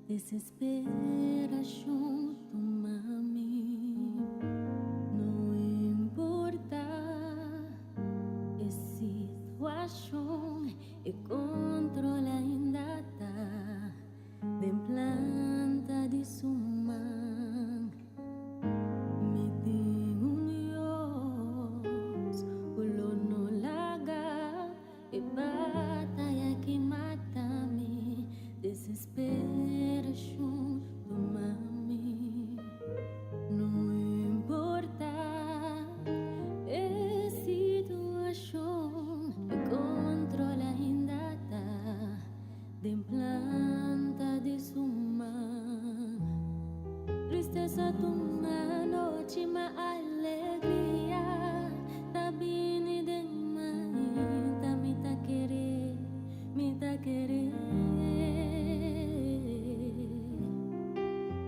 Desesperacion tuma mi. No importa e situacion, e control ainda ta den planta di su man. Mi tin un Dios cu lo no laga e bataya aki mata mi. Desesperacion tuma mi. No importa e situacion, e control ainda ta den planta di su man. Tristesa ta un anochi, ma alegria ta bini den mainta. Mi ta kere, mi ta kere.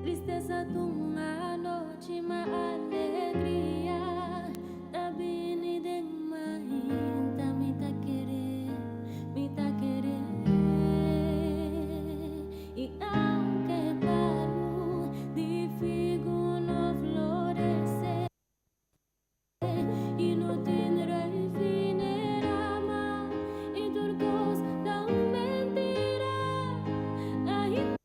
Tristesa ta un anochi, ma alegria ta bini den mainta. Mi ta kere, mi ta kere. Y aunke palu di figo no florece y no tin druif n'e rama y tur cos ta un mentira, ainda.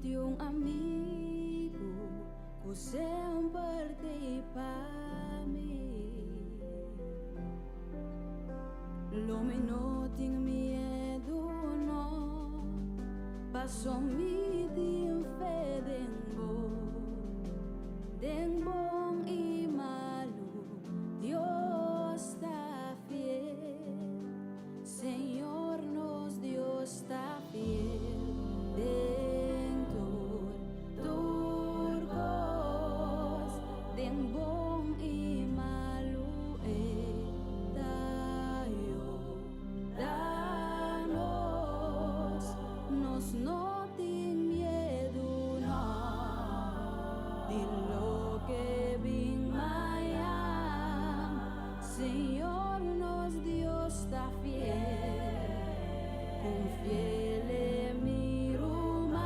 tin un amigu ku semper t'ei pa mi. Lo mi no tin miedu no, paso mi tin fe den bo. Den bon i malu, Dios ta fiel. Señor nos Dios ta fiel. Den tur, tur kos, den bon i malu e ta yuda nos. Nos no tin miedu no, di loke bin mañan. Señor nos Dios ta fiel, konfi'é mi ruman.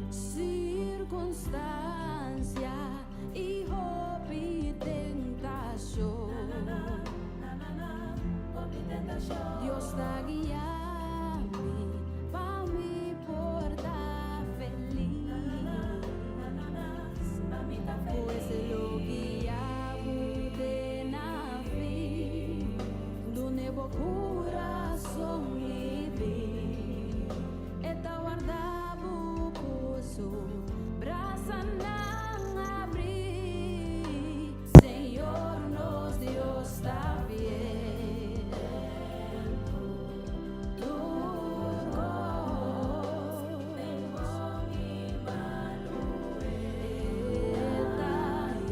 Sirkunstansia i hopi tentashon. Dios ta guia mi pa mi por ta felis. Pues lo guia bo te na fin, dun'é bo kurason liber. E ta warda bo ku su brasanan habrí. Señor nos Dios ta fiel. Tur kos, e ta yuda nos.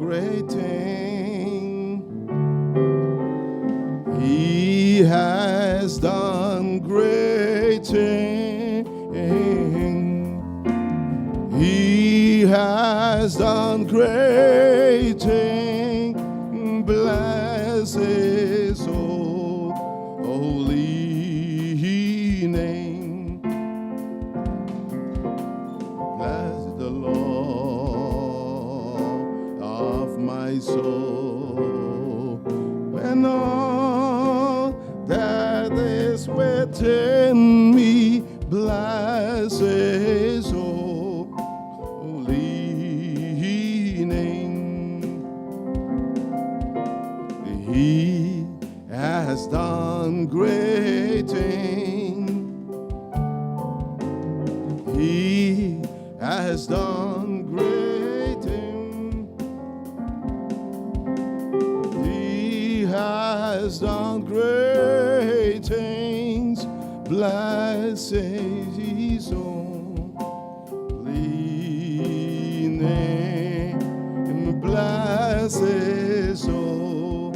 Great thing. He has done great thing. He has done great thing. Bless his holy name. Bless the Lord of my soul. And all that is within me, bless his holy name. He has done great things. He has done great things. He has done great things. Bless his holy name. Bless his holy.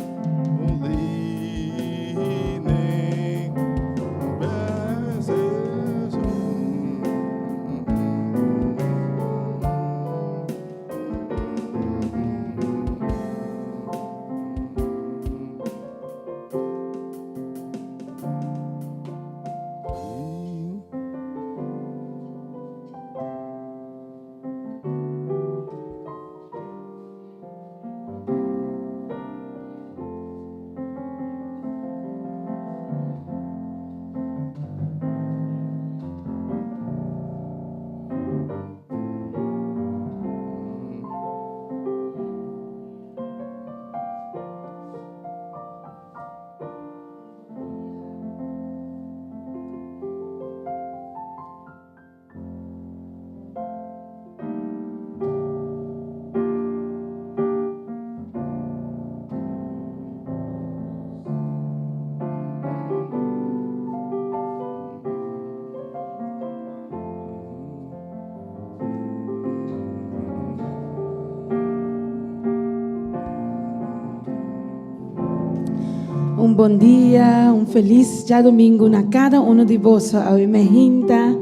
Un bon dia, un felis djadomingo na kada uno di boso awe mehinta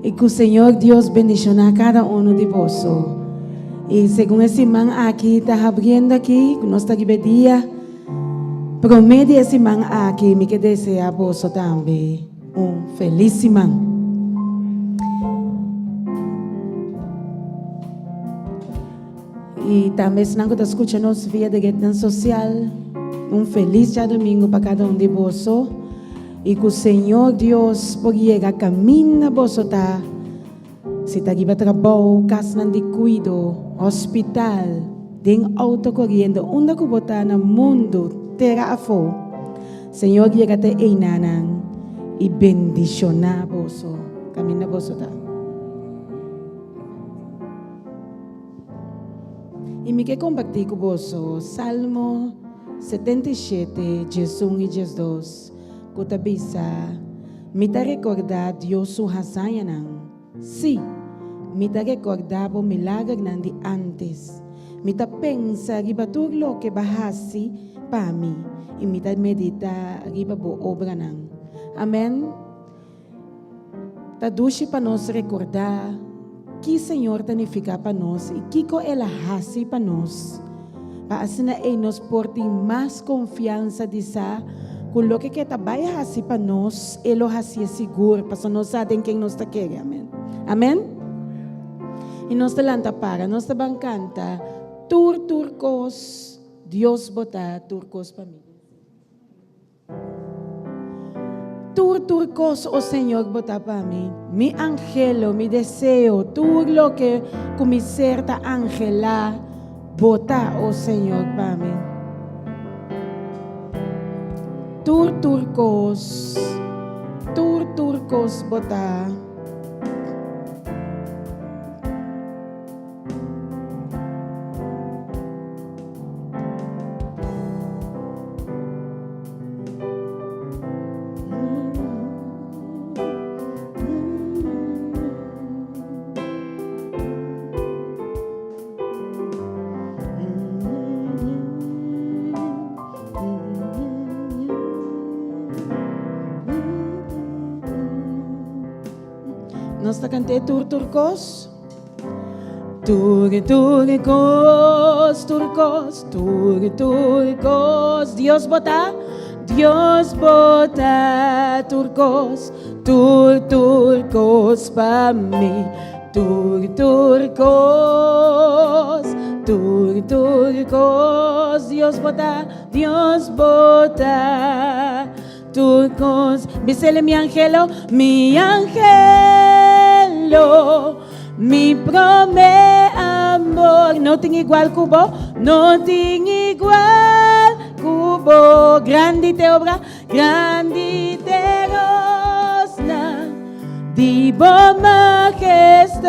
i ku Señor Dios bendishoná kada uno di boso. I segun e siman aki ta habriendo aki, ku nos ta riba e dia promé di e siman aki, mi ke deseá boso tambe un felis siman. I tambe esnan ku ta skucha nos via di retnan sosial, un felis djadumingu pa kada un di boso i ku Señor Dios por yega kaminda boso ta, si ta riba trabou, kasnan di kuido, hospital, den outo koriendo, unda ku bo ta na mundu, tera afó, Señor yega te einanan i bendishoná boso kaminda boso ta. I mi ke kompartí ku boso Salmo 77, 11 i 12, ku ta bisa, Mi ta rekordá Dios su hazañanan, sí, mi ta rekordá bo milagernan di ántes. Mi ta pensa riba tur loke b'a hasi pa mi, i mi ta meditá riba bo obranan. Amèn. Ta dushi pa nos rekordá ki Señor ta nifiká pa nos i kiko El a hasi pa nos, pa asina ei nos por tin mas konfiansa di sa ku loke ku E ta bai hasi pa nos, E lo hasié sigur, pasobra nos sa den ken nos ta kere. Amen. Amen. I nos ta lanta para, nos ta ban kanta, Tur, tur kos, Dios bo ta tur kos pa mi. Tur tur kos, o Señor, bo ta pa mi. Mi angelo, mi deseo, tur loke ku mi ser ta angelá, bo ta, o Señor, pa mi. Tur tur kos, tur tur kos bo ta. Nos ta kant'é tur tur kos. Tur tur kos, tur kos, tur tur kos. Dios bo ta, Dios bo ta tur kos, tur tur kos pa mi. Tur tur kos, tur tur kos. Dios bo ta, Dios bo ta tur kos. Bisele mi angelo, mi angelo, mi prome amor. No tin igual ku bo, no tin igual ku bo. Grandi te obra, grandi te rosna di bo majestad.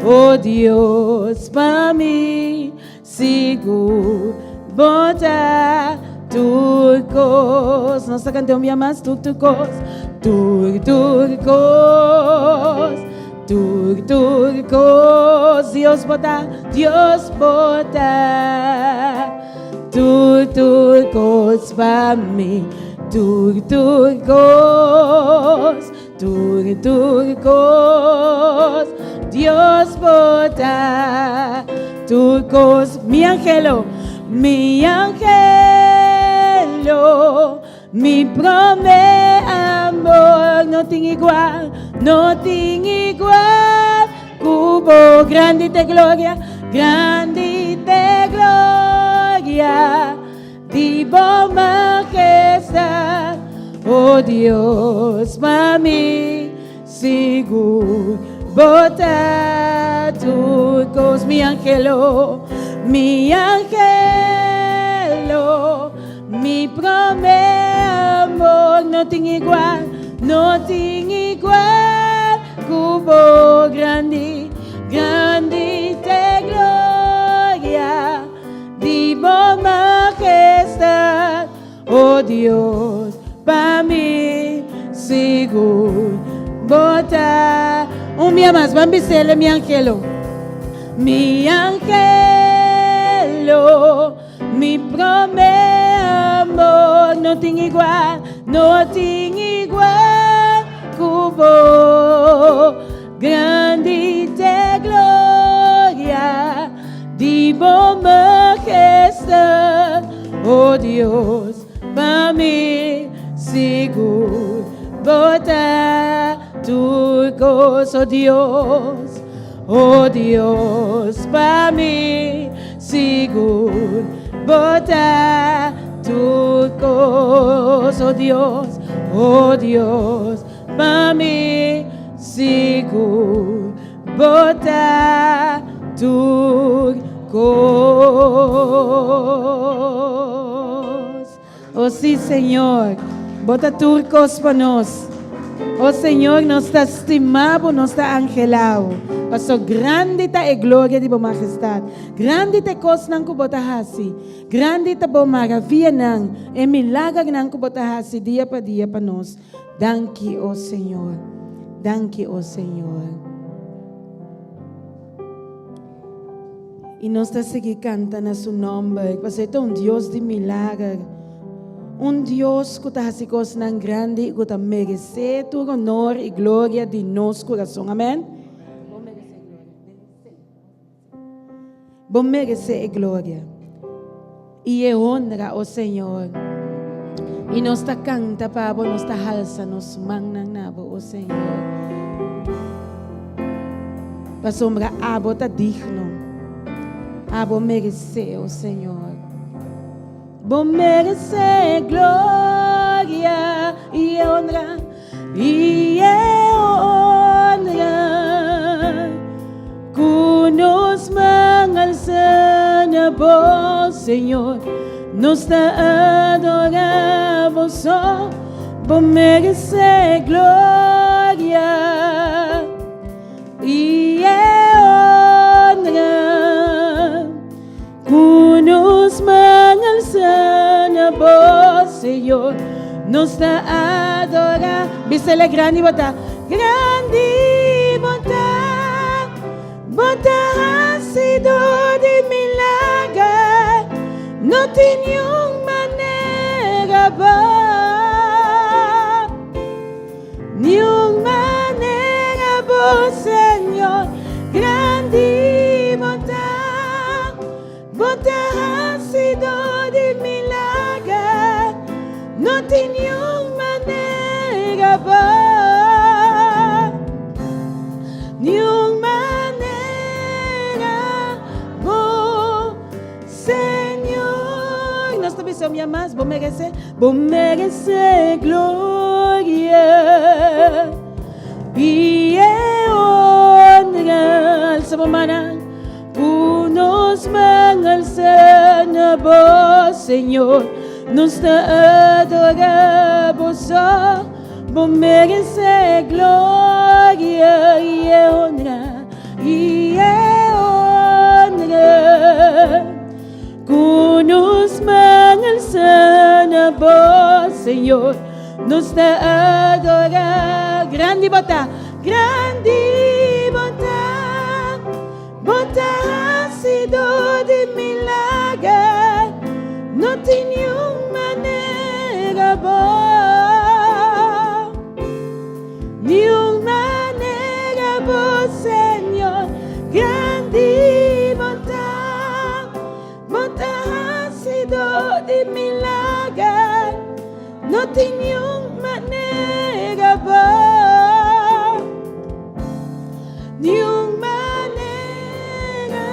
Oh Dios, pa mi Sigur bo ta tur kos. Nos ta kanta un bia mas, tur tur kos. Tur tur kos. Tur tur kos. Dios bo ta, Dios bo ta. Tur tur kos pa mi. Tur tur kos. Tur tur kos, Dios bo ta. Tur kos, mi angelo, mi angelo, mi prome amor. No tin igual, no tin igual ku bo. Grandi te gloria, grandi te gloria. Di bo majestad, oh Dios, pa mi sigur bo ta tur kos. Mi angelo, mi angelo, mi prome amor, no tin igual, no tin igual ku bo. Grandi, grandi te gloria. Di bo majestad, oh Dios, pa mi sigur bo ta. Un bia mas, ban bisele mi angelo. Mi angelo, mi prome. amor. No tin igual, no tin igual ku bo. Grandi t'e gloria di bo majestad, oh Dios, pa mi sigur bo ta tur kos, oh Dios, oh Dios, pa mi sigur bo ta tur kos, oh Dios, oh Dios, pa mi sigur bo ta tur kos. Oh sí, Señor, bo ta tur kos pa nos. Oh Señor, nos ta stima bo, nos ta anhelá bo. Paso grandi ta e gloria di bo majestad. Grandi ta e kosnan ku bo ta hasi. Grandi ta bo maravianan, e milagernan ku bo ta hasi dia pa dia pa nos. Danki, o Señor. Danki, o Señor. I nos ta sigui kanta na su nòmber, pasobra e ta un Dios di milager, un Dios ku ta hasi kosnan grandi i ku ta meresé tur honor i gloria di nos kurason. Amèn. Bo meresé e gloria i e honra, o Señor. I nos ta kanta pa bo, nos ta halsa nos mannan na bo, o Señor. Pasobra abo ta digno, abo meresé, o Señor. Bo meresé gloria i e honra, i e honra. Ku nos man alsa na bo, Señor, nos ta adorá bo so. Bo meresé gloria i e honra. Ku nos man alsa na bo, Señor, nos ta adorá. Bisele grandi bo ta, grandi bo ta, bo ta hasido di milager, no tin niun manera bo, niun manera bo, Señor, grandi bo ta. Bo ta hasido di milager, no tin niun manera bo, niun manera bo, Señor. Nos ta bisa un bia mas, bo merece, bo merece gloria i e honra. Alsa bo mannan. Ku nos man alsa na bo, Señor, nos ta adorá bo so. Bo meresé gloria i e honra, i e honra. Ku nos man alsa na bo, Señor, nos ta adorá. Grandi bo ta, grandi bo ta. Bo ta hasido di milager, no tin niun manera bo, niun manera bo, Señor, grandi bo ta, bo ta hasido di milager, no tin niun manera bo. Niun manera,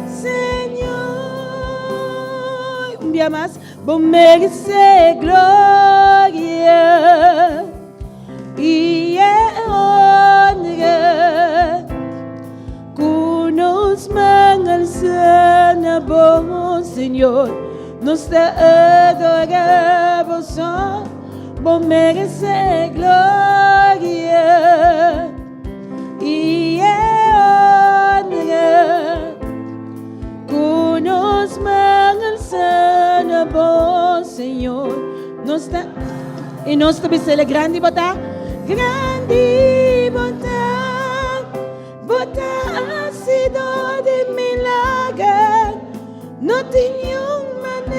Señor. Un bia mas, bo meresé gloria i e honra. Ku nos man alsa na bo, Señor, nos ta adorá bo so. Bo meresé gloria i e honra. Ku nos man alsa na bo, Señor, nos ta i nos ta bis'El, Grandi bo ta, grandi bo ta, bo ta hasido di milager, no tin niun manera.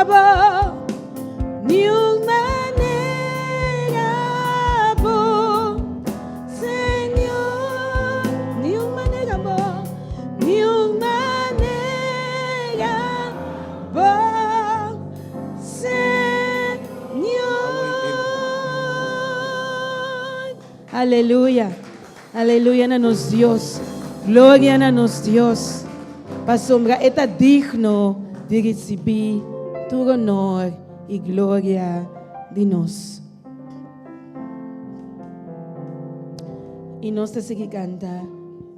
bo, niun manera bo, Señor, niun manera bo, niun manera bo, Señor. Aleluya, aleluya na nos Dios, gloria na nos Dios, pasobra e ta digno di ricibi tur honor y gloria di nos. Y nos ta sigui canta,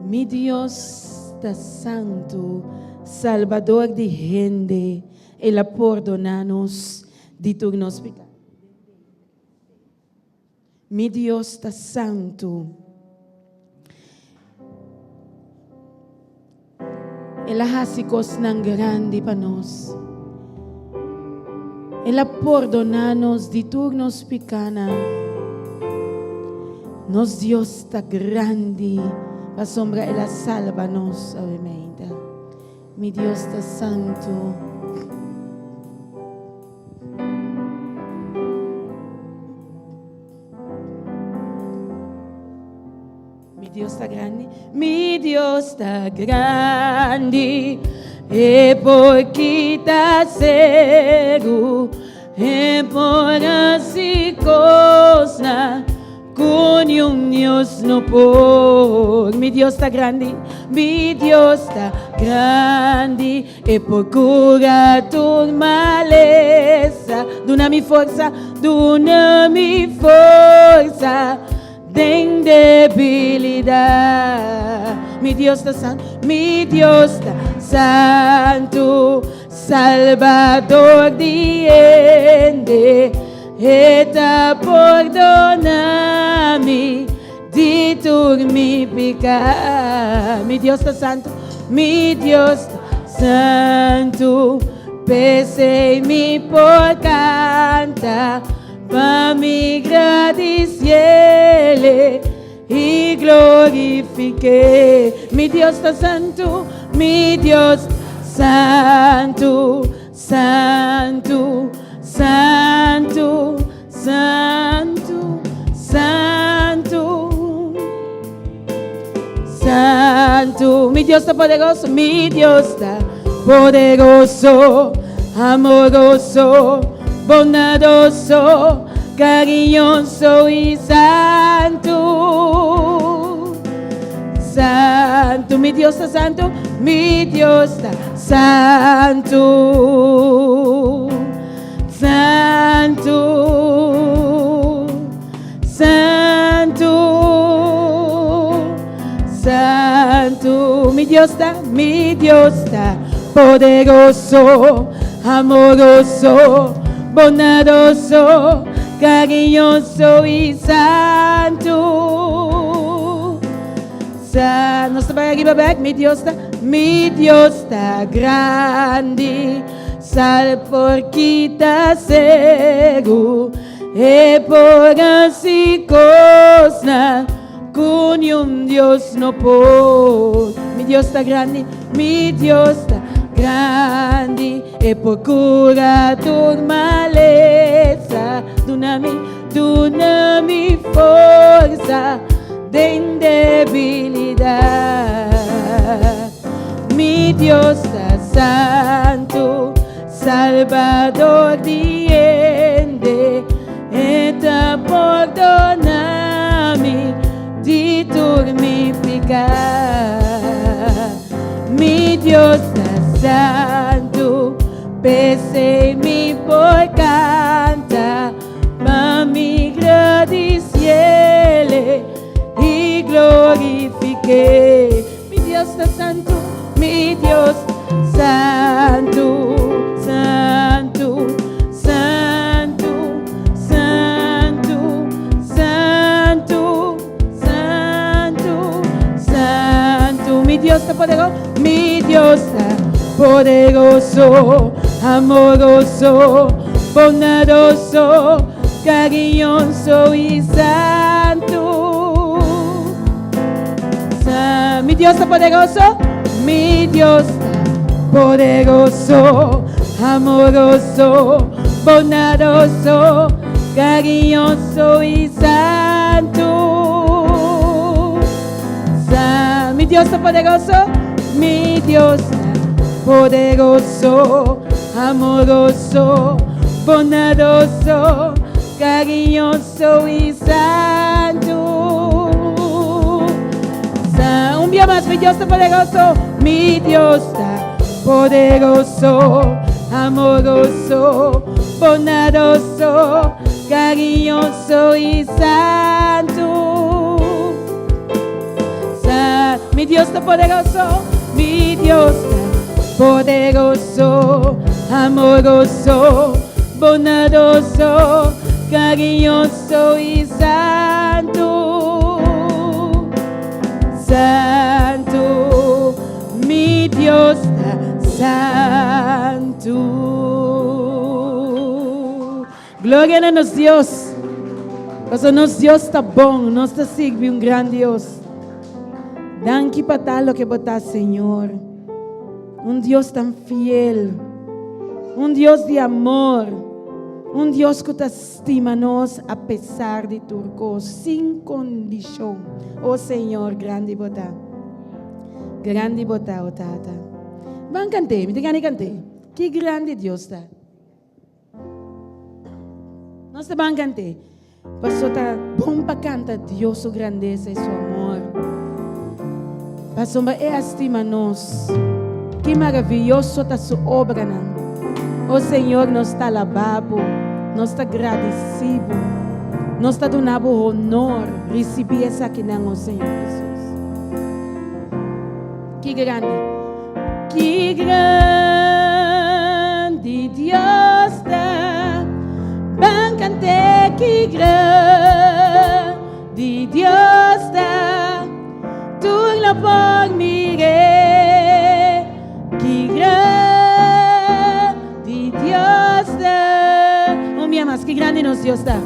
Mi Dios ta santu, Salbador di hende, El a pordona nos di tur nos pica. Mi Dios ta santu. El a hasi kosnan grandi pa nos. El a pordoná nos di tur nos pikánan. Nos Dios ta grandi pasobra El a salba nos awe meinta. Mi Dios ta santu. Mi Dios ta grandi, mi Dios ta grandi, e por kita segu, e por hasi kosnan ku niun Dios no por. Mi Dios ta grandi, mi Dios ta grandi, e por kura tur malesa. Duna mi forsa, duna mi forsa den debilidat. Mi Dios ta santu, mi Dios ta santu, Salbador di hende. E ta pordona mi di tur mi piká. Mi Dios ta santu, mi Dios ta santu, p'esei mi por kanta pa mi gradisiele i glorifik'é. Mi Dios ta santu, mi Dios ta santu. Santu, santu, santu, santu. Santu, mi Dios ta poderoso, mi Dios ta poderoso, amoroso, bondadoso, cariñoso y santu. Santu, mi Dios ta santu, mi Dios ta santu, santu, santu, santu. Mi Dios ta, mi Dios ta poderoso, amoroso, bondadoso, cariñoso y santu. Sa, nos ta bai ariba bek, mi Dios ta, mi Dios ta grandi, sal por kita segu, e por hasi kosnan ku niun Dios no por. Mi Dios ta grandi, mi Dios ta grandi, e por kura tur malesa, duna mi, duna mi forsa den debilidat. Mi Dios ta santu, Salbador di hende, E ta pordona mi di tur mi piká. Mi Dios ta santu, p'esei mi por kanta pa mi gradisiele i glorifik'é. Mi Dios ta santu, mi Dios santu, santu, santu, santu, santu, santu, santu. Mi Dios ta poderoso, mi Dios ta poderoso, amoroso, bondadoso, cariñoso y santu. Mi Dios ta poderoso, mi Dios ta poderoso, Amoroso, bondadoso, cariñoso i santu. Sa, mi Dios ta poderoso, mi Dios ta poderoso, amoroso, bondadoso, cariñoso i santu. Sa, un bia mas, mi Dios ta poderoso, mi Dios ta poderoso, amoroso, bondadoso, cariñoso i santu. Sa, mi Dios ta poderoso, mi Dios ta poderoso, amoroso, bondadoso, cariñoso i santu. Santu, mi Dios ta santu. Gloria na nos Dios. Pasobra nos Dios ta bon, nos ta sirbi un gran Dios. Danki pa ta loke bo ta, Señor. Un Dios tan fiel, un Dios di amor, un Dios ku ta stima nos a pesar di tur kos, sin kondishon. O Señor, grandi bo ta. Grandi bo ta, o Tata. Ban kant'é, mi tin gana di kant'é. Ki grandi Dios ta. Nos ta ban kant'é. Paso ta bon pa kanta Dios su grandesa i su amor. Pasobra e a stima nos. Ki maravioso ta su obranan. O Señor, nos ta alabá bo, nos ta gradisí bo, nos ta duna bo honor. Risibí esakinan, o Señor Hesus. Ki grandi! Ki grandi Dios ta! Ban kant'é ki grandi Dios ta! Tur lo por mir'é. Ki grandi Dios ta! Un bia mas, ki grandi nos Dios ta!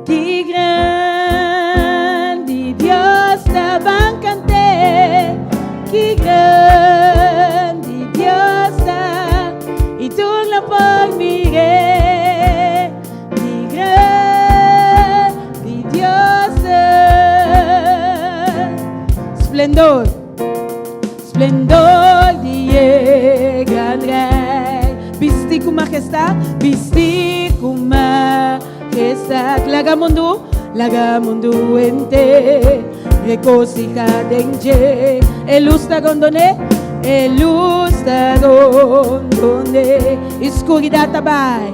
Ki grandi Dios ta, ban kant'é. Ki grandi Dios ta, i tur lo por mir'é. Ki grandi Dios ta. Splendor, splendor di e gran Rei. Bisti ku majestad, bisti ku majestad. Esta laga mundu, laga mundu henter regosija den dje. E lus ta rondone, e lus ta rondone. I skuridat ta bai,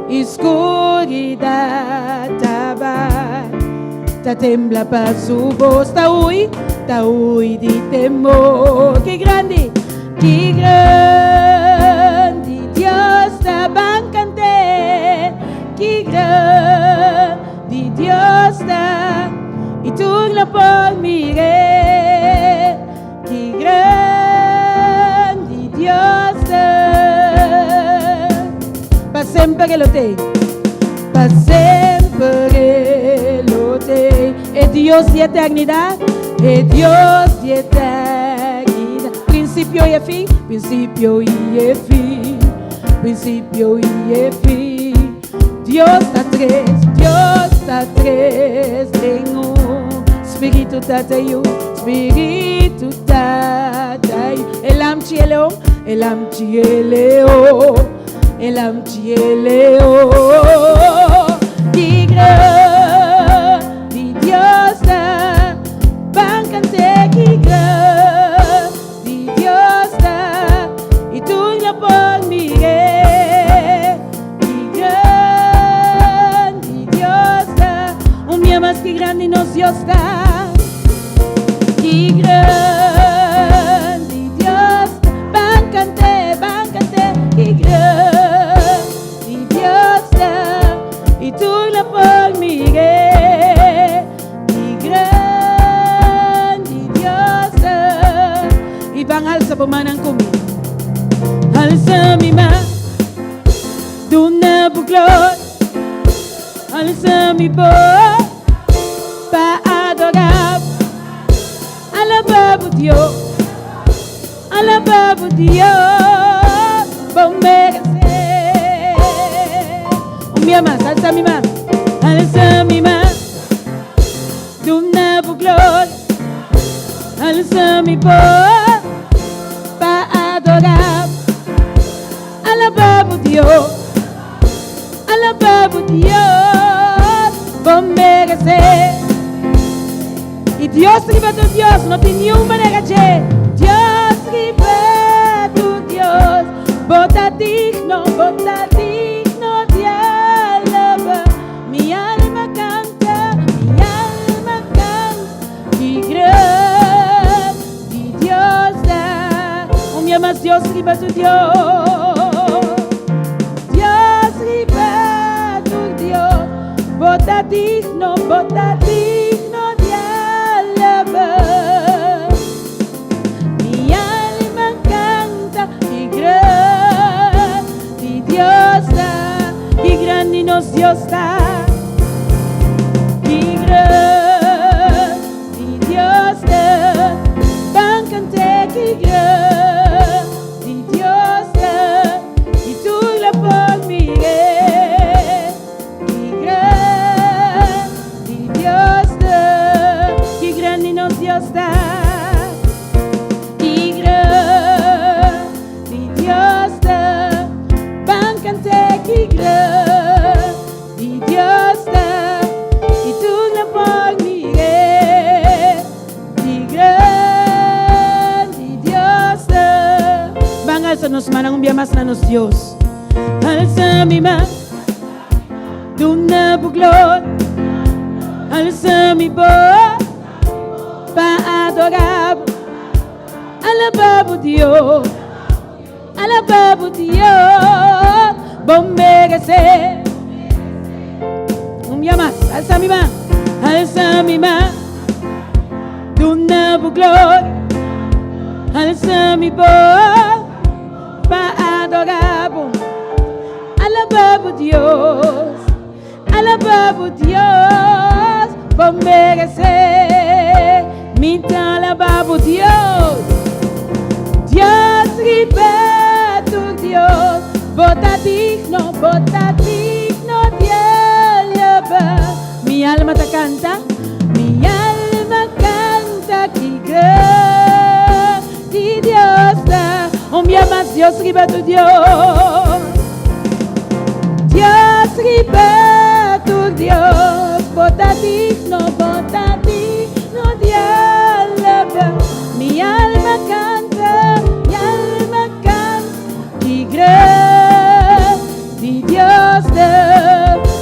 i skuridat ta bai. Ta tembla pa su bos, ta hui, ta hui di temor. Ki grandi, ki grandi Dios ta, ban kant'é. Ki grandi Dios ta, i tur lo por mir'é. Ki grandi Dios ta. Pa semper e lo t'ei, pa semper e lo t'ei. E Dios di eternidat, e Dios di eternidat. Prinsipio i e fin, prinsipio i e fin. Principio y e fin. Dios ta tres, Dios ta tres den un. Spiritu Tata Yu, Spiritu Tata Yu. E lamchi e leon, e lamchi e leon, e lamchi e leon. Ki grandi Dios ta, ban kant'é ki grandi. Di Dios ta i tur lo por mir'é. Ki grandi Dios ta, un bia mas ki grandi nos Dios ta. Ki grandi Dios ta, ban kant'é, ban kant'é. Ki grandi Dios ta i tur lo por mir'é. Ki grandi Dios ta. I ban alsa bo mannan ku mi. Alsa mi man, duna bo glor. Alsa mi bos pa adorá bo. Alabá bo Dios, alabá bo Dios. meresé. Un bia mas, alsa mi man, alsa mi man, duna bo gloria, alsa mi bos pa adorá bo, alabá bo Dios, alabá bo Dios, bo meresé. I Dios riba tur Dios, no tin niun manera dje. Dios riba tur Dios, bo ta digno, bo ta digno di alaba. Mi alma canta, mi alma canta, ki grandi Dios ta. Un bia mas Dios riba tur Dios. Dios riba tur Dios, bo ta digno, bo ta digno di alaba. Mi alma canta ki grandi Dios ta, ki grandi nos Dios ta. Ki grandi Dios ta, ban cant'é ki grandi Dios ta, i tur lo por mir'é. Ki grandi Dios ta, ki grandi nos Dios ta. Ki grandi Dios ta, ban cant'é ki grandi Dios ta, i tur lo por mir'é. Ki grandi Dios ta. Ban alsa nos mannan un bia mas na nos Dios. Alsa mi man, duna bo gloria. Alsa mi bos pa adorá bo. Alabá bo Dios, alabá bo Dios, bo meresé. Un bia mas, alsa mi man, alsa mi man, duna bo gloria. Alsa mi bos pa adorá bo. Alabá bo Dios, alabá bo Dios, bo meresé. Mi ta alabá bo Dios, Dios riba tur Dios, bo ta digno, bo ta digno di alabá. Mi alma ta canta, mi alma canta ki grandi Dios ta. Un bia mas Dios riba tur Dios. Dios riba tur Dios, bo ta digno, bo ta digno di alaba. Mi alma canta, mi alma canta, ki grandi Dios ta.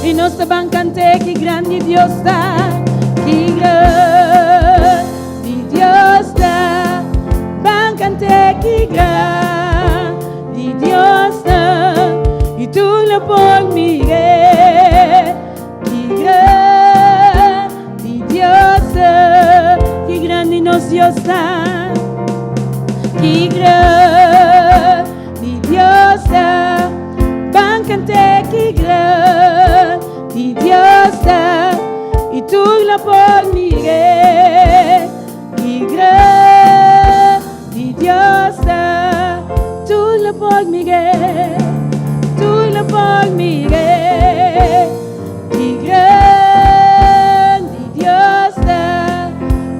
I nos ta ban cant'é ki grandi Dios ta, ki grandi Dios ta. Ban cant'é ki grandi Dios ta, i tur lo por mir'é. Ki grandi Dios ta, ki grandi nos Dios ta. Ki grandi Dios ta, ban cant'é ki grandi Dios ta, i tur lo por mir'é. Ki grandi Dios ta, tur lo por mir'é, tur lo por mir'é. Ki grandi Dios ta,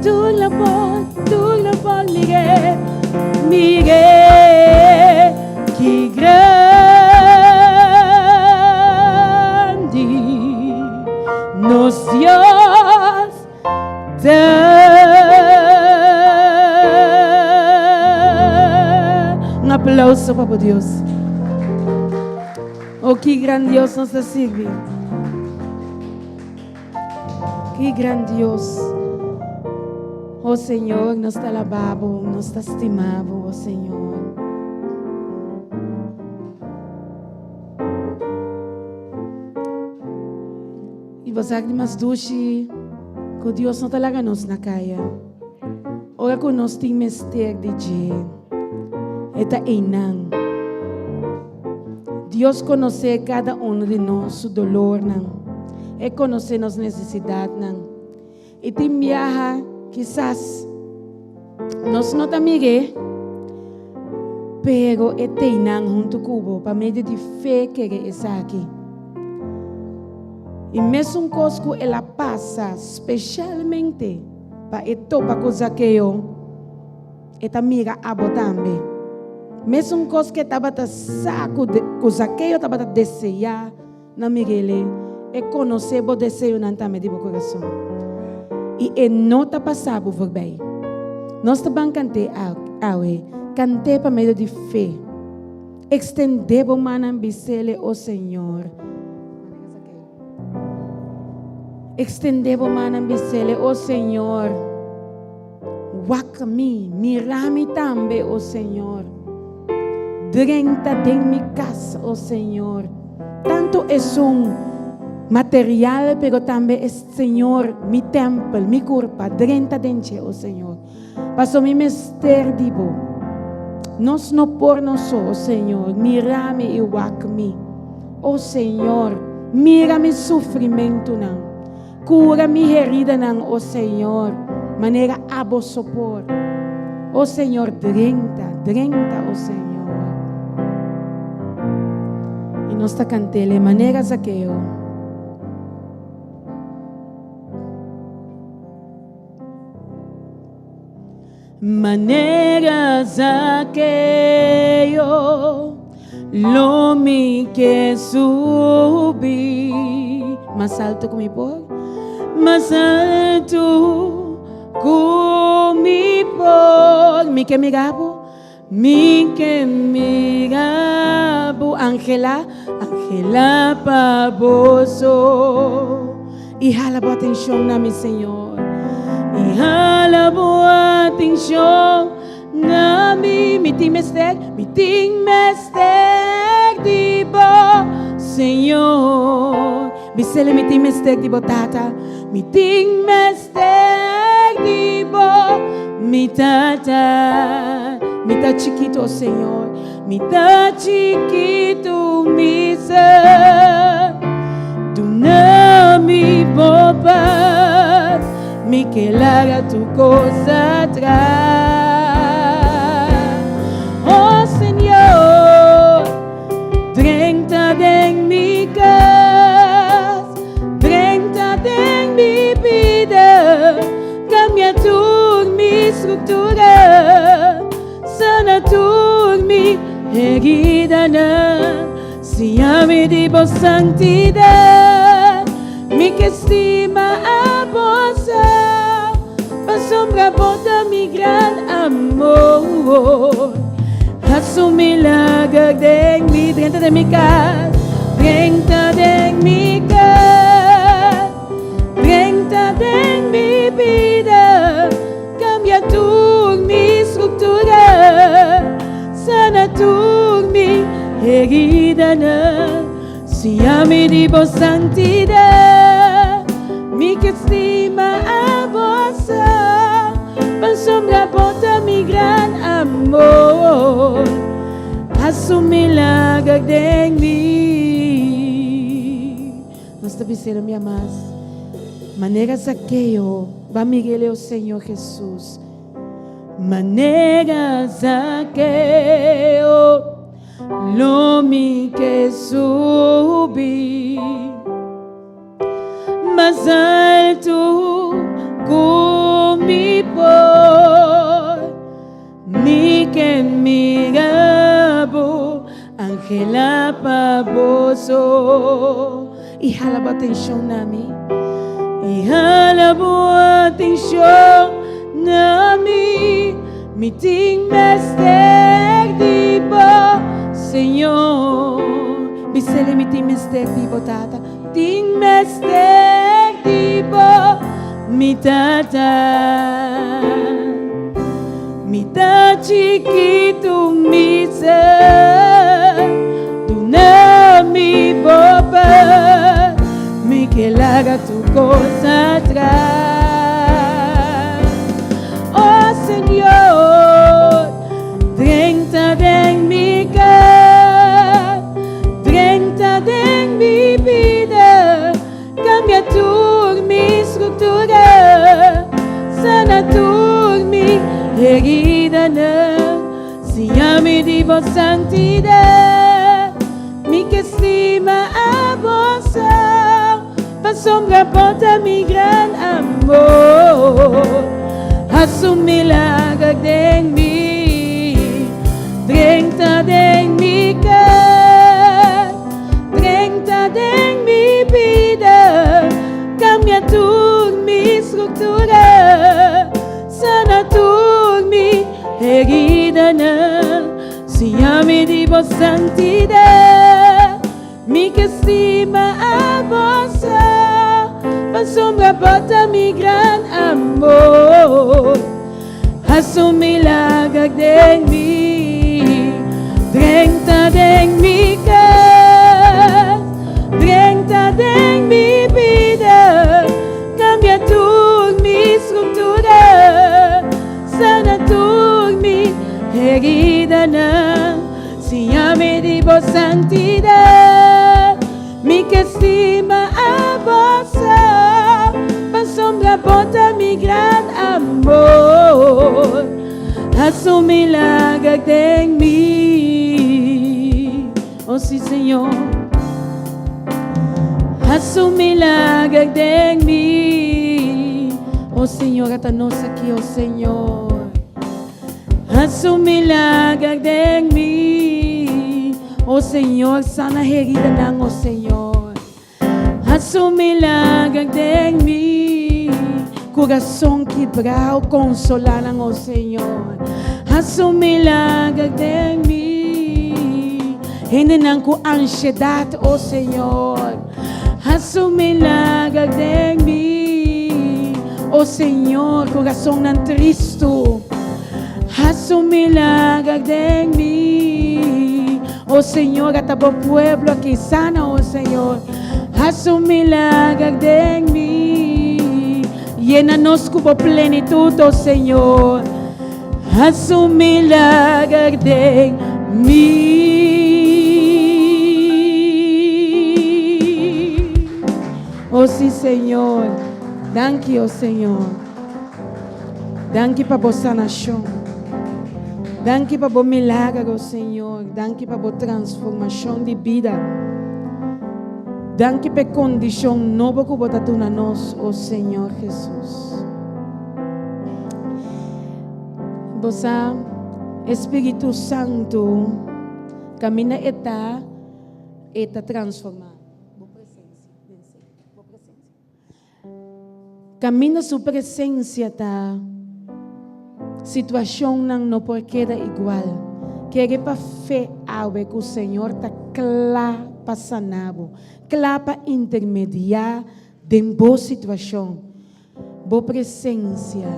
tur lo por, tur lo por mir'é, mir'é. Ki grandi nos Dios ta. Un aplauso pa bo Dios. Oh, ki gran Dios nos ta sirbi. Ki gran Dios. Oh Señor, nos ta alabá bo, nos ta stima bo, oh Señor. I bo sa di mas dushi ku Dios no ta laga nos na kaya. Ora ku nos tin mester di dje, e ta einan. Dios konosé kada uno di nos su dolornan. E konosé nos nesesidatnan. I tin biaha kisas nos no ta mir'é. Pero e t'einan huntu ku bo pa medio di fe kere esaki. I mesun kos ku el a pasa speshalmente pa e topa ku Zakeo, e ta mira abo tambe. Mesun kos ku e tabata sa ku ku Zakeo tabata deseá na mir'el, e konosé bo deseonan tambe di bo kurason. I e no ta pasa bo voorbij. Nos ta ban kant'é awe, kant'é pa medio di fe. Extendé bo mannan bisele, O Señor. Extendé bo mannan bisele, O Señor. Wak mi, mira mi tambe, O Señor. Drenta den mi cas, O Señor. Tanto esun material, pero tambe es Señor, mi tempel, mi curpa, drenta den dje, O Señor. Paso mi mester di bo. Nos no por nos so, o Señor, mira mi i wak mi. O Señor, mira mi sufrimentunan. Kura mi heridanan, o Señor, manera abo so por. O Señor, drenta, drenta, o Señor. I nos ta kant'el e manera Zakeo. Manera Zakeo lo mi ke subi mas alto ku mi por, mas alto ku mi por. Mi ke mira bo, mi ke mira bo, Angela, Angela pa boso. I hala bo atenshon na mi, Señor. I hala bo atenshon na mi. Mi tin mester, mi tin mester di bo, Señor. Bisele mi tin mester di bo, Tata. Mi tin mester di bo, mi Tata. Mi ta chikitu, o Señor. Mi ta chikitu, mi sa. Duna mi bo pas, mi ke laga tur kos atras. Oh Señor, drenta den mi kas, drenta den mi bida, kambia tur mi struktura. Sana tur mi heridanan, siña mi di bo santidat. Mi ke stima abo so, pasobra bo ta mi gran amor. Hasi un milager den mi, drenta den mi kas, drenta den mi kas, drenta den mi bida. Cambia tur mi structura, sana tur mi heridanan, siña mi di bo santidad. Mi ke stima abo so, pasobra bo ta mi gran amor. Haz un milager den mi. Nos ta bis'el un bia mas, Manera Zakeo ba mir'el o Señor Jesus. Manera Zakeo lo mi ke subi mas altu ku mi por. Mi ke mira bo, Angela pa boso. I hala bo atenshon na mi. I hala bo atenshon na mi. Mi tin mester di bo, Señor. Bisele mi tin mester di bo, Tata. Tin mester di bo, mi Tata. Mi ta chikitu, mi ser. Duna mi bo pas, mi ke laga tur kos atras. Oh Señor, drenta den mi kas, drenta den mi bida. Cambia tur mi structura, sana tur mi heridanan. Siña mi di bo santidat. Mi ke stima abo so, pasobra bo ta mi gran amor. Hasi un milager den mi, drenta den mi kas, drenta den mi bida, kambia tur mi struktura, sana tur mi heridanan. Siña mi di bo santidat, mi ke stima abo so, pasobra bo ta mi gran amor. Hasi un milager den mi, drenta den mi kas, drenta den mi bida, kambia tur mi struktura. Sana tur mi heridanan, siña mi di bo santidat. Mi ke stima abo so, pasobra bo ta mi gran amor. Hasi un milager den mi, oh si Señor. Hasi un milager den mi. Oh Señor, ata nos aki, oh Señor. Hasi un milager den mi. Oh Señor, sana heridanan, oh Señor. Hasi un milager den mi. Kurason kibrao, konsolá nan, oh Señor. Hasi un milager den mi. Hendenan ku anshedat, oh Señor. Hasi un milager den mi. Oh Señor, kurasonnan tristu. Hasi un milager den mi. Oh Señor, ata bo pueblo aki sana, oh Señor. Hasi un milager den mi. Yena nos ku bo plenitut, oh Señor. Hasi un milager den mi. Oh sí, Señor. Danki, oh Señor. Danki pa bo sanashon. Danki pa bo milager, oh Señor. Danki pa bo transformashon di bida. Danki pa e kondishon nobo ku bo ta duna nos, oh Señor Jesus. Bo sa, e Spiritu Santu kaminda e ta, e ta transformá. Bo presensia, den se, bo presensia. Kaminda su presensia ta, situashonnan no por keda igual. Kere pa fe awe ku Señor ta kla pa sana bo, kla pa intermediá den bo situashon. Bo presensia.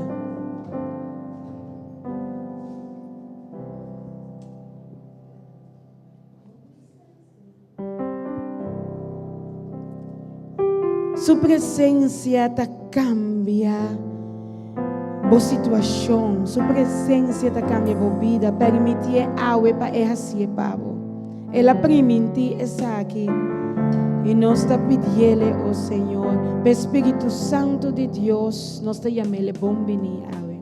Su presencia ta cambia bo situacion. Su presencia ta cambia bo bida. Permitié awe pa e hacié pa bo. El a priminti esaki y nos ta pidiele, o Señor, p'e Spiritu Santo di Dios, nos ta yamele bon bini awe.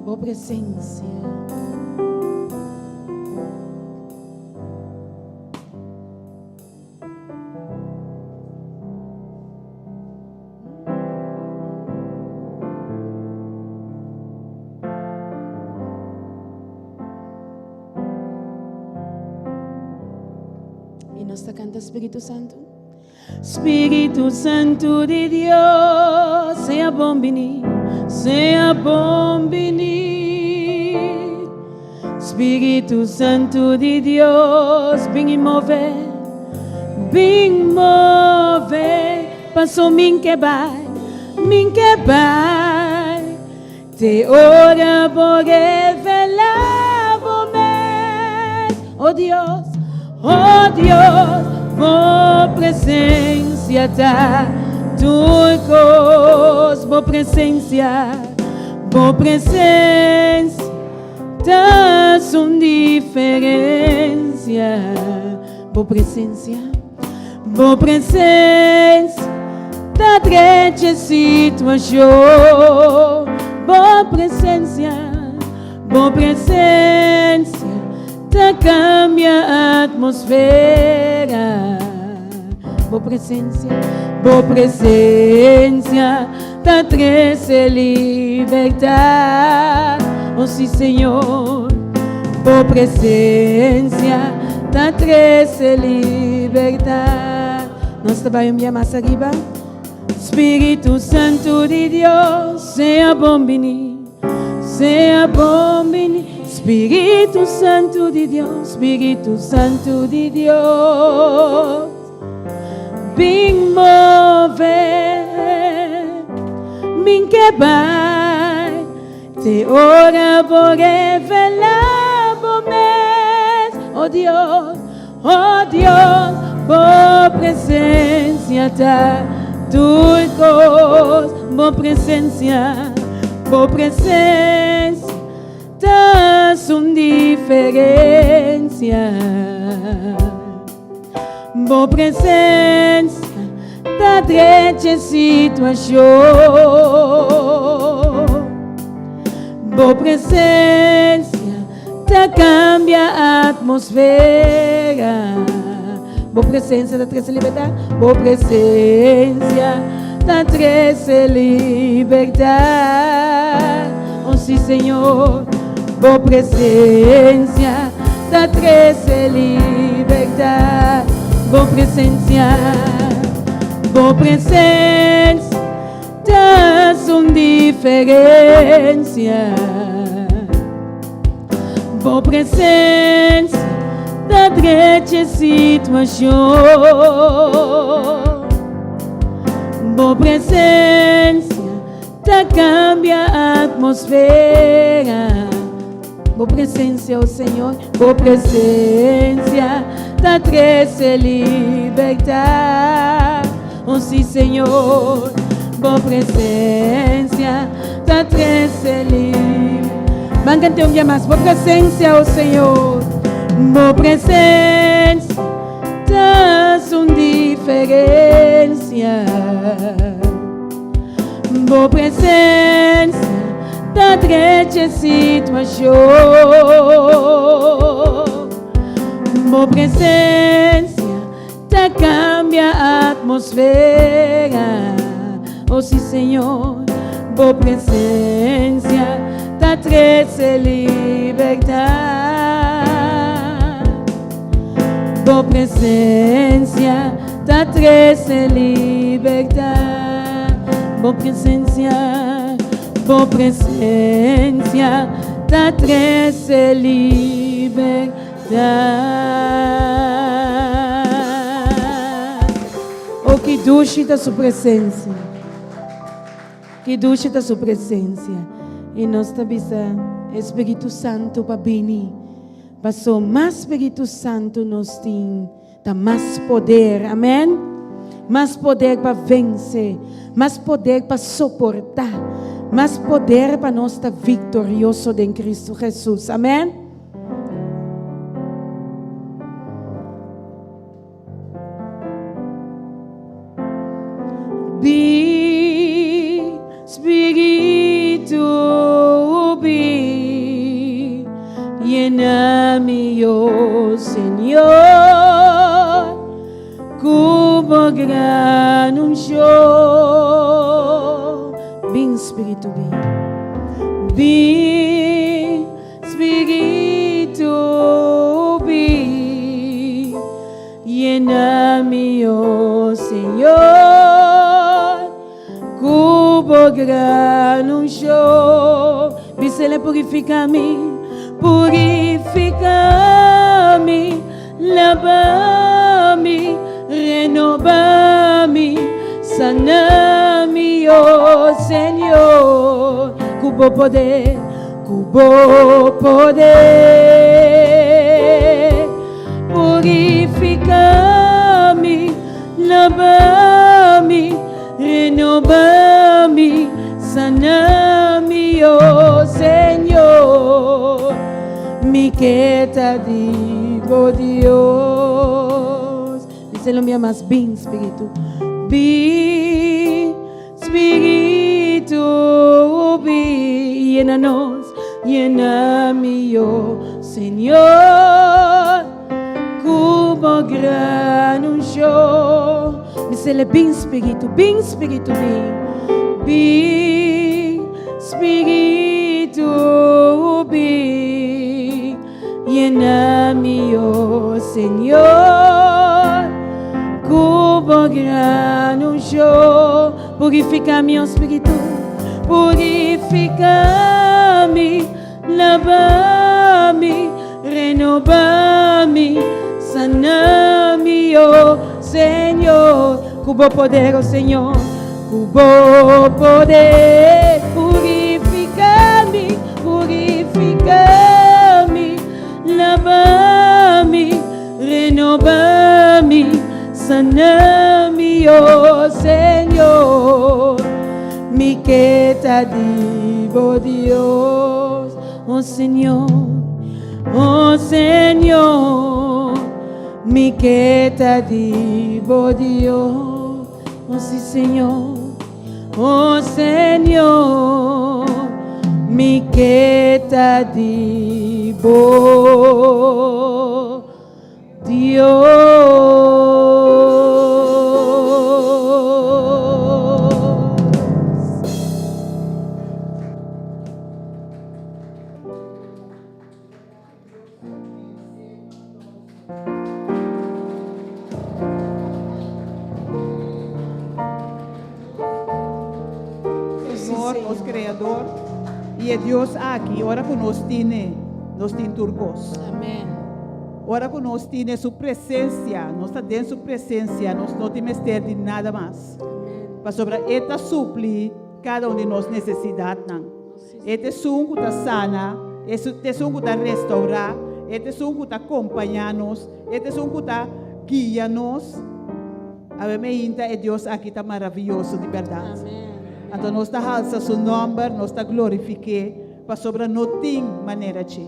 Bo presencia. Y nos ta canta Spiritu Santo. Spiritu Santu di Dios, sea bon bini, sea bon bini. Spiritu Santu di Dios, bin i move, bin move, paso min ke bai, min ke bai. Te ora bo revelá bo mes, oh Dios, oh Dios, bo presencia ta tur kos, bo presencia, bo presencia ta sun diferencia, bo presencia. Bo presencia ta drecha situacion. Bo presencia, bo presencia ta cambia atmosfera. Bo presencia, bo presencia ta trece libertad. Oh sí, Señor. Bo presencia ta trece libertad. Nos ta bay un bia mas ariba. Spiritu Santo di Dios, sea bon bini, sea bon bini. Spiritu Santo di Dios, Spiritu Santo di Dios, bin move, bin ke bai, te ora bo revelá bo mes, oh Dios. Oh Dios, bo presencia ta tur cos. Bo presencia, bo presencia ta un diferencia. Bo presencia ta drecha situacion. Bo presencia ta cambia atmosfera. Bo presencia ta trece libertad. Bo presencia ta trece libertad. Oh sí, Señor. Bo presencia ta trece libertad. Bo presencia, bo presencia ta un diferencia. Bo presencia ta drecha situacion. Bo presencia ta cambia atmosfera. Bo presencia, oh Señor, bo presencia ta trece libertad. Oh sí, Señor, bo presencia ta trece libertad. Ban canta un dia mas. Bo presencia, oh Señor, bo presencia ta un diferencia. Bo presencia ta drecha situacion. Bo presencia ta cambia atmosfera. Oh sí, Señor, bo presencia ta trece libertad. Bo presencia ta trece libertad. Bo presencia, bo presencia ta trece libertad. Oh, ki dushi ta su presencia. Ki dushi ta su presencia. Y nos ta bisa Espíritu Santo pa bini. Paso mas Spiritu Santu nos tin, ta mas poder, amen? Mas poder pa vense, mas poder pa soporta, mas poder pa nos ta victorioso den Cristo Jesus, amen? Bi, Spiritu, bi, yena mi, oh Señor, ku bo gran unshon. Bin, Spiritu, bin. Bin. Spiritu bin, yena mi, oh Señor, ku bo gran unshon. Bisele purifica mi, purifica mi, laba mi, renoba mi, sana mi, oh Señor, ku bo poder. Ku bo poder purifica mi, laba mi, renoba mi, sana mi, oh Señor. Mi ke ta di bo Dios. Bis'é un bia mas, Bin, Spiritu. Bin, Spiritu, bin. Yena nos, yena mi, o Señor, ku bo gran unshon. Bis'é, Bin, Spiritu, bin, Spiritu, bin. Bin, Spiritu, bin. Yena mi, o Señor, ku bo gran unshon. Purifiká mi, o Spiritu, purifiká mi, laba mi, renobá mi, sana mi, o Señor, ku bo poder, o Señor, ku bo poder. Purifiká mi, purifiká mi, laba mi, renobá mi, sana mi, o Señor. Mi ke ta di bo Dios, o Señor, o Señor. Mi ke ta di bo Dios, o sí Señor, o Señor. Mi ke ta di bo Dios. Señor, nos Creador, y e Dios aki, ora cu nos tine, nos tin tur cos. Amen. Ora cu nos tine su presencia, nos ta den su presencia, nos no tin mester di nada mas. Pasobra E ta supli cada un di nos necesidadnan. E ta esun cu ta sana, E ta esun cu ta restaura, E ta esun cu ta compaña nos, E ta esun cu ta guia nos. Awe meinta e Dios aki ta maraviyoso di berdad. Anto nos ta halsa su nomber, nos ta glorifik'é, pasobra no tin manera dje.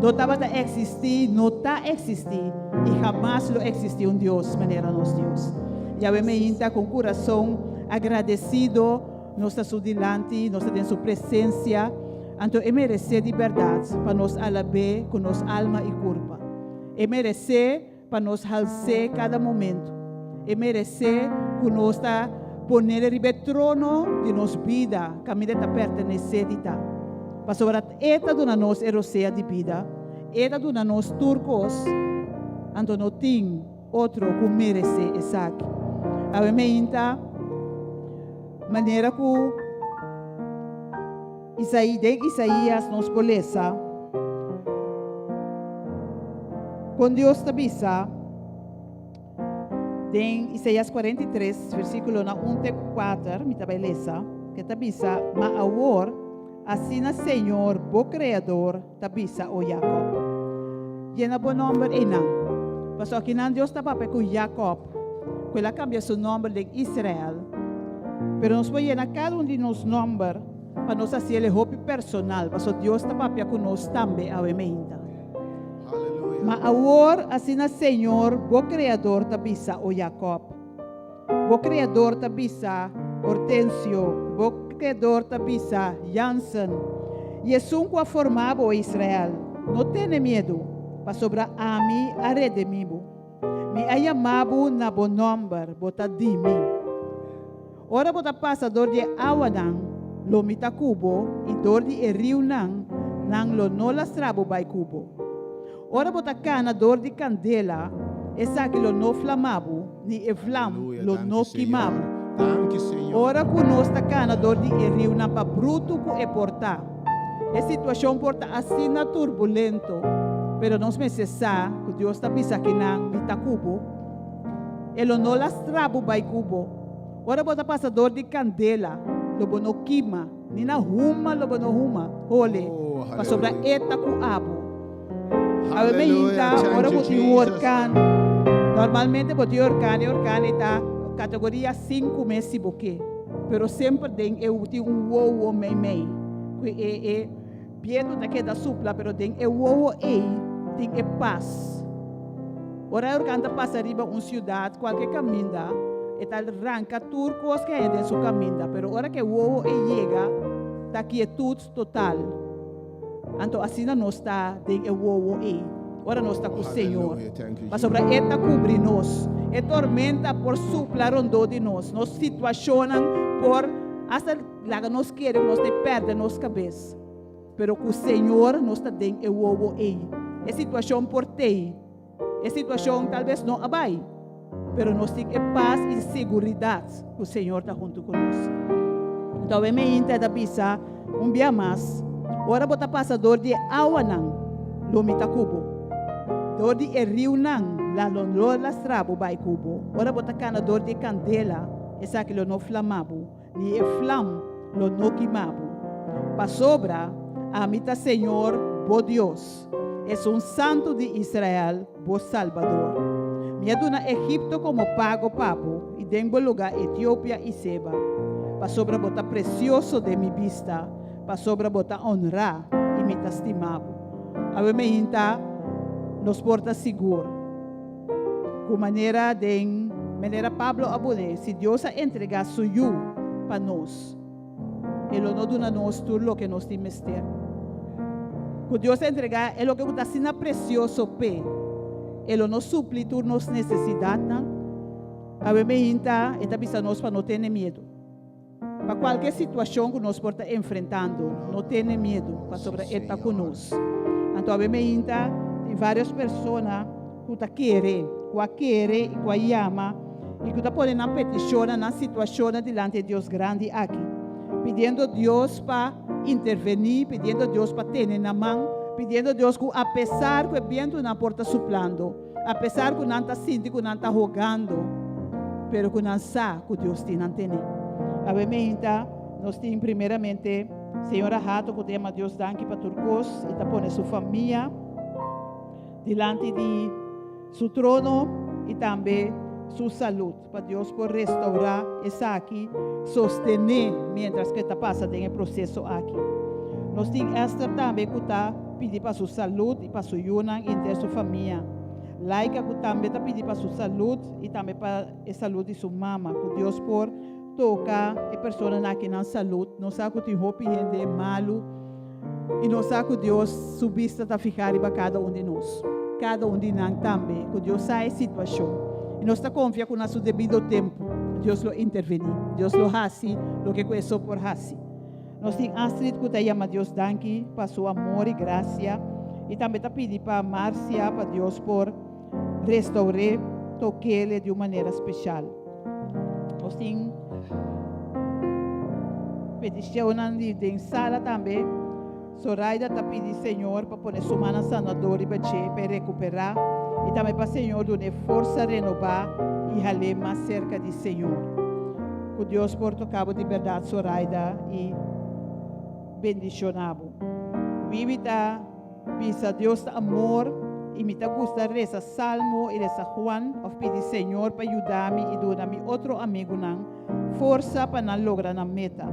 No tabata existi, no ta existi, i hamas lo existi un Dios manera nos Dios. I awe meinta cu un curason agradecido nos ta su dilanti, nos ta den su presencia, anto e merece di berdad pa nos alab'é cu nos alma i curpa. E merece pa nos hals'é kada momento. E meresé ku nos ta ponele riba e trono di nos bida kaminda e ta pertenesé di ta. Pasobra E ta duna nos e rosea di bida, E ta duna nos tur kos, anto no tin otro ku meresé esaki. Awe meinta manera ku Isaí, den Isaías nos por lesa kon Dios ta bisa den Isaías 43, versíkulonan un te ku kuater, mi ta bai lesa, ke ta bisa, Ma awor, asina Señor, bo Kreador, ta bisa, o Jakòb, yena bo nòmber einan. Pasobra akinan Dios ta papia ku Jakòb, ku el a kambia su nòmber den Israel. Pero nos por yena kada un di nos nòmber pa nos hasi el e hopi personal, pasobra Dios ta papia ku nos tambe awe meinta. Ma awor, asina Señor, bo Kreador, ta bisa, o Jakòb. Bo Kreador ta bisa, Hortensio, bo Kreador ta bisa, Jansen, i esun ku a forma bo, o Israel, no tene miedu, pasobra ami a redemí bo. Mi a yama bo na bo nòmber, bo ta di mi. Ora bo ta pasa dor di e awanan, lo mi ta ku bo, i dor di e riunan, nan lo no lastra bo bai ku bo. Ora bo ta kana dor di kandela, esaki lo no flama bo, ni e vlam Aleluya, lo danki no kima Señor. bo. Danki Señor. Ora ku nos ta kana dor di e riunan pa brutu ku e por ta, e situashon por ta asina turbulento, pero nos mester sa ku Dios ta bisa kinan, Mi ta ku bo. E lo no lastra bo bai ku bo. Ora bo ta pasa dor di kandela, lo bo no kima, ni na huma lo bo no huma, hole, Oh, pasobra aleluya. e ta ku abo. Awe Aleluya, meinta, thank ora you, bo tin un Jesus. orkan, normalmente bo tin orkan, e orkan ei ta kategoria sinku mes si bo ke, pero semper den e tin un wowo meimei, ku e e bientu ta keda supla, pero den e wowo ei tin e pas. Ora e orkan ta pasa riba un siudat, kualke kaminda, e ta ranka tur kos ke haña den su kaminda. Pero ora ku e wowo ei yega, ta kietut total. Anto asina nos ta den e wowo ei, ora nos ta ku Señor. Pasobra E ta kubri nos. E tormenta por supla rondó di nos. Nos situashonnan por asta laga nos kere ku nos ta pèrdè nos kabes. Pero ku Señor nos ta den e wowo ei. E situashon por t'ei. E situashon talbes no a bai, pero nos tin e pas i seguridat ku Señor ta huntu ku nos. Anto awe meinta ta bisa un bia mas, Ora bo ta pasa dor di e awanan, lo mi ta ku bo. Dor di e riunan, la lo no lastra bo bai ku bo. Ora bo ta kana dor di e kandela, esaki lo no flama bo. Ni e flam lo no kima bo. Pasobra ami ta Señor bo Dios, Esun Santu di Israel, bo Salbador. Mi a duna Egipto komo pago pa bo i den bo lugá Etiopia i Seba, pasobra bo ta presioso den mi bista, pasobra bo ta onrá i mi ta stima bo. Awe meinta nos por ta sigur. Ku manera den manera Pablo a pone, si Dios a entregá su Yu pa nos, e lo no duna nos tur loke nos tin mester. Ku Dios a entregá e loke ku ta asina presioso p'e, e lo no supli tur nos nesesidatnan? Awe meinta e ta bisa nos pa no tene miedu. Pa kualke situashon ku nos por ta enfrentando, no tene miedu, pasobra E ta ku nos. Anto awe meinta tin vários persona ku ta kere, ku a kere i ku a yama i ku ta pone nan petishonnan, nan situashonnan dilanti e Dios grandi aki, pidiendo Dios pa intervení, pidiendo Dios pa tene nan man, pidiendo Dios ku apesar ku e bientunan por ta suplando, Apesar ku nan ta sinti ku nan ta hogando, pero ku nan sa ku Dios tin nan tene. Awe meinta nos tin primeramente señora Hato ku ta yama Dios danki pa tur kos i ta pone su famia dilanti di su trono i tambe su salud pa Dios por restaurá esaki, sostené mientras ku e ta pasa den e proseso aki. Nos tin Esther tambe ku ta pidi pa su salud i pa su yunan i henter su famia. Laika ku tambe ta pidi pa su salud i tambe pa e salud di su mama. Ku Dios por toka e personanan aki nan salud. Nos sa ku tin hopi hende malu i nos sa ku Dios su bista ta fiha riba kada un di nos, kada un di nan tambe, ku Dios sa e situashon. I nos ta konfia ku na su debido tempu Dios lo intervení, Dios lo hasi loke ku e so por hasi. Nos tin Astrid ku ta yama Dios danki pa su amor i grasia i tambe ta pidi pa Marcia pa Dios por restaur'é, tok'é di un manera speshal. Nos tin petishonnan di den sala tambe. Zoraida ta pidi Señor pa pone su mannan sanador riba dje pa e rekuperá i tambe pa Señor dun'é forsa renobá i hal'é mas serka di Señor. Ku Dios por toka bo di bèrdat Zoraida i bendishoná bo. Wiwi ta bisa Dios ta amor i mi ta gusta resa Salmo i resa Juan òf pidi Señor pa yuda mi i duna mi otro amigunan forsa pa nan logra nan meta,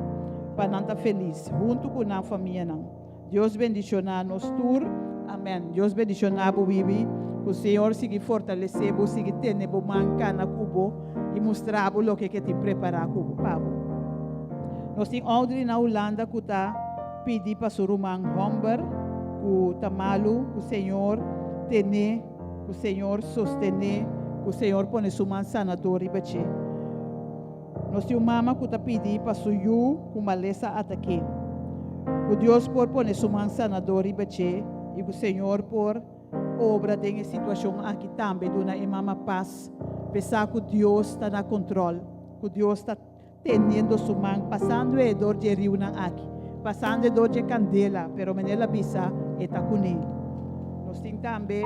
pa nan ta felis huntu ku nan famianan. Dios bendishoná nos tur. Amèn. Dios bendishoná bo Wiwi. Ku Señor sigui fortalesé bo, sigui tene bo man kana ku bo i mustra bo loke ke tin prepará ku bo pa bo. Nos tin Audrey na Hulanda ku ta pidi pa su ruman hòmber ku ta malu, ku Señor tene, ku Señor sostené, ku Señor pone su man sanador riba dje. Nos tin un mama ku ta pidi pa su yu ku malesa atak'é, ku Dios por pone su man sanador riba dje i ku Señor por Obra den e situashon aki tambe duna e mama pas p'e sa ku Dios ta na kontrol, ku Dios ta teniendo su man pasando e dor dje riunan aki, pasando e dor dje kandela, pero manera el a bisa, e ta kuné. Nos tin tambe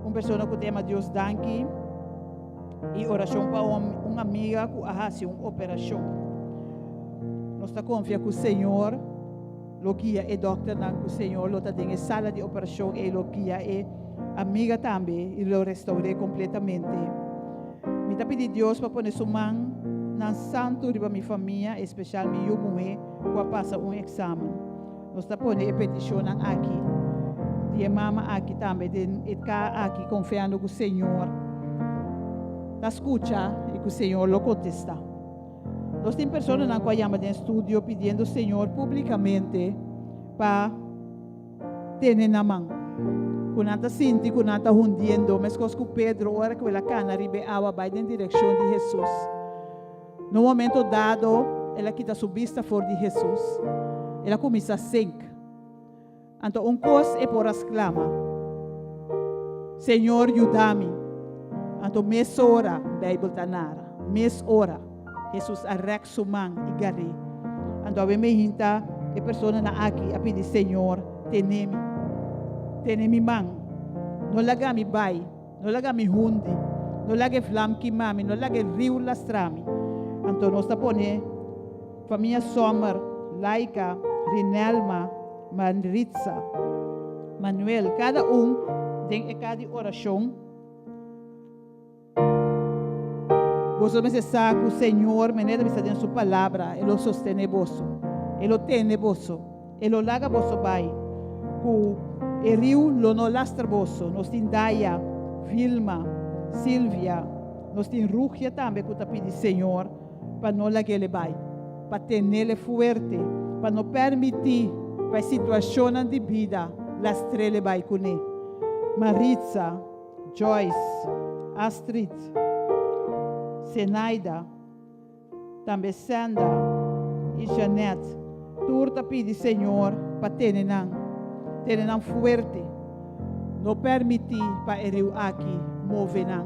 un persona ku ta yama Dios danki i orashon pa un amiga ku a hasi un operashon. Nos ta konfia ku Señor. Lo guia e dòkternan ku Señor lo ta den e sala di operashon ei lo guia e amiga tambe i lo restaur'é kompletamente. Mi ta pidi Dios pa pone su man nan santu riba mi famia, espeshal mi yu muhé ku a pasa un eksamen. Nos ta pone e petishonnan aki. Di e mama aki tambe den e ka aki konfiando ku Señor ta skucha i ku Señor lo kontestá. Nos tin personanan ku a yama den studio pidiendo Señor públikamente pa tene nan man, ku nan ta sinti ku nan ta hundiendo, meskos ku Pedro ora ku el a kana riba e awa bai den direkshon di Hesus. Na un momento dado el a kita su bista for di Hesus, el a kuminsá sink. Anto un kos e por a sklama, Señor, yuda mi! Anto mesora, Beibel ta nara, mesora Hesus a rèk su man i gar'é. Anto awe mi hinta e personanan aki a pidi, Señor, tene mi. Tene mi man. No laga mi bai. No laga mi hundi. No laga e vlam kima mi. No laga e riu lastra mi. Anto nos ta pone famia Sommer, Laika, Rinelma, Maritza, Manuel, kada un den e ka di orashon. Boso mester sa ku Señor manera ta bisa den su palabra, e lo sostené boso, e lo tene boso, e lo laga boso bai, ku e riu lo no lastra boso. Nos tin Daya, Vilma, Silvia, nos tin Rugia tambe ku ta pidi Señor pa no lag'ele bai, pa tenele fuerte, pa no permití pa e situashonnan di bida lastr'ele bai kuné. Maritza. Joyce, Astrid, Zenaida, tambe Senda i Jeanette, tur ta pidi Señor pa tene nan, tene nan fuerte, no permití pa e riu aki move nan.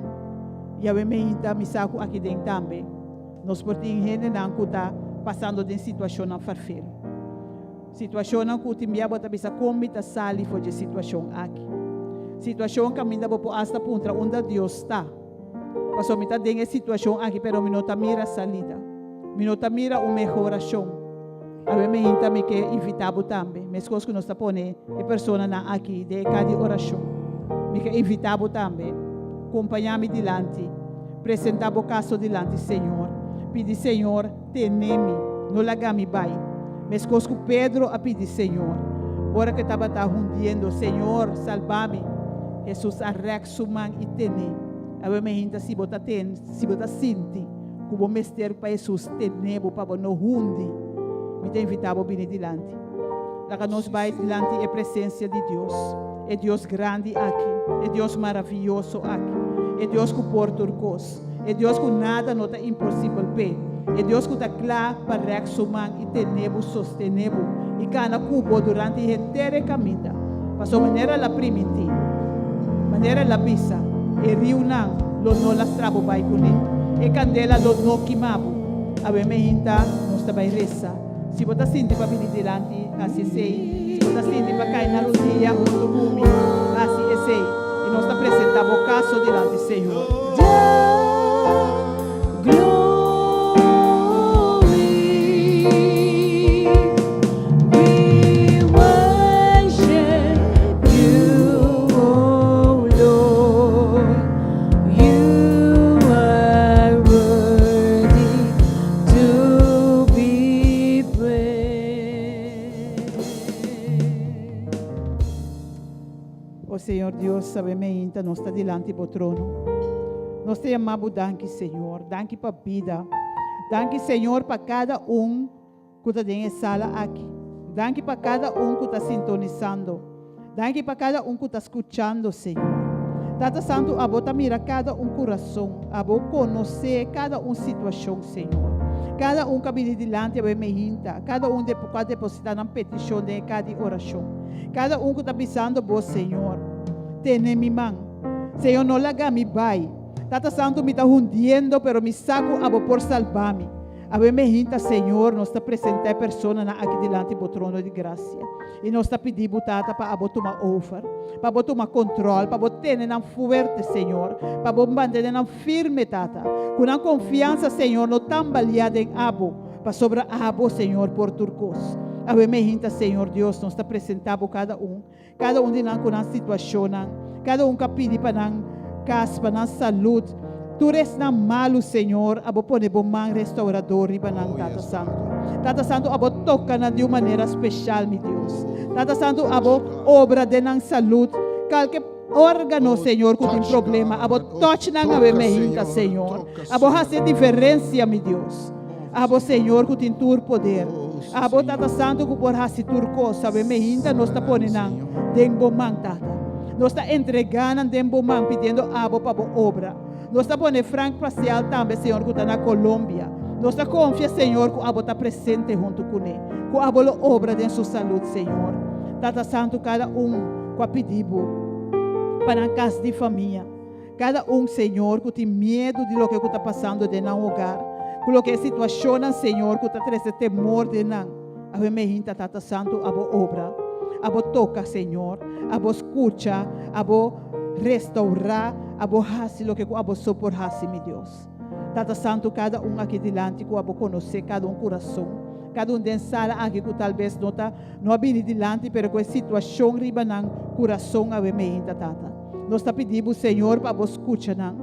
Yahweh meinta mi sa ku aki den tambe nos por tin hendenan ku ta pasando den situashonnan farfelu. Situashonnan ku tin bia bo ta bisa kon mi ta sali for dje situashon aki. Situashon kaminda bo por asta puntra unda Dios ta. Pasobra mi ta den e situashon aki pero mi no ta mira salida. Mi no ta mira un mehorashon. Awe meinta mi ke invitá bo tambe, meskos ku nos ta pone e personanan aki den e ka di orashon. Mi ke invitá bo tambe, kompañá mi dilanti, presentá bo kaso dilanti Señor. Pidi Señor Tene mi, no laga mi bai. Meskos ku Pedro a pidi Señor, ora ku e tabata hundiendo, Señor, salba mi! Hesus a rèk su man i ten'é. Awe mi hinta si bo ta ten, si bo ta sinti ku bo mester pa Hesus tene bo pa bo no hundi, mi ta invitá bo bini dilanti. Laga nos bai dilanti e presensia di Dios, e Dios grandi aki, e Dios maravioso aki, e Dios ku por tur kos. E Dios ku nada no ta imposibel p'e. E Dios ku ta kla pa rèk su man i tene bo, sostené bo i kana ku bo durante henter e kaminda. Pasobra manera el a primintí, manera el a bisa, e riunan lo no lastra bo bai kuné, e kandela lo no kima bo. Awe meinta nos ta bai resa. Si bo ta sinti pa bini dilanti, hasi esei. Si bo ta sinti pa kai na rodia huntu ku mi, hasi esei. I nos ta presentá bo kaso dilanti Señor. To be praised. O Señor Dios, sabe meinta nos ta dilanti bo trono. Nos ta yama bo danki, Señor. Danki pa bida. Danki, Señor, pa kada un ku ta den e sala aki. Danki pa kada un ku ta sintonisando. Danki pa kada un ku ta skuchando, Señor. Tata Santu, abo ta mira kada un kurason. Abo konosé kada un situashon, Señor. Kada un ku a bini dilanti abo e mehinta, kada un ku a depositá nan petishon den e ka di orashon. Kada un ku ta bisando bo, Señor, tene mi man. Señor, no laga mi bai. Tata Santu, mi ta hundiendo, pero mi sa ku abo por salba mi. Awe mehinta, Señor, nos ta presentá e personanan aki dilanti bo trono di grasia. I nos ta pidi bo, Tata, pa abo tuma over, pa bo tuma control, pa bo tene nan fuerte, Señor, pa bo mantene nan firme, Tata, cu nan confiansa, Señor, no tambalia den abo, pasobra abo, Señor, por tur cos. Awe mehinta, Señor Dios, nos ta presenta bo cada un, cada un di nan cu nan situacionnan, cada un cu a pidi pa nan cas, pa nan salud. Tur esnan malu, Señor, abo pone bo man restaurador riba nan, Oh, Tata yes, Santu. Father. Tata Santu, abo toka nan di un manera speshal, mi Dios. Oh, Tata Santu, touch, abo God. obra den nan salud. Kalke órgano, Oh, Señor, ku tin touch, problema, God. abo Oh, touch nan awe toka, meinta, Señor. Señor. Toka, Abo hasi Señor. diferensia, mi Dios. Abo, Señor, ku tin tur poder. Oh, sí, Abo, Señor. Tata Santu, ku por hasi tur kos. Awe meinta nos ta pone nan Señor. den bo man, Tata. Nos ta entregá nan den bo man, pidiendo abo pa bo obra. Nos ta pone Frank Placial tambe, Señor, ku ta na Colombia. Nos ta konfia, Señor, ku abo ta presente huntu kuné. Ku abo lo obra den su salud, Señor. Tata Santu, kada un ku a pidi bo pa nan kas di famia. Kada un, Señor, ku tin miedu di loke ku ta pasando den nan hogar, ku loke e situashonnan, Señor, ku ta trese temor den nan. Awe meinta, Tata Santu, abo obra. Abo toka, Señor. Abo skucha. Abo restaurá. Abo hasi loke ku abo so por hasi, mi Dios. Tata Santu, kada un aki dilanti ku abo konosé kada un kurason, kada un den sala aki ku talbes no ta no a bini dilanti pero ku e situashon riba nan kurason awe meinta, Tata. Nos ta pidi bo, Señor, pa abo skucha nan,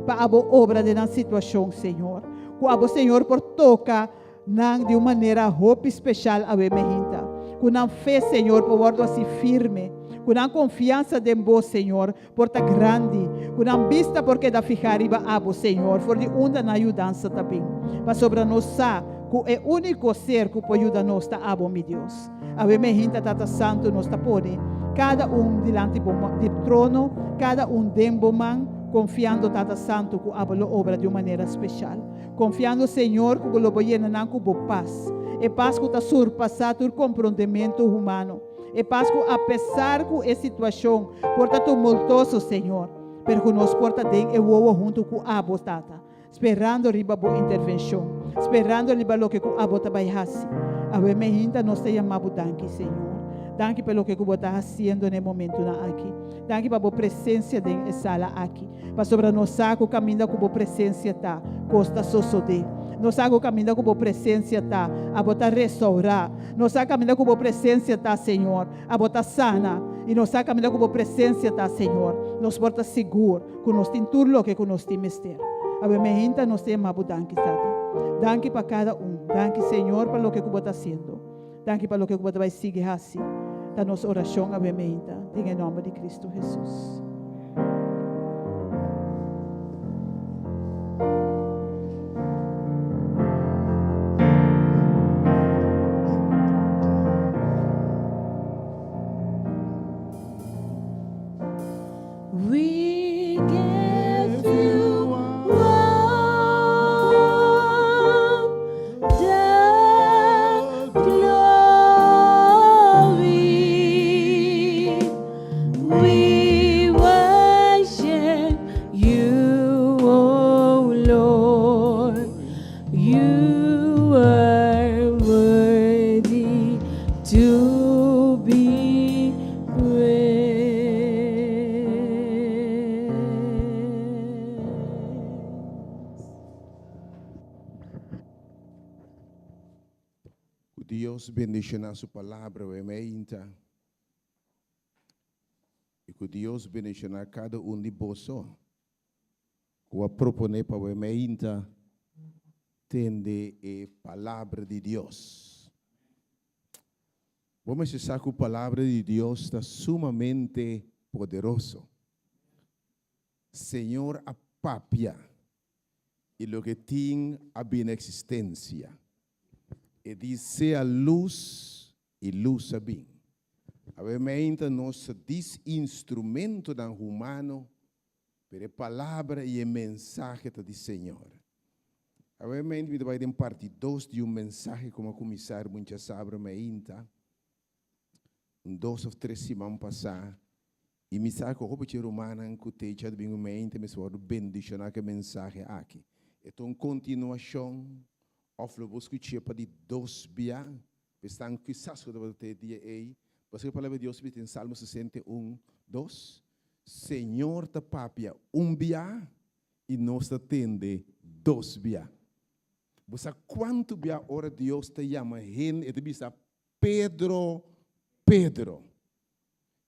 pa abo obra den nan situashon, Señor. Ku abo, Señor, por toka nan di un manera hopi speshal awe mehinta. Ku nan fe, Señor, por wòrdu hasi firme. Ku nan konfiansa den Bo, Señor, por ta grandi. Ku nan bista por keda fihá riba Abo, Señor, for di unda nan yudansa ta bin. Pasobra nos sa ku e úniko ser ku por yuda nos ta Abo, mi Dios. Awe mehinta, Tata Santu, nos ta pone kada un dilanti Bo di trono, kada un den Bo man, konfiando, Tata Santu, ku Abo lo obra di un manera speshal. Konfiando, Señor, ku bo lo bo yena nan ku bo pas, e pas ku ta surpasá tur komprondementu humano, e pas ku apesar ku e situashon por ta tumultoso, Señor, pero ku nos por ta den e wowo huntu ku abo, Tata, sperando riba bo intervenshon, sperando riba loke ku abo ta bai hasi. Awe meinta nos ta yama bo danki, Señor. Danki pa loke ku bo ta hasiendo na e momentunan aki. Danki pa bo presensia den e sala aki. Pasobra nos sa ku kaminda ku bo presensia ta, kos ta sosodé. Nos sa ku kaminda ku bo presensia ta, abo ta restourá. Nos sa kaminda ku bo presensia ta, Señor, abo ta sana. I nos sa kaminda ku bo presensia ta, Señor, nos por ta sigur ku nos tin tur loke ku nos tin mester. Awe meinta nos ta yama bo danki, Tata. Danki pa kada un. Danki, Señor, pa loke ku bo ta hasiendo. Danki pa loke ku bo ta bai sigui hasi. Ta nos orashon awe meinta, den e nòmber di Kristu Hesus. We give you all the glory. We worship you, O Lord. You are worthy to be praised. Ku Dios bendishoná su palabra awe meinta. I ku Dios bendishoná kada un di boso ku a proponé pa awe meinta tende e palabra di Dios. Bo mester sa ku palabra di Dios ta sumamente poderoso. Señor a papia i loke tin a bini eksistensia. E di sea lus i lus a bin. Awe meinta nos ta dis instrumentonan humano, pero e palabra i e mensahe ta di Señor. Awe meinta mi ta bai den parti dos di un mensahe ku mi a kuminsá riba un djasabra meinta, un dos òf tres siman pasá, i mi sa ku hopi dje rumannan ku te dja bin meinta mester wòrdu bendishoná ku e mensahe aki. E ta un kontinuashon òf lo bo skuch'é pa di dos bia. Esnan kisas ku tabata te e dia ei, pasobra e Palabra di Dios bisa den Salmo 61, 2, Señor ta papia un bia i nos ta tende dos bia. Bo sa kuantu bia ora Dios ta yama hende, e ta bisa, Pedro, Pedro.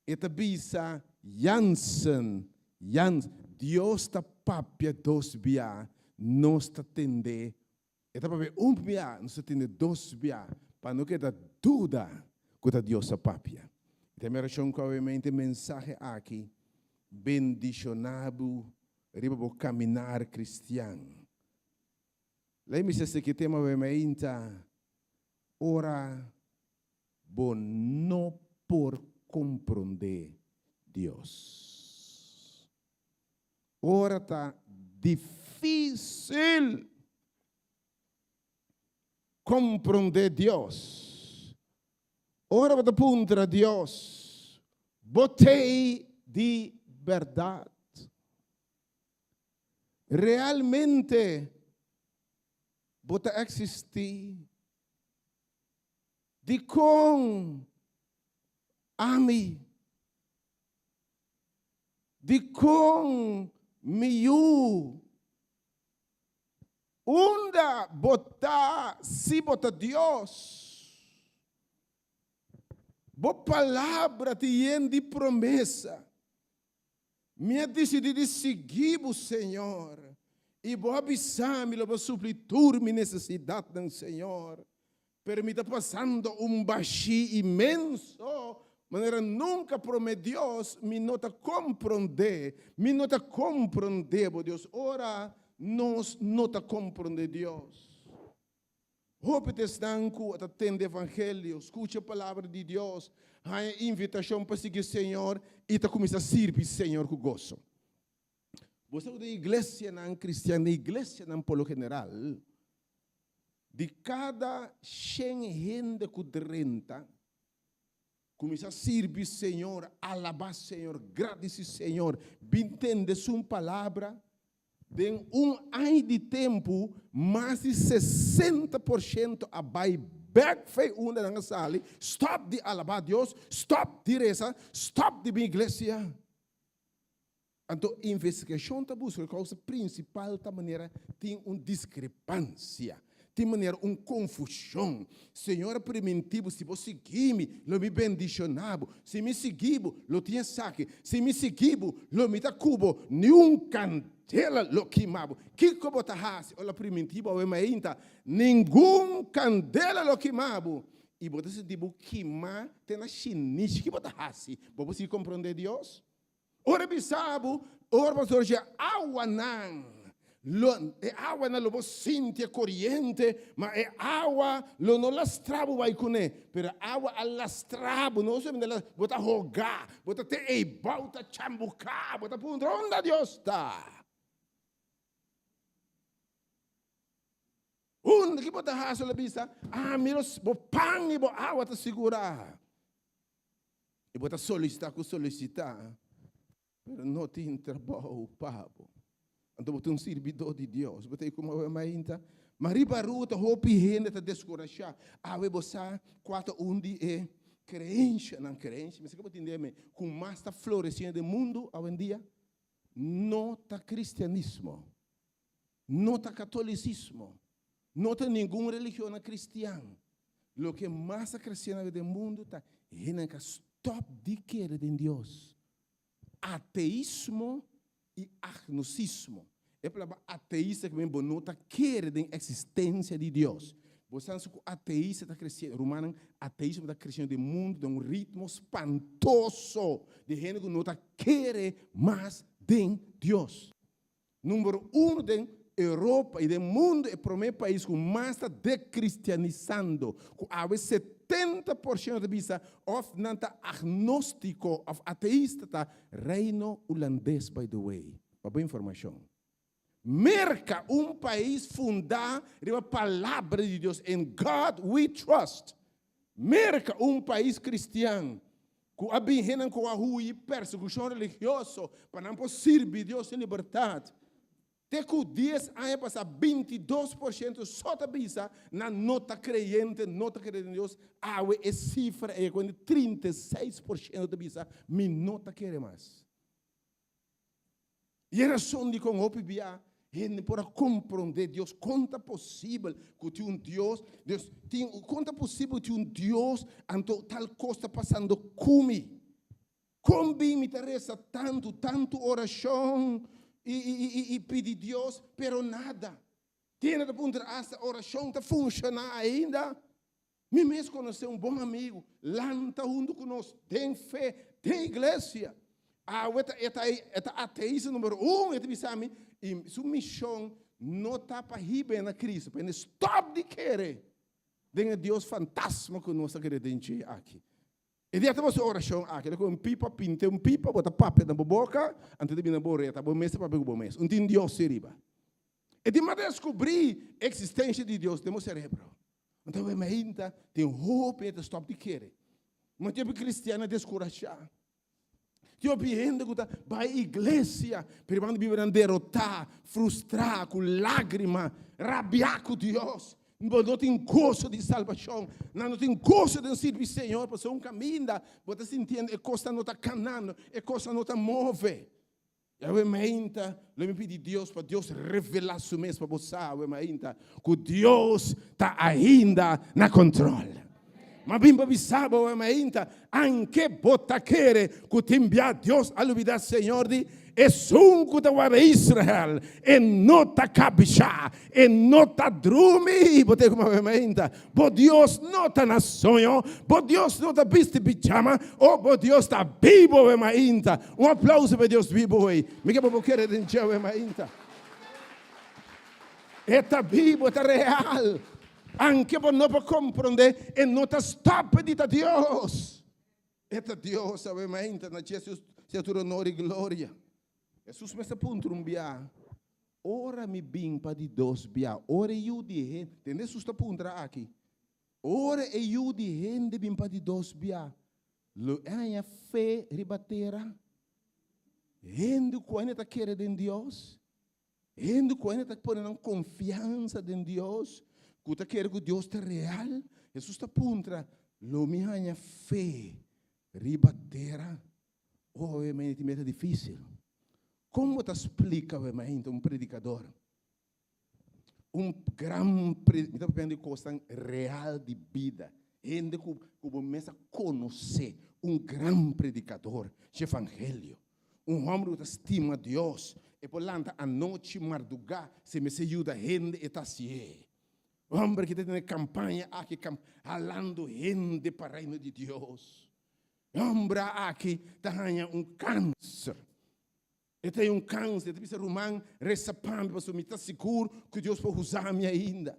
E ta bisa, Jansen, Jansen. Dios ta. papia dos bia, nos ta tende, e ta papia un bia, nos ta tende dos bia, pa no keda duda ku ta Dios a papia. I ta mi orashon ku awe mensahe aki bendishoná bo riba bo kaminar kristian. Lei mi sa seki tema awe mainta, ora bo no por komprondé Dios. Ora ta difísil komprondé Dios. Ora bo ta puntra Dios, bo t'ei di bèrdat? Realmente bo ta eksistí? Dikon ami? Dikon mi yu? Unda bo ta si bo ta Dios? Bo palabra tin yen di promesa. Mi a disidí di sigui bo, Señor, i bo a bisa mi lo bo supli tur mi nesesidatnan, Señor. Pero mi ta pasando un bashí inmenso, manera nunka promé, Dios, mi no ta komprondé, mi no ta komprondé bo, Dios. Ora nos no ta komprondé Dios. Hopi ta esnan ku ta tende evangelio, skucha palabra di Dios, haña invitashon pa sigui Señor i ta kuminsá sirbi Señor ku goso. Bo sa ku den iglesianan kristian, den iglesianan por lo general, di kada shen hende ku drenta, kuminsá sirbi Señor, alabá Señor, gradisí Señor, bin tende Su palabra, Den un aña di tempu, mas di 60% a bai bèk fei unda nan a sali, stòp di alabá Dios, stòp di resa, stòp di bin iglesia. Anto investigashon ta buska e kousa prinsipal ta manera tin un diskrepansia, tin manera un konfushon. Señor a primintí bo, si bo sigui mi, lo mi bendishoná bo. Si mi sigui bo, lo tin esaki. Si mi sigui bo, lo mi ta ku bo, niun kandela lo kima bo. Kiko bo ta hasi ora primintí bo awe mainta, ningun kandela lo kima bo, i bo ta sinti bo kimá te na shinishi? Ki bo ta hasi? Bo por sigui komprondé Dios? Ora bisa bo, ora bo surgi awanan, lo, e awanan lo bo sinti e koriente, ma e awa lo no lastra bo bai kuné. Pero awa a lastra bo, no solamente lastra, bo ta hogá, bo ta te ei bou ta chambuká, bo ta puntra, Unda Dios ta? Unda ki bo ta hasi? Lo bisa, Ami lo, bo pan i bo awa ta sigurá. I bo ta solisitá ku solisitá, pero no tin trabou pa bo. Anto bo ta un sirbidó di Dios. Bo ta ei komo awe mainta. Ma riba ruta hopi hende ta deskurashá. Awe bo sa kua ta un di e kreenshanan, kreensia, mi sa ke bo tende mi, ku mas ta floresiendo den mundu awendia? No ta kristianismo. No ta katolisismo. No ta ningun religionnan kristian. Loke mas ta kresiendo awe den mundu ta hendenan ku a stòp di kere den Dios. Ateismo i agnosismo. E palabra ateista ke men bo no ta kere den eksistensia di Dios. Bo sa ku ateista ta kresiendo, rumannan, ateismo ta kresiendo den mundu den un ritmo spantoso di hende ku no ta kere mas den Dios. Numero uno den Europa y den mundo e prome pais cu mas ta decristianisando, cu awe 70% ta bisa of nan ta agnostico of ateista ta Reino Hulandes by the way, pa bo informacion. Merca un pais funda riba palabra di Dios in God we trust. Merca un pais cristian Ku a bin hennan ku a hui persekushon religioso pa nan por sirbi Dios den libertat. Te ku dies aña pasá, 22% so ta bisa nan no ta kreyente, no ta kere den Dios. Awe e sifra ei a kuenta 36% ta bisa mi no ta kere mas. I e rason dikon hopi bia hende por a komprondé Dios, kon ta posibel ku tin un Dios, Dios tin, kon ta posibel ku tin un Dios anto tal kos ta pasando ku mi? Kon bin mi ta resa tantu, tantu orashon? I i pidi Dios, pero nada. Tin hende ta puntra asta orashon ta funshoná ainda? Mi mes konosé un bon amigu, lanta huntu ku nos den fe, den iglesia. Awe ta e ta e ta ateista numero un, e ta bisa mi, i su mishon no ta pa hiba na Cristo, pa hende stòp di kere den e Dios fantasma ku nos ta kere den dje aki. E dia ta boso orashon aki, ta ku un pipa, pinte un pipa, bo ta papia na bo boka, anto ta bini na bo reta, bo mes ta papia ku bo mes. Un tin Dios ei riba. E tin mas deskubrí eksistensha di Dios den bo serebro. Anto e mainta tin hopi hende ta stòp di kere. Ma tin hopi kristian a deskurashá. Tin hopi hende ku ta bai iglesia, pero e banda biba nan derotá, frustrá, ku lágrima, rabiá ku Dios. Bo no tin goso di salbashon, nan no tin goso den sirbi Señor, pasobra un kaminda bo ta sintiendo e kosnan no ta kanando, e kosnan no ta move. Awe mainta lo mi pidi Dios pa Dios revelá su mes pa bo sa awe mainta ku Dios ta ainda na kontrol. Ma bin pa bisa bo awe mainta, anke bo ta kere ku tin bia Dios a lubidá Señor di esun ku ta warda Israel, e no ta kabishá, e no ta drumi. Bo ta kuma awe mainta? Bo Dios no ta na soño, bo Dios no ta bisti pijama, oh bo Dios ta bibo awe mainta. Un aplauso pa e Dios bibo ei. Mi ke pa bo kere den dje awe mainta. E ta bibo, e ta real. Anke bo no por komprondé, e no ta stòp di ta Dios. E ta Dios awe mainta, na dje sea tur honor i gloria. Hesus mes a puntra un bia, Ora mi bin pa di dos bia, ora e yu di hende, tende Hesus ta puntra aki, ora e yu di hende bin pa di dos bia, lo e haña fe riba tera? Hende ku ainda ta kere den Dios? Hende ku ainda ta pone nan konfiansa den Dios, ku ta kere ku Dios ta real? Hesus ta puntra, Lo mi haña fe riba tera? Oh, e mei tin meta difícil. Kon bo ta splika we mainta un predikador? Un gran pre, mi ta papiando di kosnan real di bida. Hende ku ku bo mes a konosé, un gran predikador dje evangelio. Un hòmber ku ta stima Dios. E por lanta anochi mardugá si e mester yuda hende e ta hasié. Hòmber ki ta tene kampaña aki kam halando hende pa reino di Dios. E hòmber aki ta haña un kanser. E ta haña un kanser. E ta bisa, Ruman, resa pa mi, pasobra mi ta sigur ku Dios por usa mi ainda.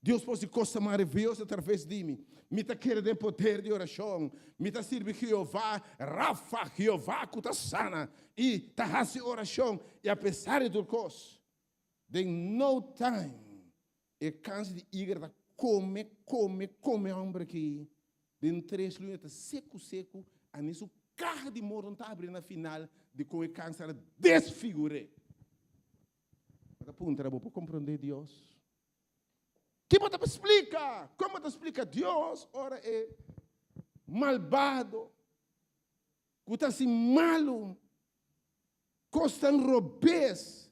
Dios por hasi kosnan maravioso atraves di mi. Mi ta kere den poder di orashon. Mi ta sirbi Jehová Rafa, Jehová ku ta sana i ta hasi orashon. I apesar di tur kos, den no time, E kanser di igra ta kome, kome, kome hòmber aki. Den tres luna e ta seku, seku, a ni su kaha di morto no ta abri na final di kon e kanser a desfigur'é. Bo ta puntra, bo por komprondé Dios? Ki bo ta por splika? Kon bo ta splika Dios ora e malbado ku ta hasi malu Kosnan robes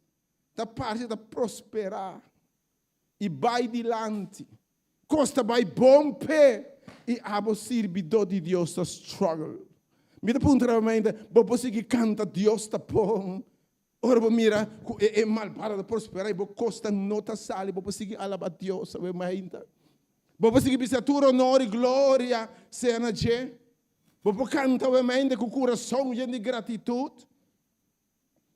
ta parse ta prosperá i bai dilanti. Kos ta bai bon p'e i abo sirbidó di Dios ta struggle. Mi ta puntra bo mente, bo por sigui kanta Dios ta bon ora bo mira ku e e malbado ta prosperá i bo kosnan no ta sali? Bo por sigui alabá Dios awe mainta? Bo por sigui bisa tur honor i gloria sea na dje? Bo por kanta awe mainta ku kurason yen di gratitut?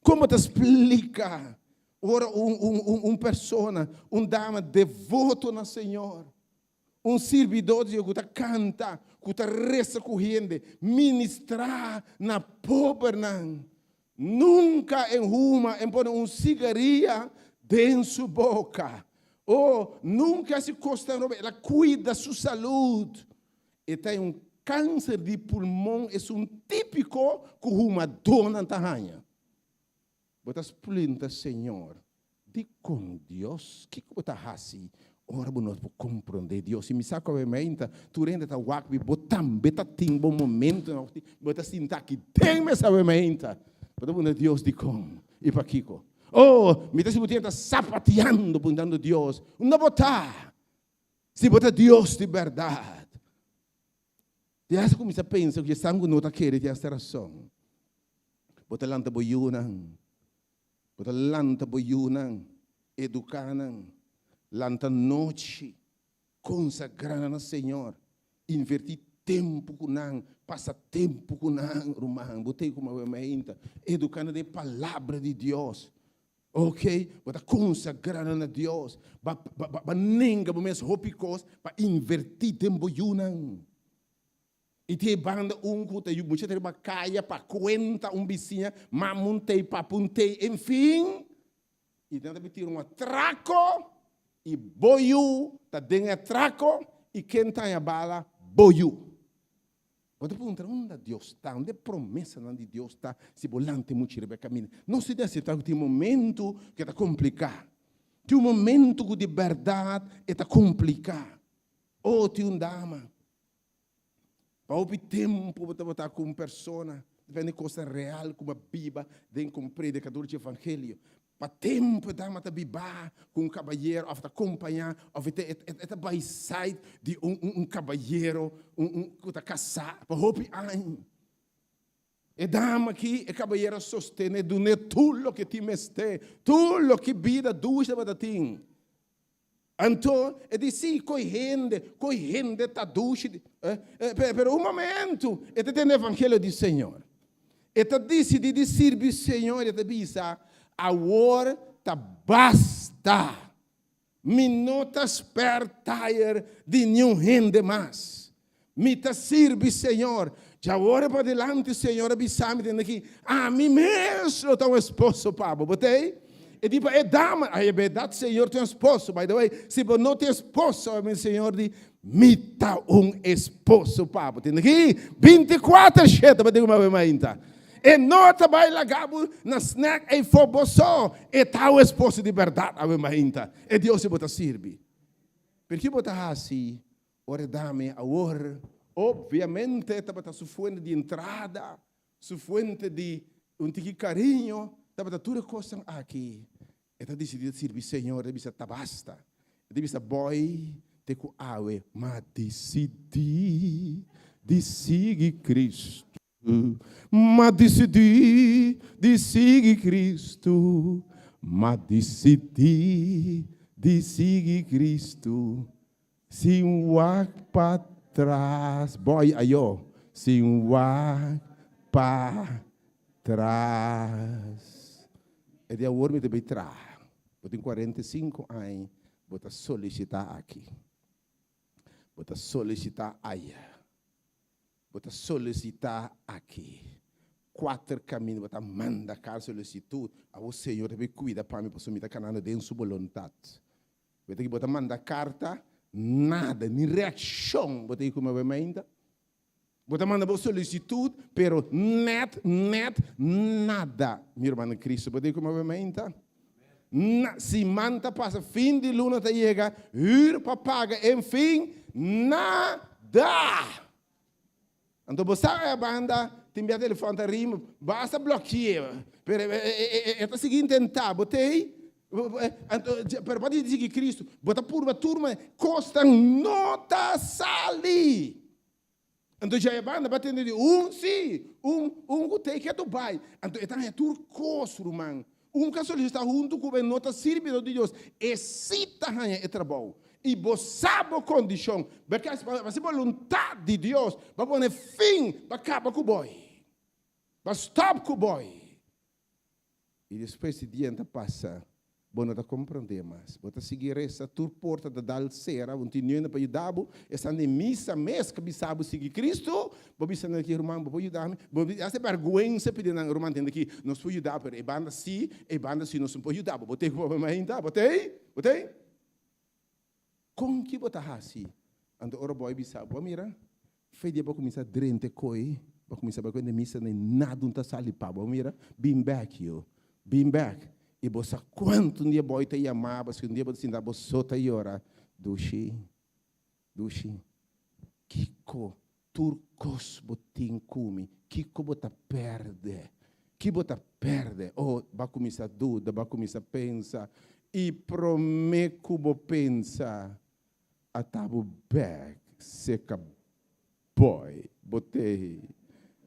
Kon bo ta splika ora un un un un persona, un dama devoto na Señor, un sirbidó di Dios ku ta kanta, ku ta resa ku hende, ministrá na pobernan, nunka e huma, e pone un sigaria den su boka, o nunka hasi kosnan robes, el a kuida su salud. E ta un kanser di pulmon esun típiko ku humadónan ta haña. Bo ta splinta Señor, dikon Dios? Kiko bo ta hasi ora bo no por komprondé Dios? I mi sa ku awe mainta tur hende ta wak mi, bo tambe ta tin bo momentonan òf bo ta sinta aki den mes awe mainta. Bo ta puntra Dios dikon i pakiko. Oh, mi ta sinti bo tin ta sapatiando puntando Dios, unda bo ta? Si bo ta Dios di bèrdat, di hasta kuminsá pensa ku esnan ku no ta kere tin hasta rason. Bo ta lanta bo yunan. Bo ta lanta bo yunan, eduká nan, lanta nochi, konsagrá nan na Señor, invertí tempu ku nan, pasa tempu ku nan, ruman. Bo ta ei ku awe mainta, eduká nan den e Palabra di Dios. Ok, bo ta konsagrá nan na Dios. Ba, ba, ba nenga bo mes hopi kos pa invertí den bo yunan. I tin e banda un ku ta yu mucha ta riba kaya pa kuenta un bisiña, mama un tei, papa un tei, enfin. I nan ta bin tira un atrako i bo yu ta den e atrako i ken ta haña bala? Bo yu. Bo ta puntra unda Dios ta, unda e promesanan di Dios ta si bo lanta e mucha riba e kaminda? Nos tin di aseptá ku tin momentu ku e ta kompliká. Tin un momentu ku di bèrdat e ta kompliká. Oh, tin un dama. Pa hopi tempu bo tabata ku un persona, depende di kosnan real ku bo a biba den komo predikador di evangelio. Pa tempu e dama ta bibá ku un kabayero òf ta kompañá òf e ta bai side di un un kabayero un un ku ta kasá pa hopi aña. E dama aki e kabayero a sostené, dun'é tur loke tin mester, tur loke bida dushi tabata tin. Anto e di, Sí, koe hende, koe hende ta dushi. Pero un momento, e ta tende evangelio di Señor. E ta disidí di sirbi Señor, e ta bisa, Awor ta basta. Mi no ta spare tire di niun hende mas. Mi ta sirbi Señor. Djawor padilanti Señor a bisa mi tende aki, Ami mes lo ta un esposo pa bo. Bo ta ei? E di pa e dama, Ay, e bèrdat Señor tin un esposo. By the way, si bo no tin esposo, mi Señor di, Mi ta un esposo pa bo. Tende aki? Binti kuater shete bo tin ku mab'e mainta. E no ta bai laga bo na snack ei for bo so. E ta un esposo di bèrdat awe mainta. E Dios di bo ta sirbi. Pero ki bo ta hasi Ora e dame awor, obviamente tabata su fuente di entrada, su fuente di un tiki cariño, tabata tur e cosnan aki. E ta dicidi ta sirbi Señor, e ta bisa ta basta. E ta bisa boy te cu awe, ma dicidi di sigui Cristo. Ma disidí di sigui Kristu, ma disidí di sigui Kristu, sin wak pa tras. Boy ayo, sin wak pa tras. E di awor mi ta bay traha. Bo tin 45 aña, bo ta solisitá aki. Bo ta solisitá aya. Bo ta solisitá aki. Kuater kaminda bo ta manda kar solisitut. Awor Señor ta bin kuida pa mi pasobra mi ta kanando den su boluntat. Bo ta ki bo ta manda karta, nada, ni reakshon bo ta ki kuma bo mainta. Bo ta manda bo solisitut, pero nèt, nèt, nada, mi ruman den Kristu. Bo ta ki kuma bo mainta? Na, siman ta pasa, fin di luna ta yega, hür pa paga, enfin, nada! Anto bo sa e banda tin bia telefòn ta rim, basta blòkié, pero e ta sigui intentá, bo t'ei, anto, pero pa di sigui Kristu, bo ta purba tur manera, kosnan no ta sali! Anto dja e banda ba tende di un si, un un ku tei ke Dubai. Anto e ta haña tur kos, ruman. Un ka solisitá huntu ku bo e no ta sirbidor di Dios, e si ta haña e trabou. I bo sa bo kondishon. Bo ke hasi pa hasi boluntat di Dios, bo a pone fin, bo a kaba ku boi. Bo a stòp ku boi. I despues di dia ta pasa, bo no ta komprondé mas. Bo ta sigui resa, tur porta ta dal sera, bo no tin niun pa yuda bo. Esnan den misa mes ka bisa bo sigui Kristu, bo bisa nan aki, Ruman, bo por yuda mi? Bo hasta bèrgwensa pidi nan, Ruman, tende aki, nos por yuda bo, pero e banda si, e banda si nos no por yuda bo. Bo tei ku bo mainta? Bo tei? Bo tei? Kon ki bo ta hasi? Anto ora bo a bisa, Bo a mira, fe dia bo a kuminsá drenta e koi, bo a kuminsá bai ku hende misa, na nada un ta sali pa bo. Bo a mira, bin bèk yu, bin bèk. I bo sa kuantu un dia bo ta yama bo, si un dia bo ta sinta bo so ta yora, Dushi, dushi, kiko tur kos bo tin ku mi? Kiko bo ta pèrdè? Ki bo ta pèrdè? Oh, bo a kuminsá duda, bo a kuminsá pensa. I promé ku bo pensa, a ta bo bèk seka bòi bo tei.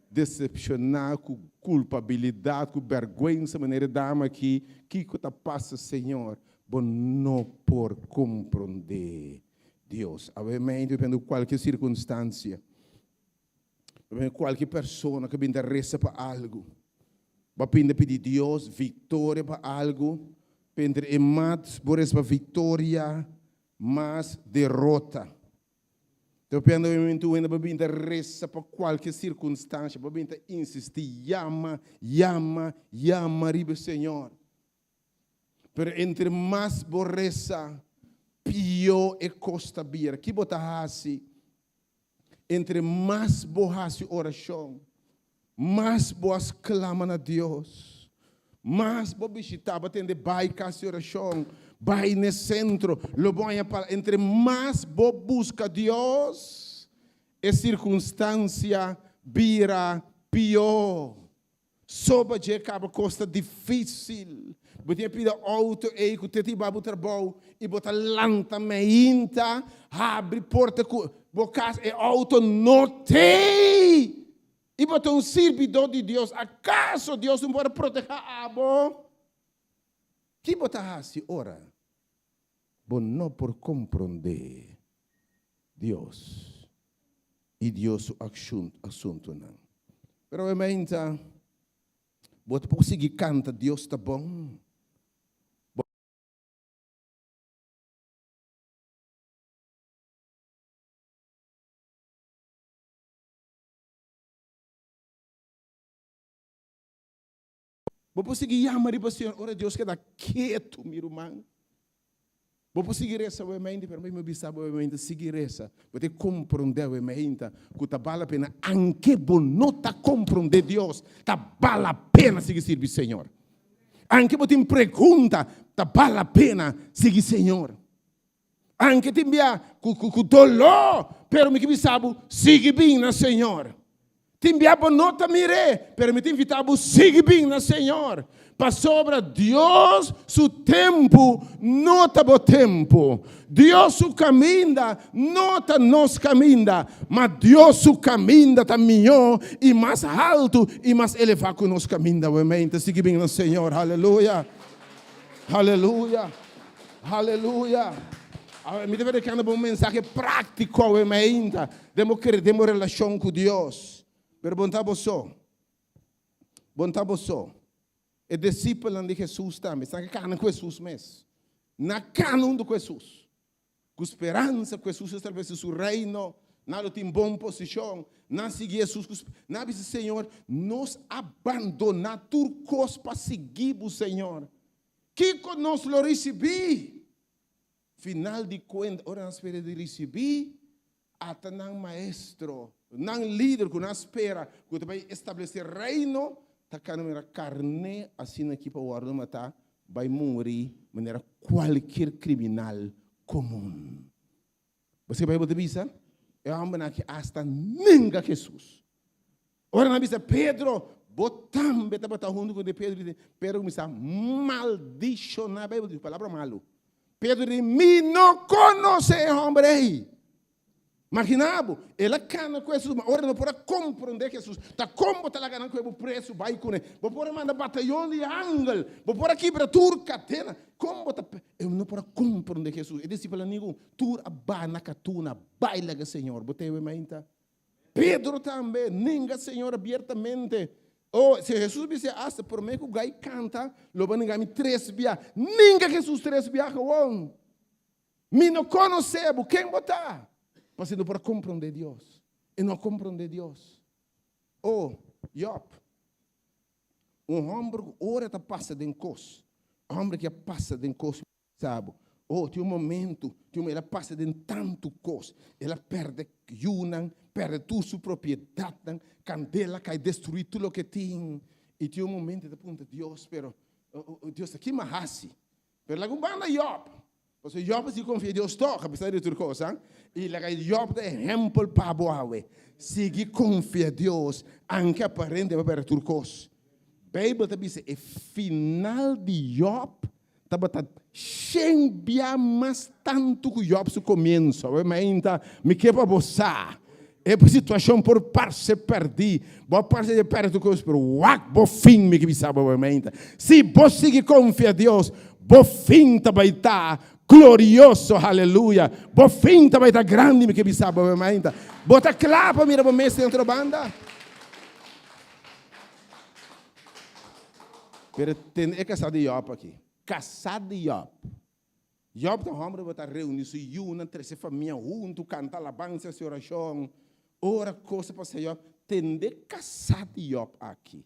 Decepciona cu culpabilidad, cu berguensa manera e dama aki, kico ta pasa Señor? Bo no por comprende Dios. Awe mente depende di cualkier circunstancia, depende di cualkier persona cu bin ta reza pa algo, bo a pinda pidi Dios victoria pa algo, pero entre e mas bo reza pa victoria, mas derota. Ta piando e momento wenda pa bin ta resa pa kualke sirkunstansha, pa bin ta insistí, yama, yama, yama riba e Señor. Pero entre mas bo resa, pió e kos ta bira. Ki bo ta hasi? Entre mas bo hasi orashon, Mas bo a sklama na Dios, mas bo bishitá, bo tende bai kas di orashon, bai n'e sentro, lo bo haña palabra. Entre mas bo buska Dios, e sirkunstansia bira pió. Soba dje kaba kos ta difísil. Bo tin e pida outo ei ku te ta hiba bo trabou i bo ta lanta meinta, habri porta ku bo kas, e outo no t'ei! I bo ta un sirbidó di Dios, akaso Dios no por protehá abo? Ki bo ta hasi ora bo no por komprondé Dios i Dios su asuntunan? Pero obviamente bo ta por sigui kanta Dios ta bon. Bo por sigui yama riba Señor ora Dios keda ketu, mi ruman. Bo por sigui resa awe mainta, pero mi bisa bo awe mainta, sigui resa. Bo ta komprondé awe mainta ku ta bal la pena, anke bo no ta komprondé Dios, ta bal la pena sigui sirbi Señor. Anke bo tin pregunta, ta bal la pena sigui Señor. Anke tin bia ku doló, pero mi ke bisa bo, sigui bin na Señor. Tin bia bo no ta mir'é, pero mi ta invitá bo sigui bin na Señor. Pasobra Dios su tempu no ta bo tempu. Dios su kaminda no ta nos kaminda, ma Dios su kaminda ta mihó i mas haltu i mas elevá ku nos kaminda. Amen. Ta sigui bin na Señor. Aleluya. Aleluya. Aleluya! Awe mi ta predicando bo un mensahe práctico awe mainta den bo kere den bo relacion cu Dios. Pero bo no ta bo so. Bo no ta bo so. E discipelnan di Jesus tambe esnan ke cana cu Jesus mes. Nan a cana hunto cu Jesus. Cu speransa cu Jesus establece su reino, nan lo tin bon posicion. Nan a sigui Jesus cu nan a bisa, Señor, nos a bandona tur cos pa sigui bo, Señor. Kiko nos lo risibí? Final di kuenta, ora nan spera di risibí, ata nan maestro, nan lider ku nan spera ku ta bai establesé reino, ta kana manera karné asina aki pa wòrdu matá, bai muri manera kualkier kriminal komun. Bo sa ke Beibel ta bisa? E hòmbernan aki asta nenga Hesus. Ora nan bisa Pedro, bo tambe tabata huntu ku Pedro di, Pedro kuminsá maldishoná, Beibel di palabra malu. Pedro di, mi no konosé e hòmber ei. Maginá bo, el a kana ku Hesus, ma ora no por a komprondé Hesus, ta kon bo ta laga nan kohe bo presu bai kuné? Bo por a manda batayon di angel, bo por a kibra tur kadena, kon bo ta? E no por a komprondé Hesus. E disipelnan ningun, tur a baha na katuna, bai laga Señor. Bo ta e mainta? Pedro tambe nenga Señor abiertamente. Oh, si Hesus bisa asta promé ku gai kanta, lo bo nenga mi tres bia. Nenga Hesus tres bia gewoon. Mi no konosé bo, ken bo ta? Pasobra e no por a komprondé Dios. E no a komprondé Dios. Oh, Job, un hòmber ku ora ta pasa den kos, un hòmber ki a pasa den kos Sa bo, oh, tin un momento, tin un, el a pasa den tantu kos. El a pèrdè yunan, pèrdè tur su propiedatnan, kandela kai destruí tur loke e tin. I tin un momento e ta puntra Dios, pero, Dios, ta ki mi a hasi? Pero laga un banda Jòb, pasobra Jòb a sigui konfia Dios tòg, apesar di tur kos, ha. I laga Jòb ta ehèmpel pa bo awe. Sigui konfia Dios, anke aparente bo a pèrdè tur kos. Beibel ta bisa e final di Jòb Tabata shen bia mas tantu ku Jòb su komienso. Awe mainta mi ke pa bo sa. E situashon por parse pèrdí, bo a parse di pèrdè tur kos, pero wak bo fin, mi ke bisa bo awe. Si bo sigui konfia Dios, bo fin ta bai ta glorioso, haleluya. Bo fin ta bai ta grandi, mi ke bisa bo awe. Bo ta kla pa mira bo mes den otro banda? Pero tende e kasá di Jòb aki. Kasá di Jòb. Jòb ta un hòmber ku ta reuní su yunan, trese famia huntu, kanta alabansa, hasi orashon. Ora kos a pasa Jòb, tende kasá di Jòb aki,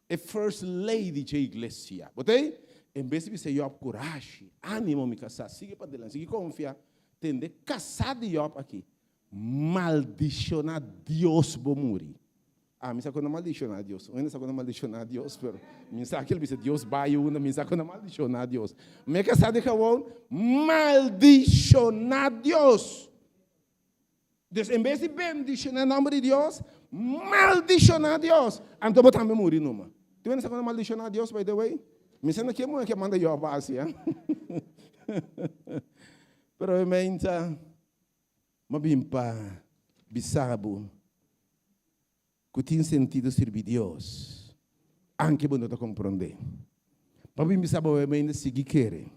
e first lady dje iglesia. Bo ta ei? En bes di bisa Jòb, Kurashi, ánimo mi kasá, sigui padilanti, sigui konfia, tende kasá di Jòb aki, Maldishoná Dios bo muri. Ah, mi sa ku no maldishoná Dios. Un hende sa ku no maldishoná Dios, pero mi sa ku el bisa Dios bai unda, mi sa ku no maldishoná Dios. Mi a kasá di gewoon maldishoná Dios. Dus en bes di bendishoná e nòmber di Dios, maldishoná Dios. Anto bo tambe muri numa. Tin hende sa ku no maldishoná Dios, by the way? Mi sa na ke muhé ke manda Jòb hasi, eh? Pero e meinta. M'a bin pa bisa bo ku tin sentido sirbi Dios, anke bo no ta komprondé. M'a bin bisa bo awe sigui kere,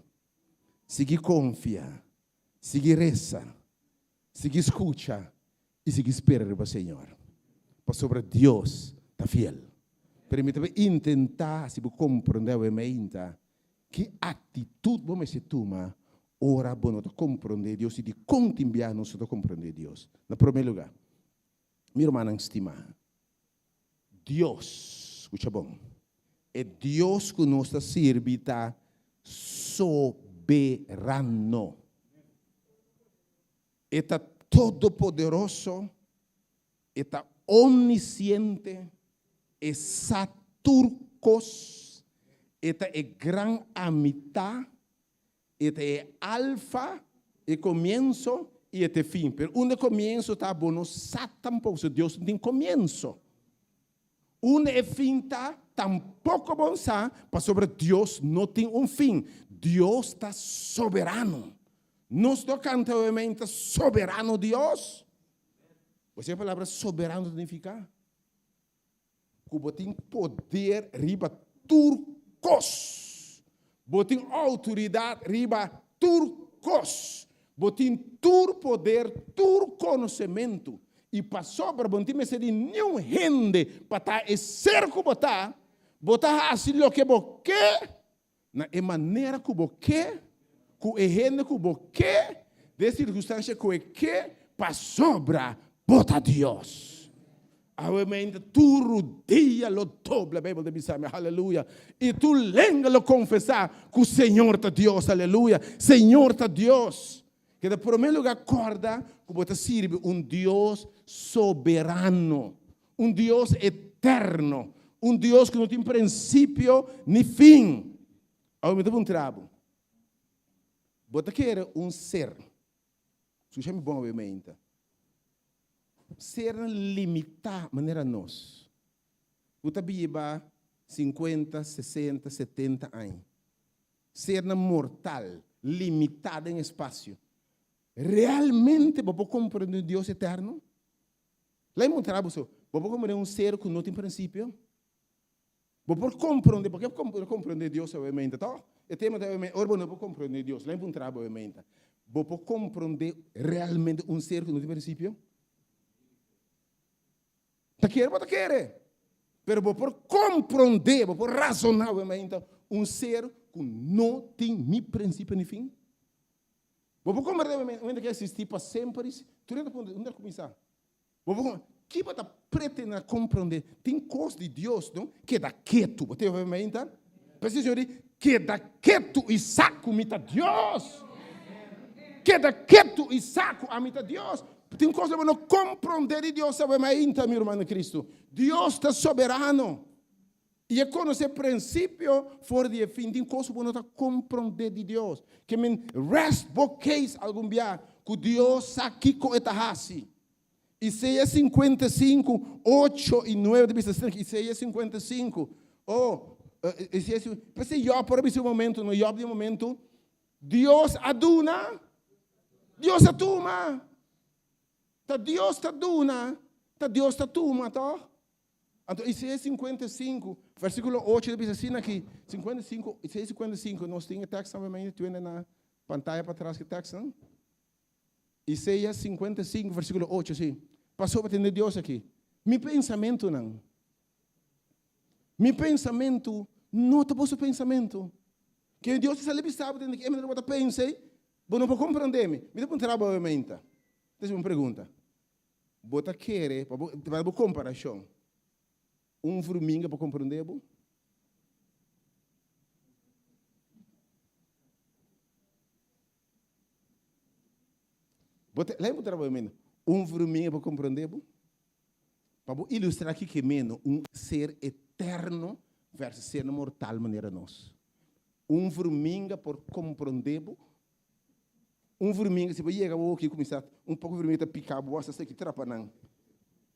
sigui konfia, sigui resa, sigui skucha i sigui spera riba Señor, pasobra Dios ta fiel. Pero mi ta bin intentá si bo komprondé awe meinta Ki aktitut bo mester tuma ora bo no ta komprondé Dios i dikon tin biaha nos no ta komprondé Dios? Na promé lugá, mi rumannan stimá, Dios, skucha bon, e Dios ku nos ta sirbi ta soberano. E ta todopoderoso, e ta omnisiente, e sa tur kos, e ta e gran Amitá, e ta e Alfa, e komienso i e ta e fin. Pero unda e komienso ta, bo no sa tampoko, pasobra Dios no tin komienso. Unda e fin ta, tampoko bo no sa, pasobra Dios no tin un fin. Dios ta soberano. Nos no kanta obviamente soberano Dios. Bo sa e palabra soberano ta nifiká? Ku bo tin poder riba tur kos. Bo tin outoridat riba tur kos. Bo tin tur poder, tur konosementu. I pasobra bo no tin mester di niun hende pa ta e ser ku bo ta, bo ta hasi loke bo ke Na e manera ku bo ke, ku e hende ku bo ke, den sirkunstansia ku e ke, pasobra bo ta Dios. Awe mente tur rudia lo dobla, Beibel ta bisa mi, aleluya, i tur lenga lo konfesá ku Señor ta Dios, aleluya, Señor ta Dios. Keda promé lugá kòrda ku bo ta sirbi un Dios soberano. Un Dios eterno, un Dios ku no tin prinsipio ni fin. Awor mi ta puntra bo, bo ta kere un ser, skucha mi bon awe meinta, sernan limitá manera nos, ku ta biba sinkuenta, sesenta, setenta aña, sernan mortal, limitá den espasio, realmente bo por komprende un Dios eterno? Lei muntra boso, bo por komprende un ser ku no tin prinsipio? Bo por komprende, bo ke komprende Dios obviamente, to? E tema ta obviamente, ora bo no por komprende Dios, lei muntra bo obviamente, bo por komprende realmente un ser ku no tin prinsipio? Ta kere bo ta kere, pero bo por komprende, bo por rasona obviamente un ser ku no tin ni prinsipio ni fin? Bo por komprendé un hende ku a eksistí pa semper i tur hende ta puntra, unda el kuminsá? Bo por komprendé? Ki bo ta pretendé na komprendé? Tin kos di Dios, no? Keda ketu. Bo ta obi mi ainda? P'esei Señor di, Keda ketu i sa ku mi ta Dios. Keda ketu i sa ku ami ta Dios. Tin kos ku bo no komprendé di Dios, ta obi mi ainda, mi ruman den Kristu? Dios ta soberano. I e konosé prinsipio for di e fin. Tin kos ku bo no ta komprondé di Dios. Ke men rest bo case algun bia ku Dios sa kiko e ta hasi. Isaías 55, ocho i nuebe ta bisa asina, Isaías 55, oh, Isaías, p'esei Job por a bisa un momento, no Job di un momento, Dios a duna, Dios a tuma. Ta Dios ta duna, ta Dios ta tuma, tòg? Anto Isaías 55, versíkulo 8 ta bisa asina aki, 55, Isaías 55, nos tin e tekstnan pa mi twende na pantaya patras ku e tekstnan. Isaías 55, versíkulo 8, si. Pasobra tende Dios aki, Mi pensamentunan, mi pensamentu no ta boso pensamentu. Ke Dios ta sali bisa bo tende ki e manera bo ta pensa ei, bo no por komprondé mi. Mi ta puntra bo awe mainta. Ta hasi un pregunta. Bo ta kere, pa bo, pa bo komparashon, un vruminga por komprondé bo? Bo ta, lei bo trabou meno. Un vruminga por komprondé bo? Pa bo ilustrá kiko meno un ser eterno versus ser mortal manera nos. Un vruminga por komprondé bo? Un vruminga, si bo yega bo aki kuminsá, un poko vruminga ta pika bo, hasta esaki trapa nan.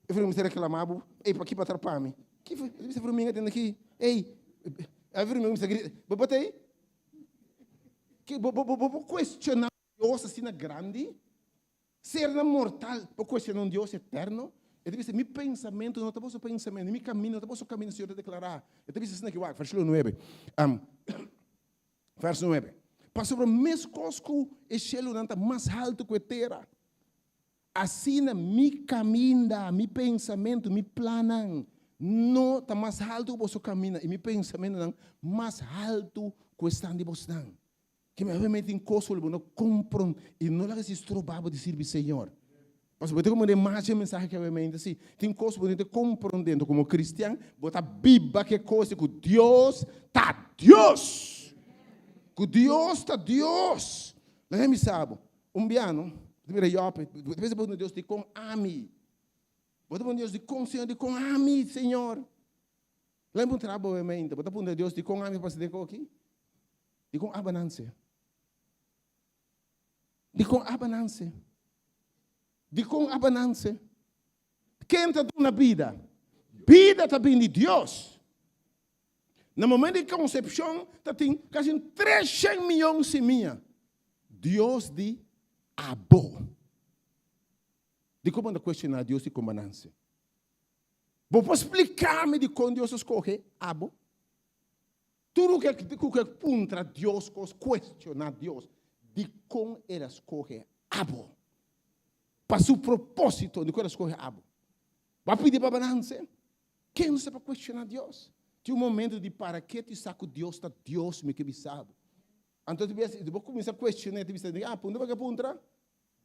E vruminga ta reklamá bo, Ey, pakiko bo a trapa mi? Ki e vruminga tende aki? Ey, e vruminga kuminsá grita, bo bo ta ei? Ke bo bo bo por cuestiona Dios asina grandi? Sernan mortal por cuestiona un Dios eterno? E ta bisa, Mi pensamentu no ta boso pensamentu, ni mi camino no ta boso camino, Señor ta declara. E ta bisa asina aki, wak, versículo nuebe. Verso nuebe. Pasobra mescos cu e shelunan ta mas haltu cu e tera, Asina mi kaminda, mi pensamentu, mi plannan no ta mas haltu ku boso kaminda i mi pensamentunan mas haltu ku esnan di bosnan. Ke mi obviamente tin kos ku lo bo no komprond i no laga si stroba bo di sirbi Señor. Pasobra bo ta komprende mas dje mensahe ke obviamente si. Tin kos ku bo no ta komprende. Enton komo kristian bo ta biba ke kos ku Dios ta Dios. Ku Dios ta Dios. Laga mi sa bo. Un biano, bo ta mira Job, bo ta pensa bo Dios dikon ami? Bo ta puntra Dios dikon Señor, dikon ami Señor? Laga mi puntra bo mente, bo ta puntra Dios dikon ami pasa den koki? Dikon aba nanse? Dikon aba nanse? Dikon aba nanse? Ken ta duna bida? Bida ta bini di Dios. Na momento di konsepshon ta tin kasi 300 miyon simia. Dios di abo. Dikon bo ta kuestioná Dios di kombanansia? Bo por splika mi dikon Dios a skohe abo? Tur ku ku ke puntra Dios kos, kuestioná Dios, dikon el a skohe abo? Pa su propósito, dikon el a skohe abo? Bo a pidi pa banansia? Ken sa pa cuestiona Dios? Tin un momento di para ketu i sa cu Dios ta Dios, mi ke bisa bo. Anto ti bisa, bo cuminsa cuestiona, ti bisa, ah, puntra bo ke puntra?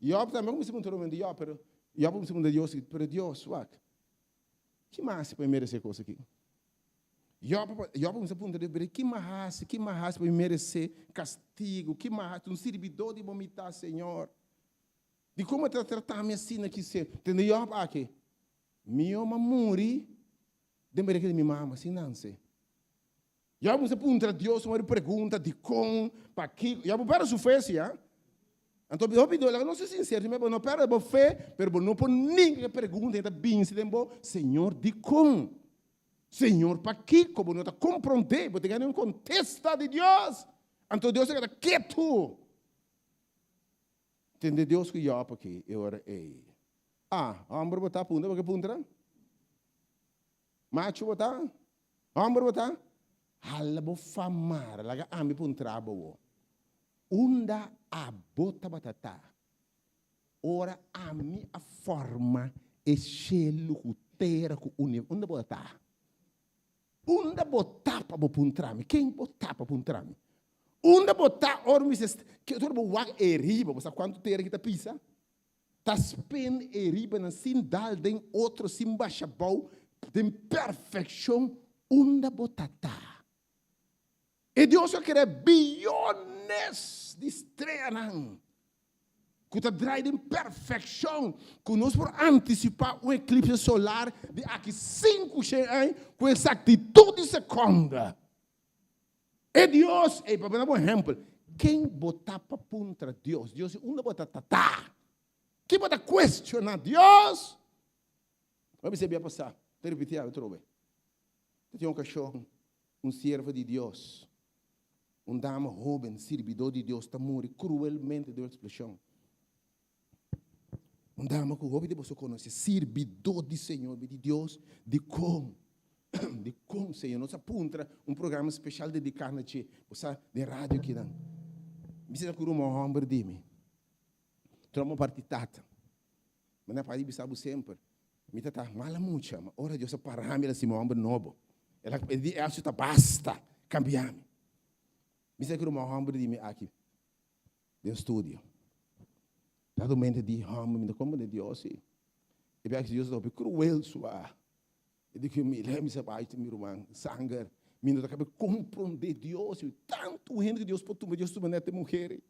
Job tambe cuminsa puntra un momento, Job, pero, Job cuminsa puntra Dios, pero Dios, wak, ki mi hasi pa mi merece e cos aki? Job, Job cuminsa puntra Dios, pero ki mi hasi, ki mi hasi pa mi merece castigo? Ki mi hasi? Un sirbidor di bo mi ta, Señor. Di como ta trata mi asina ki se? Tende Job aki? Mi yoma muri den barriga di mi mama sin nanse. Ya bo puntra Dios un pregunta dikon, pakiko. Ya bo perde su fe si ya. Anto hopi do laga nos ser sincero, bo no perde bo fe, pero bo no por ninga e pregunta ta binse den bo, Señor dikon? Señor pakiko? Bo no ta kompronde, bo ta gana un kontesta di Dios. Anto Dios ta keda ketu. Tende Dios ku Job aki e ora ei. Ah, homber bo ta puntra bo ke puntra? Macho bo ta? Homber bo ta? Hala bo famara, laga ami puntra bo wo. Unda abo tabata ta ora ami a forma e shelu ku tera ku uni? Unda bo ta? Unda bo ta pa bo puntra mi? Ken bo ta pa puntra mi? Unda bo ta ora mi bisa, ora bo wak e riba, bo sa kuantu tera ki ta pisa? Ta spin e ribanan sin dal den otro, sin basha bou, den perfekshon, unda bo ta ta? E Dios a krea biyones di streanan ku ta drai den perfekshon, ku nos por antisipá un eklipse solar di aki 500 aña ku esaktitut di sekonda. E Dios, ey, pa bo un ehempel, ken bo ta pa puntra Dios? Dios di unda bo ta ta? Ken bo ta cuestiona Dios? Bo bisa bia pasa, ta repiti awe trobe. Ta tin ocasion, un siervo di Dios, un dama hoben, sirbidor di Dios, ta muri cruelmente den un explosion. Un dama ku hopi di boso konosé, sirbidó di Señor, mi di Dios, dikon? Dikon, Señor? Nos a puntra un programa speshal dediká na dje, bo sa, den radio kinan. Mi sa ku ruman hòmber di mi. Tròmò parti tata. Mi na pai bisa bo semper, mi ta ta mala mucha, ma ora Dios a para mi, el a hasi mi hòmber nobo. El a di, Elcio ta basta, kambia mi. Mi sa ku ruman hòmber di mi aki den studio. Dado mente di hòmber, mi ta komprende Dios si. E biaha Dios ta hopi kruel sua. E di ku mi, lei mi sa bai mi ruman, sanger. Mi no ta kabe komprende Dios. Tantu hende ku Dios por tuma, Dios tuma nèt e muher ei.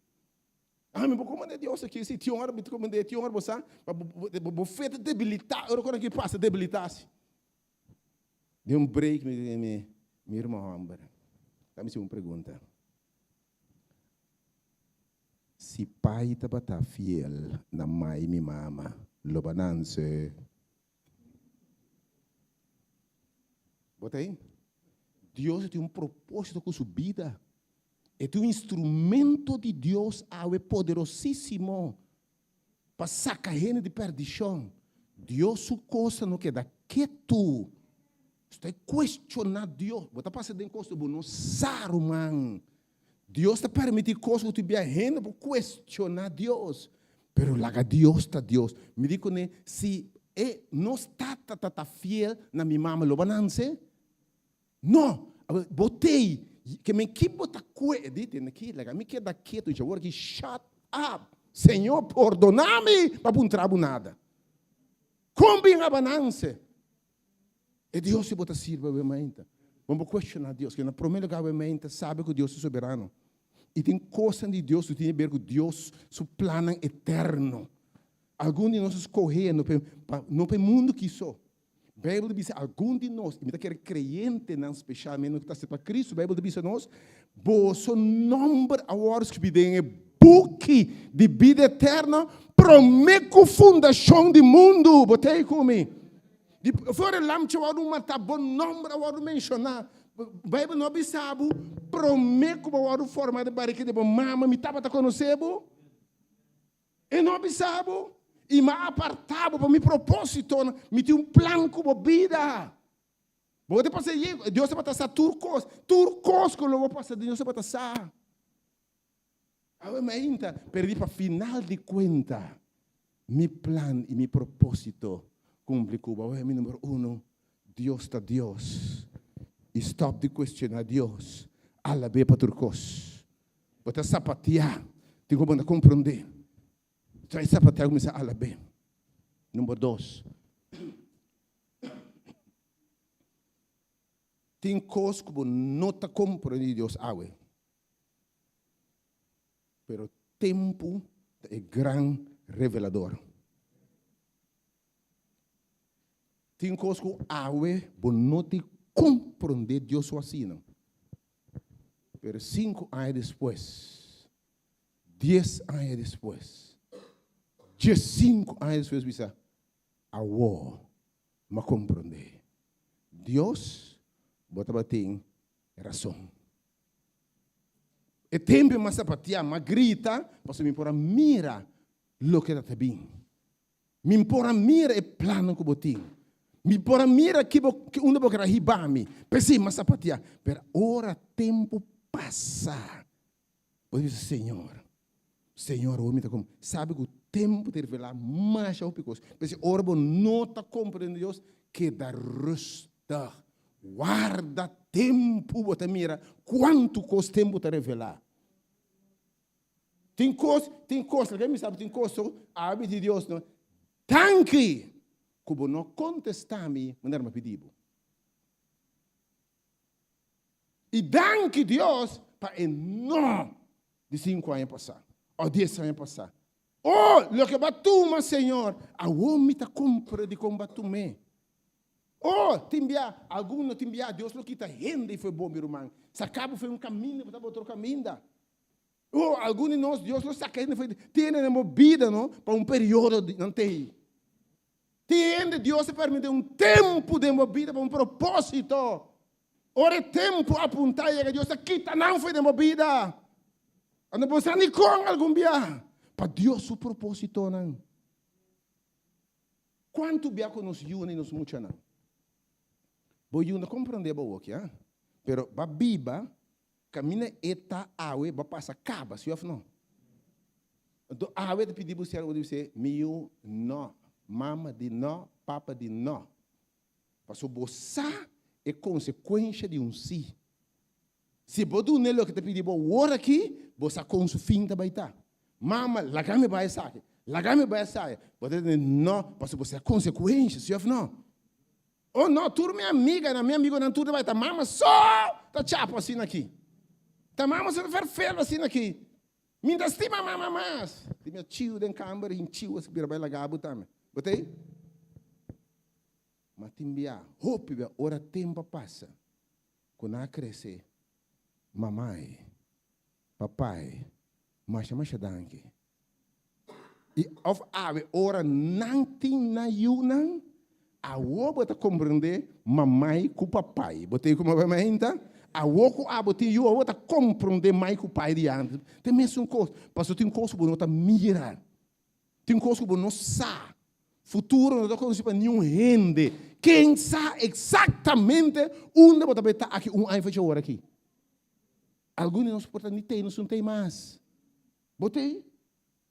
Ah, mi por komprende Dios aki. Si tin ora mi ta komprende, tin ora bo sa, ma bo fe ta debilitá. Ora ku ki pasa, debilitá si. Den un break mi di mi, mi ruman hòmber, ta mi hasi un pregunta. Si pai tabata fiel na mai mi mama, lo ba nanse? Bo ta ei? Dios tin un propósito ku su bida. E tin un instrumento di Dios awe poderosísimo pa saka hende di perdishon. Dios su kosnan no keda ketu. Sta kuestioná Dios. Bo ta pasa den kos ku bo no sa, ruman. Dios ta permití kos ku tin bia hende por kuestioná Dios. Pero laga Dios ta Dios. Mi di kuné, si e nos tata ta ta fiel na mi mama, lo bo nanse? No! Bo t'ei, ke men ki bo ta kue, di tende ki, laga mi keda ketu, dje awor aki shut up. Señor pordoná mi pa puntra bo nada. Kon bin a bananse? E Dios si bo ta sirbi awe mainta. Bo no por cuestiona Dios. Ke na prome lugar awe mainta sabe ku Dios ta soberano. I tin kosnan di Dios ku tin ber ku Dios su plannan eterno. Algun di nos a skohe no pa no pa e mundu ki so. Beibel ta bisa algun di nos, i mi ta kere kreyentenan speshalmente ku ta asepta Kristu, Beibel ta bisa nos, boso nomber a wòrdu skibí den e buki di bida eterno promé ku fundashon di mundu. Bo ta ei ku mi? Di for e lamchi a wòrdu matá, bo nòmber a wòrdu menshoná. Beibel no a bisa bo, Promé ku bo a wòrdu formá den barika di bo mama, mi tabata konosé bo. E no a bisa bo, I mi a apartá bo pa mi propósitonan, mi tin un plan ku bo bida. Bo ta pasa ye, Dios tabata sa tur kos, tur kos ku lo bo pasa, Dios tabata sa. Awe mainta, perdí pa final di kuenta, mi plan i mi propósito kumpli ku bo. Awe mi number uno, Dios ta Dios. I stòp di kuestioná Dios. Alab'é pa tur kos. Bo ta sapatiá, tin ku bo no ta komprondé. Trai sapatiá kuminsá alab'é. Number dos, tin kos ku bo no ta komprondé di Dios awe. Pero tempu ta e gran revelador. Tin kos ku awe bo no tin komprondé Dios su asina. Pero sinku aña despues, dies aña despues, diesinku aña despues bisa, Awor mi a komprondé. Dios, bo tabatin rason. E tempu mi a sapatia, mi a grita, pasobra mi por a mira loke ta ta bin. Mi por a mira e plannan ku bo tin. Mi por a mira ki bo, ki unda bo kere a hiba mi. P'esei mi a sapatia. Pero ora tempu pasa, bo ta bisa, Señor, Señor, awor mi ta kom. Sabi ku tempu ta revelá masha hopi kos. P'esei ora bo no ta komprende Dios, keda rustig. Warda tempu bo ta mira kuantu kos tempu ta revelá. Tin kos, tin kos, laga mi sa tin kos so abi di Dios no. Danki ku bo no kontestá mi manera mi a pidi bo. I danki Dios pa e no di sinku aña pasá o dies aña pasá. Oh, loke bo a tuma, Señor, awor mi ta kumpra di kon bo a tum'é. Oh, tin bia, algun no tin bia, Dios lo kita hende for bo, mi ruman. Saka bo for un kaminda, bo ta otro kaminda. Oh, algun di nos, Dios lo saka hende for tene den bo bida, no, pa un periodo di nan tei. Tin hende Dios a permiti un tempu den bo bida pa un propósito. Ora e tempu apuntá yega, Dios ta kita nan for den bo bida. Anto bo sa ni kon algun bia, pa Dios su propósitonan. Kuantu bia ku nos yunan i nos muchanan? Bo yu no komprondé bo awoki, ha? Pero bo a biba kaminda e ta awe, bo a pasa kaba, si òf no? Anto awe ta pidi bo sierto, bo ta bis'é, Mi yu, no. Mama di no, papa di no. Pasobra bo sa e konsekuensha di un sí. Si bo dun'é loke ta pidi bo awor aki, bo sa kon su fin ta bai ta. Mama, laga mi bai esaki, laga mi bai esaya. Bo ta tende no, pasobra bo sa e konsekuensha, si òf no? Oh no, tur mi amiganan, mi amigonan tur ta bai, ta mama so ta chapo asina aki. Ta mama so ta ferfelo asina aki. Mi ta stima mama mas. Tin mi a chiu den kamber, hin chiu a bira bai laga bo tambe. Bo ta ei? Ma tin bia, hopi bia, ora tempu a pasa, ku nan a krese, Mamai, papai, masha masha danki. I òf awe ora nan tin nan yunan, awor bo ta komprendé mamai ku papai. Bo tin kuma bai mainta? Awor ku abo tin yu, awor bo ta komprendé mai ku pai di antes. Ta e mesun kos, pasobra tin kos ku bo no ta mira. Tin kos ku bo no sa. Futuro no ta konosí pa niun hende. Ken sa eksaktamente unda bo ta bai ta aki un aña fecha ora aki? Algun di nos por ta ni tei, nos no tei mas. Bo tei?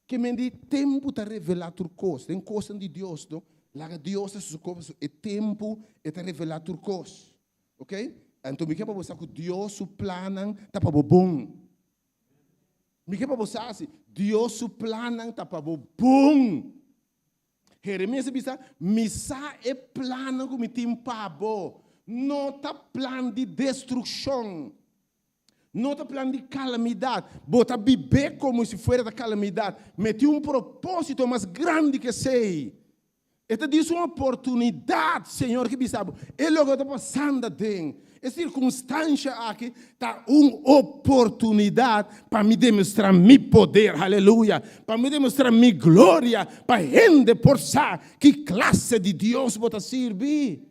Ke men di tempu ta revelá tur kos. Den kosnan di Dios, no? Laga Dios hasi su kos, pasobra e tempu e ta revelá tur kos. Oké? Anto mi ke pa bo sa ku Dios su plannan ta pa bo bon. Mi ke pa bo sa si Dios su plannan ta pa bo bon. Jeremias a bisa, Mi sa e plannan ku mi tin pa bo. No ta plan di destrukshon. No ta plan di kalamidat. Bo ta bib'é komo si fuera ta kalamidat. Mi tin un propósito mas grandi ku esei. E ta dis un oportunidat, Señor ke bisa bo, e loke bo ta pasando aden, e sirkunstansha aki ta un oportunidat pa mi demostrá mi poder, haleluya, pa mi demostrá mi gloria, pa hende por sa ki klase di Dios bo ta sirbi.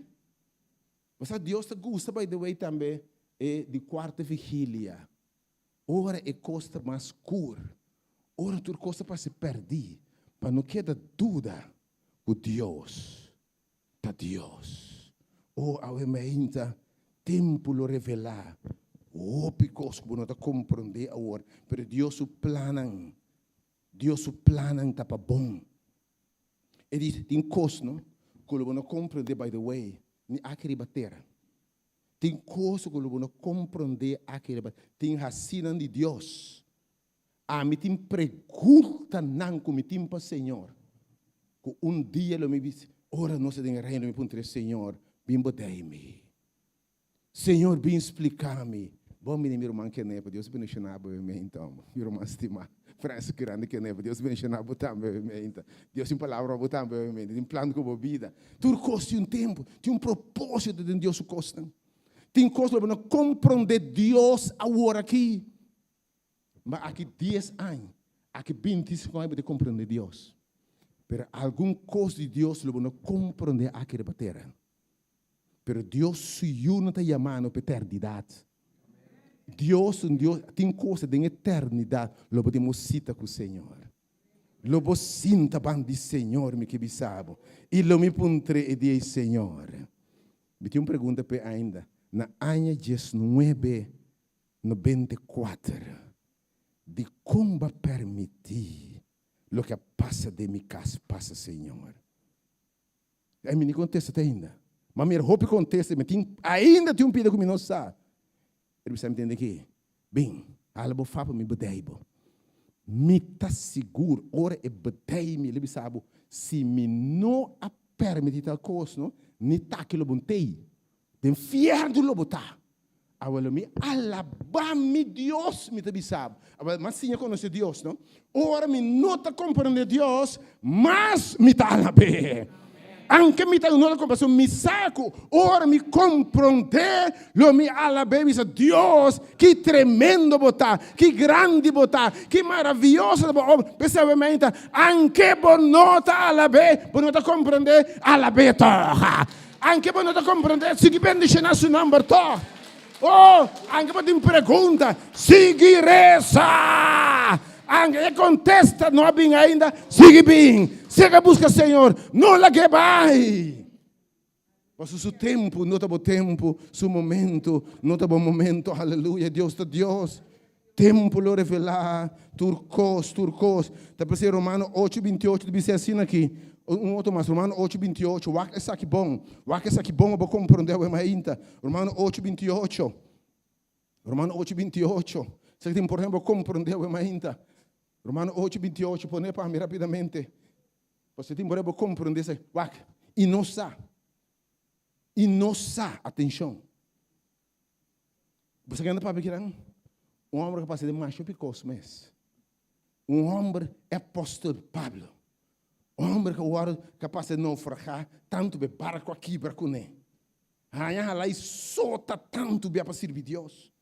Bo sa Dios ta gusta by the way tambe e di kuarta vigilia. Ora e kos ta mas skur, ora tur kos ta parse pèrdí, pa no keda duda ku Dios ta Dios. O awe mainta, tempu lo revelá hopi kos ku bo no ta komprondé awor, pero Dios su plannan, Dios su plannan ta pa bon. E di, tin kos no, ku lo bo no komprondé, by the way, ni aki riba tera. Tin kos ku lo bo no komprondé aki riba, tin hasinan di Dios. Ami tin preguntanan ku mi tin pa Señor, ku un dia lo mi bisa, ora nos ta den e reino, mi puntra e Señor, bin bo dei mi. Señor bin splica mi. Bo mira mi ruman Kenepa, Dios bendiciona bo bementa homber. Mi ruman stima, Francis grandi Kenepa, Dios bendiciona bo tambe bementa. Dios tin palabra pa bo tambe bementa, tin plan cu bo bida. Tur cos tin un tempo, tin un proposito den Dios su cosnan. Tin cos lo bo no comprende Dios awor aki. Ma aki dies aña, aki bintisinco aña bo ta comprende Dios. Pero algun cos di Dios lo bo no comprende aki riba tera. Pero Dios su Yu no ta yama no pa eternidat. Dios un Dios tin cosa den eternidat lo bo tin bo sita ku Señor. Lo bo sinta ban di Señor mi ke bisa bo. I lo mi puntr'é e dia ei Señor. Mi tin un pregunta p'e ainda. Na aña diesnuebe 94 dikon bo a permití loke a pasa den mi kas pasa Señor? Ai mi ni kontesta te ainda. Ma mi hopi kontesta, mi tin ainda tin un pida ku mi no sa. Pero mi sa mi tende ki, bin, hala bo fa pa mi bedei bo. Mi ta sigur ora e bedei mi, el a bisa bo, si mi no a permiti tal kos no, ni taki lo bo ntei, den fiernu lo bo ta. Awel mi alabá mi Dios, mi ta bisa bo. Awel, mas siña konosé Dios, no? Ora mi no ta komprendé Dios, mas mi ta alab'é. Aunke mi ta no ta komprendé, mi sa ku ora mi komprendé, lo mi alab'é i bisa, Dios, ki tremendo bo ta, ki grandi bo ta, ki maravioso ta bo obra. P'esei awe mainta, aunke bo no ta alab'é, bo no ta komprendé, alab'é tòg. Anke bo no ta komprendé, sigui bendishoná su nòmber tòg. O, anke bo tin pregunta, sigui resa! Anke e kontesta no a bin ainda, sigui bin. Sigui buska Señor. No lag'é bai. Pasobra su tempu no ta bo tempu, su momento no ta bo momento. Aleluya, Dios ta Dios. Tempu lo revelá tur kos, tur kos. Ta p'esei Romano ocho binti ocho ta bisa asina aki. Un otro mas, Romano ocho binti ocho. Wak esaki bon, wak esaki bon pa bo komprondé awe mainta. Romano ocho binti ocho. Romano ocho binti ocho. Esaki ta importante pa bo komprondé awe mainta. Romano ocho binti ocho, pone pa mi rápidamente. Pasobra ta importante pa bo komprondé esaki. Wak, i nos sa, i nos sa, atenshon. Bo sa kende papia kinan? Un hòmber ku a pasa den masha hopi kos mes. Un hòmber e apòstel Pablo. Un hòmber ku a wòrdu ku a pasa naufragá tantu be barku a kibra kuné. Haña hala i sota tantu bia pa sirbi Dios.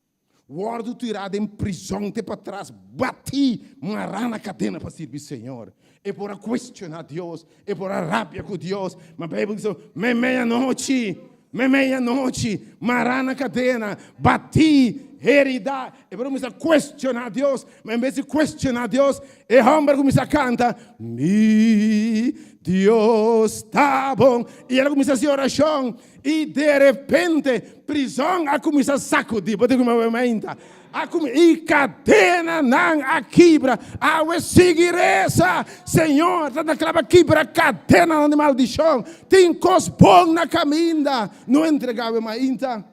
Wòrdu tirá den prizòn te patras, batí, mará na kadena pa sirbi Señor. E por a kuestioná Dios, e por a rabia ku Dios, ma Beibel bisa, Meimei anochi, meimei anochi, mará na kadena, batí, heridá. E por a kuminsá kuestioná Dios, ma en bes di kuestioná Dios, e hòmber a kuminsá kanta, Mi Dios ta bon. I el a kuminsá hasi orashon. I derepente prizòn a kuminsá sakudí. Bo ta kuma mainta? A kuminsá, i kadenanan a kibra. Awe sigui resa, Señor ta ta kla pa kibra kadenanan di maldishon. Tin kos bon na kaminda. No entregá awe mainta.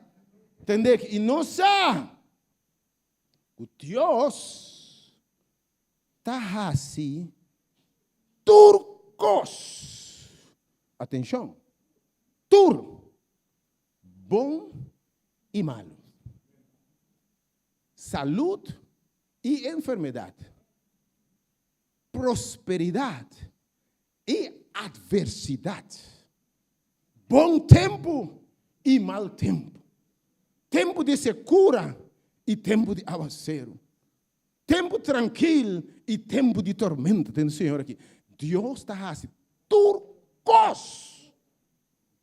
Tende? I nos sa ku Dios ta hasi tur kos, atenshon, tur, bon i malu, salud i enfermedat, prosperidat i atversidat, bon tempu i mal tempu, tempu di sekura i tempu di awaseru, Tempu trankil i tempu di tormenta. Tende Señor aki. Dios ta hasi tur kos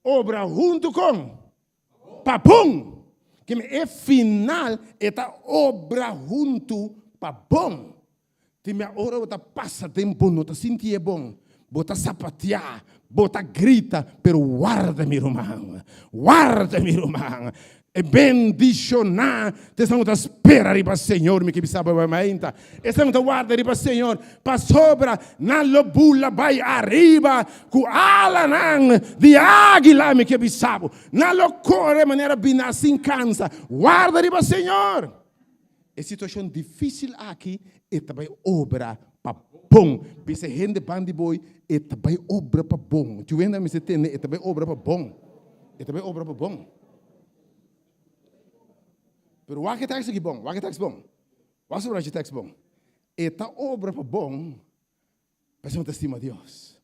obra huntu kon pa bon. Keme e final e ta obra huntu pa bon. Tin bia ora bo ta pasa den bo no ta sinti e bon. Bo ta sapateá, bo ta grita, pero warda mi ruman, warda mi ruman. E bendishoná ta esnan ku ta spera riba Señor, mi ke bisa bo mainta. Esnan ku ta warda riba Señor, pasobra nan lo bula bai ariba ku alanan di águila, mi ke bisa bo. Nan lo kore manera biná sin kansa. Warda riba Señor. E situashon difísil aki e ta bai obra pa bon. Bisa e hende ban di bo e ta bai obra pa bon. Tiu hende a mester tende e ta bai obra pa bon. E ta bai obra pa bon. Pero wak e tekst aki bon, wak e tekst bon. Wak su e tekst bon. E ta obra pa bon pasobra bo ta stima Dios.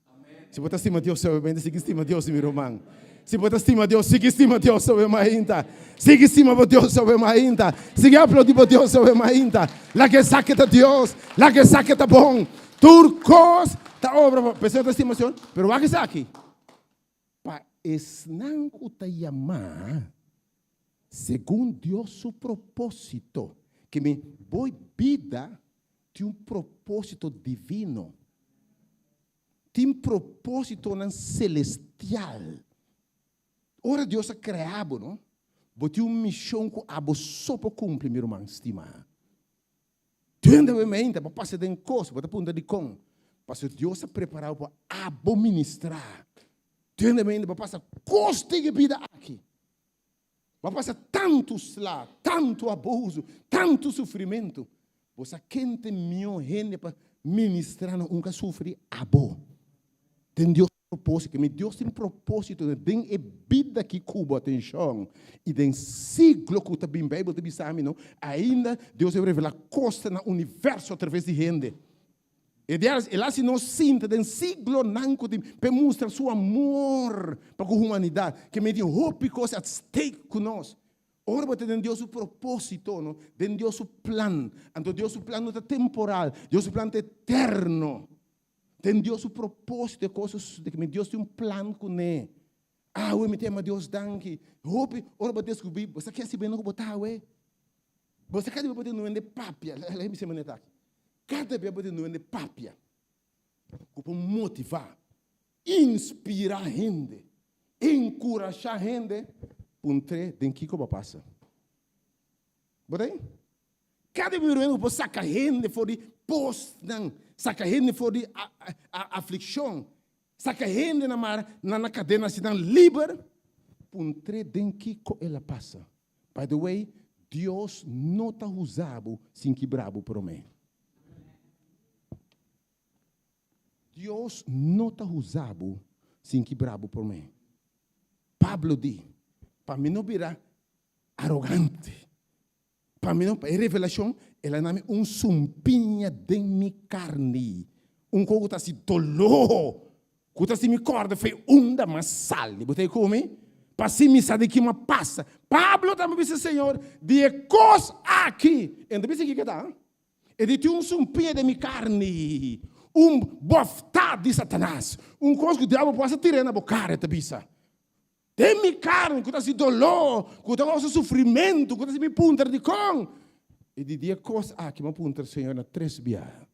Si bo ta stima Dios, obviamente sigui stima Dios, mi ruman. Si bo ta stima Dios, sigui stima Dios awe mainta. Sigui stima bo Dios awe mainta. Sigui aplaudí bo Dios awe mainta. Laga e sa ke ta Dios, laga e sa ke ta bon. Tur kos ta obra pa P'esei bo ta stima Señor. Pero wak esaki, pa esnan ku ta yamá segun Dios su propósito, ke mi bo bida tin un propósito divino. Tin propósitonan celestial. Ora Dios a crea bo, no? Bo tin un mision cu abo so por cumpli, mi ruman stima. Tende bo mente, bo pasa den cos, bo ta puntra dicon. Pasobra Dios a prepara bo pa abo ministra. Tende mente, bo pasa cos den e bida aki. Bo a pasa tantu sla, tantu abuso, tantu sufrimentu. Bo sa ken ta e mihó hende pa ministrá na un ku a sufri? Abo. Den Dios propósito. Mi Dios tin propósito den e bida aki ku bo, atenshon, i den siglo ku ta bin. Beibel ta bisa mi no, ainda Dios a revelá kosnan na universo atraves di hende. E di el hasi nos sinta den siglonan ku tin p'e mustra su amor pa ku humanidat, ke medi hopi kos at stake ku nos. Ora bo ta den Dios su propósito, no, den Dios su plan, anto Dios su plan no ta temporal, Dios su plan ta eterno. Den Dios su propósito e kos a sucede, ke Dios tin un plan kuné. Awe mi ta yama Dios danki. Hopi ora bo descubrí, bo sa ke hasi beno ku bo ta awe. Bo sa ke hasi bo ta nuende papia, lei mi se manera aki. Kada bia bo ta nuende papia ku por motivá, inspirá hende, enkurashá hende, puntr'é den kiko bo a pasa. Bo ta ei? Kada bia bo por saka hende for di posnan, saka hende for di aflikshon, saka hende na mar na na kadena hasi nan liber, puntr'é den kiko el a pasa. By the way, Dios no ta usa bo sin kibra bo promé. Dios no ta usa bo sin kibra bo promé. Pablo di, Pa mi no bira arogante, pa mi no, pa e revelashon, el a na mi un sumpiña den mi karni, un kos ku ta hasi doló, Ku ta si mi kòrda fe unda m'a sali. Bo ta e ku mi? Pa si mi sa di ki m'a pasa. Pablo tambe bisa Señor, di e kos aki. E no ta bisa kiko ta. E di tin un sumpia den mi karni, un bòftá di Satanas, un kos ku diabel por hasta tir'é na bo kara, e ta bisa. Den mi karni ku ta hasi doló, ku ta kousa sufrimentu, ku ta hasi mi puntra dikon. E di di e kos aki m'a puntra Señor na tres biaha,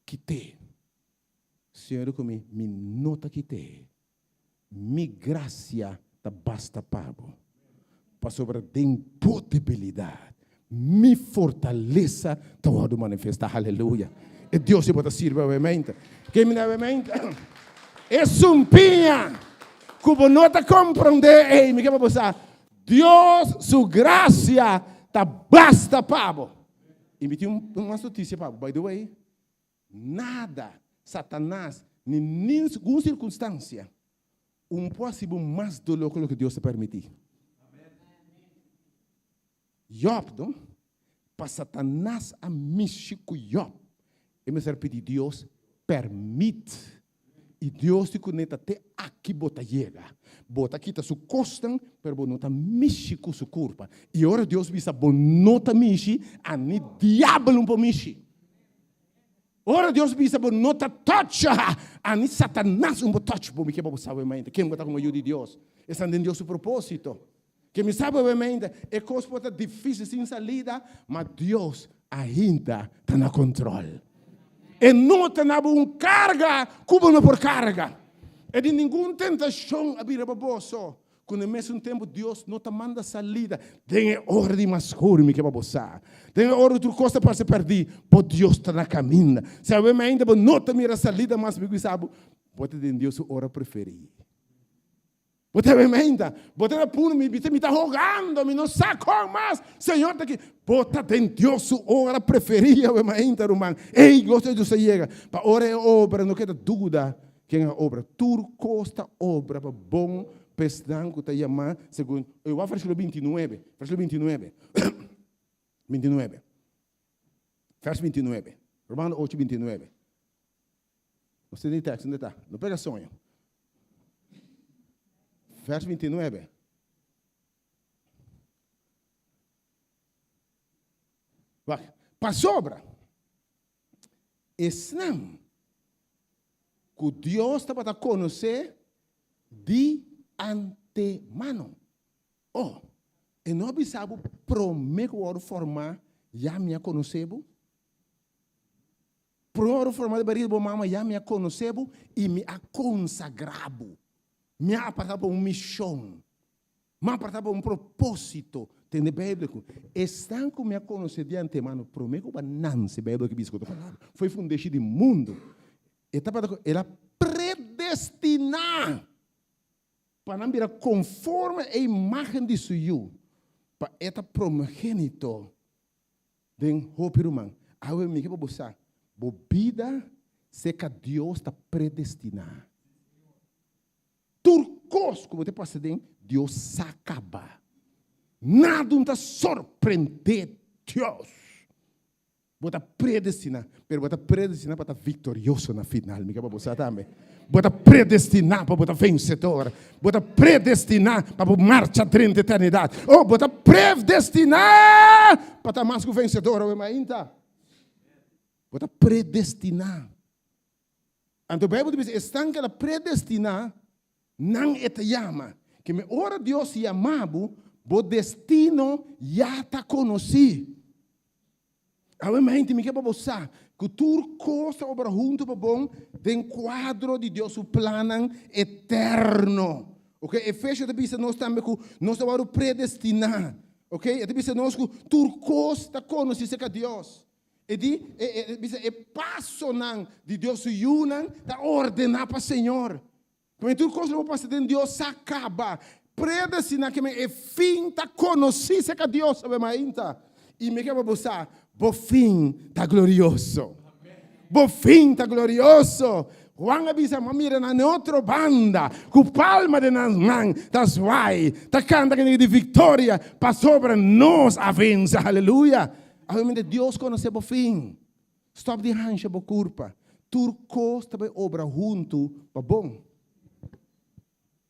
Kit'é. Señor di ku mi, mi no ta kit'é. Mi grasia ta basta pa bo, pasobra den bo debilidat mi fortalesa ta wòrdu manifestá. Aleluya! E Dios di bo ta sirbi awemente. Ke mi awemente? E sumpiña ku bo no ta komprondé ei, mi ke pa bo sa, Dios su grasia ta basta pa bo. I mi tin un mas notisia pa bo, by the way. Nada, Satanas, ni ningun sirkunstansia un por hasi bo mas doló ku loke Dios ta permití. Yòb, no? Pa Satanas a mishi ku Yòb, e mester a pidi Dios pèrmit. I Dios di kuné ta te aki bo ta yega. Bo ta kita su kosnan, pero bo no ta mishi ku su kurpa. I ora Dios bisa bo no ta mishi, a ni diabel no por mishi. Ora Dios bisa bo no ta touch, a ni Satanas no por touch bo. Mi ke pa bo sabe mainta ken bo ta komo yu di Dios. Esnan den Dios su propósito. Ke mi sabe obviamente e kos por ta difícil sin salida, ma Dios ainda ta na control. E no ta na bo un carga ku bo no por carga. E di ningun tentashon a bira pa boso, ku na e mesun tempu Dios no ta manda salida den e ora di mas scur, mi ke pa bo sa. Den e ora ku tur kos ta parse pèrdí, bo Dios ta na kaminda. Si awe ainda bo no ta mira salida mas, mi bisa bo, bo ta den Dios su ora preferí. Bo ta bementa, bo ta na puru, mi bisa mi ta hogando, mi no sa kon mas. Señor ta aki. Bo ta den Dios su ora preferí awe mainta, ruman. Ey, gloria a Dios a yega. Pa ora e obra no keda duda ken a obra. Tur kos ta obra pa bon pa esnan ku ta yamá segun. Oye, wak versíkulo bintinuebe, versíkulo bintinuebe, bintinuebe, vers bintinuebe, Romano ocho bintinuebe. Nos tin di tekst, unda ta? No pega soño. Vers 29. Wak, pasobra esnan ku Dios tabata konosé di antemano. Oh, e no a bisa bo promé ku wòrdu formá ya mi a konosé bo? Promé forma di barriga di bo mama ya mi a konosé bo i mi a konsagrá bo. Mi a apartá bo pa un mishon. Mi a apartá bo pa un propósito. Tende Beibel ku esnan ku mi a konosé di antemano promé ku bo a nanse, Beibel ke bisa ku ta palabra, for e fundeshi di mundu. E tabata ku el a predestiná pa nan bira konforme e imágen di su Yu, pa e ta promogénito Den hopi ruman, awe mi ke pa bo sa, bo bida serka Dios ta predestiná. Tur kos ku bo ta pasa den, Dios sa kaba. Nada un ta sorprendé Dios. Bo ta predestiná, pero bo ta predestiná pa ta viktorioso na final. Mi ke pa bo sa tambe. Bo ta predestiná pa bo ta vensedor. Bo ta predestiná pa bo marcha drenta eternidat. Oh, bo ta predestiná pa ta mas ku vensedor awe mainta. Bo ta predestiná. Anto Bijbel ta bisa, esnan ku el a predestiná, nan e ta yama. Ke me ora Dios yama bo, bo destino ya ta konosí. Awe mente mi ke pa bo sa ku tur kos ta obra huntu pa bon den kuadro di Dios su plannan eterno. Ok, Efesio ta bisa nos tambe ku nos ta wòrdu predestiná. Ok, e ta bisa nos ku tur kos ta konosí serka Dios. E di, e, e, e bisa e pasonan di Dios su yunan ta ordená pa Señor. Pero tur kos lo bo pasa den Dios sa kaba. Predestiná ke men e fin ta konosí serka Dios awe mainta. I mi ke pa bo sa, bo fin ta glorioso. Bo fin ta glorioso. Juan a bisa, Mi a mira nan den otro banda, ku palma den nan man, ta zwai, ta kanta kende di viktoria, pasobra nos a vense. Aleluya! Awe Dios konosé bo fin. Stòp di hansha bo kurpa. Tur kos ta bai obra huntu pa bon.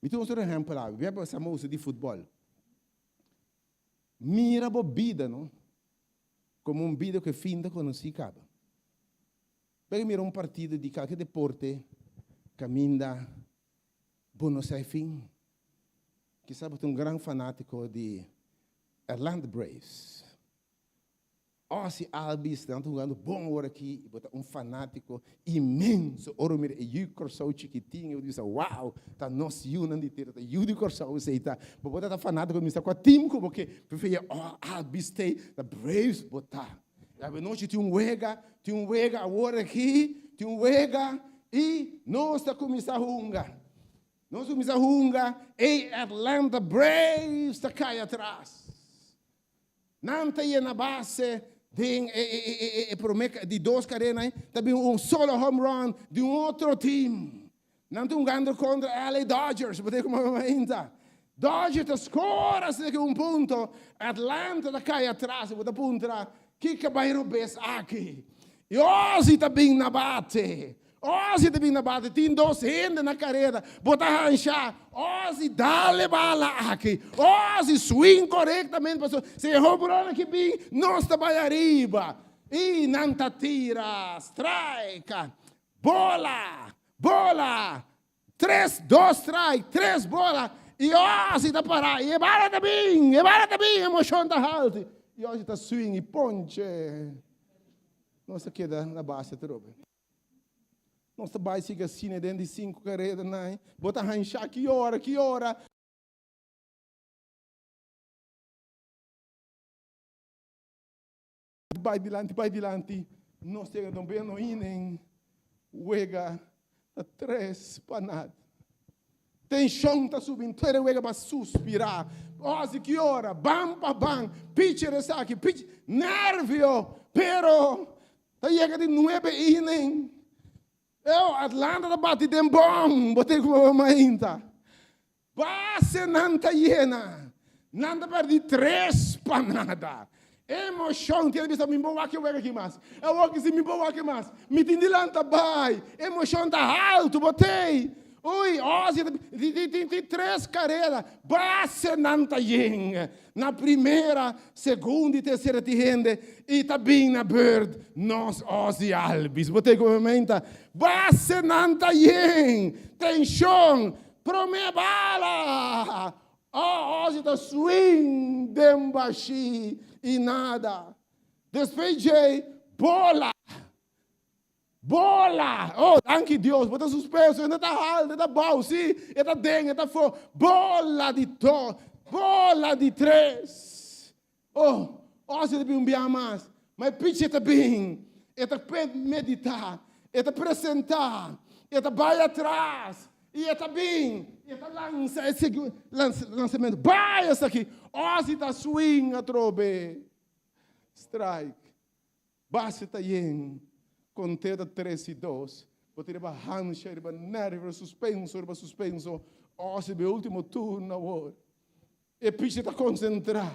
Mi tin un otro ehèmpel awe. Mi a pasa usa di futbòl. Mira bo bida, no? Komo un bida ku e fin ta konosí kaba. Bai mira un partido di kalke deporte kaminda bo no sa e fin. Kisas bo ta un gran fanátiko di Atlanta Braves. Ozzie Albies nan ta hugando bon awor aki y bo ta un fanatico inmenso ora bo mira e yu Corsou chikitin y bo ta bisa wow ta nos yunan di tera ta yu di Corsou esey ta bo por ta ta fanatico mester cua team cu bo ke preferia oh Albies tey ta Braves bo ta y awenochi tin un wega tin un wega awor aki tin un wega y nos ta cuminsa hunga nos cuminsa hunga ey Atlanta Braves ta cay atras. Nan ta yena base den e prome di dos karena ei, ta bin un solo home run di un otro team. Nan ta hungando kontra LA Dodgers, bo ta kuma ainda. Dodgers ta skor asina ki un punto, Atlanta ta kai atras, bo ta puntra kiko bai robes aki. I Ozzie ta bin na bate. Ozzy ta bin na bate, tin dos hende na kareda, bo ta hansha, Ozzy dale bala aki, Ozzy swing korektamente pasobra si e homerun aki bin nos ta bai ariba. I nan ta tira strike, bola, bola, tres, dos strike, tres bola, i Ozzy ta para, i e bala ta bin, e bala ta bin, emoshon ta haltu, i Ozzy ta swing i ponche. Nos ta keda na base atrobe. Nos ta bai sigui asina den di sinku kareda nai. Bo ta hansha ki ora, ki ora. Bai dilanti, bai dilanti. Nos yega noveno inning, wega ta tres pa nada. Tenshon ta subi inter e wega pa suspirá. Ozzy ki ora, ban pa ban, pitcher esaki, pitcher, nervio, pero ta yega di nuebe inning. Eo, Atlanta ta bati den bon, bo tin ku mainta. Basenan ta yena, nan ta pèrdí tres pa nada. Emoshon tiene bisa mi bo wak e wega aki mas. Awor ki si mi bo wak e mas. Mi tin di lanta bai. Emoshon ta haltu bo tei. Ui, Ozzy ta tin tin tin tin tres karera. Basenan ta yen. Na primera, segunda i tersera tin hende i ta bin na beurt nos Ozzy Albies. Bo tei ku mi menta. Basenan ta yen. Tenshon. Prome bala! Oh, Ozzy ta swing den bashí i nada. Despues djei, bola! Bola! Oh, danki Dios, bo ta suspenso, e no ta haltu, e ta bou, sí, e ta den, e ta afó. Bola di dos, bola di tres. Oh, Ozzy ta bin un bia mas, ma e pichi ta bin, e ta meditá, e ta presentá, e ta bai atras, i e ta bin, i e ta lansa e segu lansamentu. Bai esaki! Ozzy ta swing atrobe. Strike. Base ta yen. Konteo ta tres i dos. Bo ta riba hansha, riba nervio, riba suspenso, riba suspenso. Ozzy bai ultimo turno awor. E pichi ta konsentrá.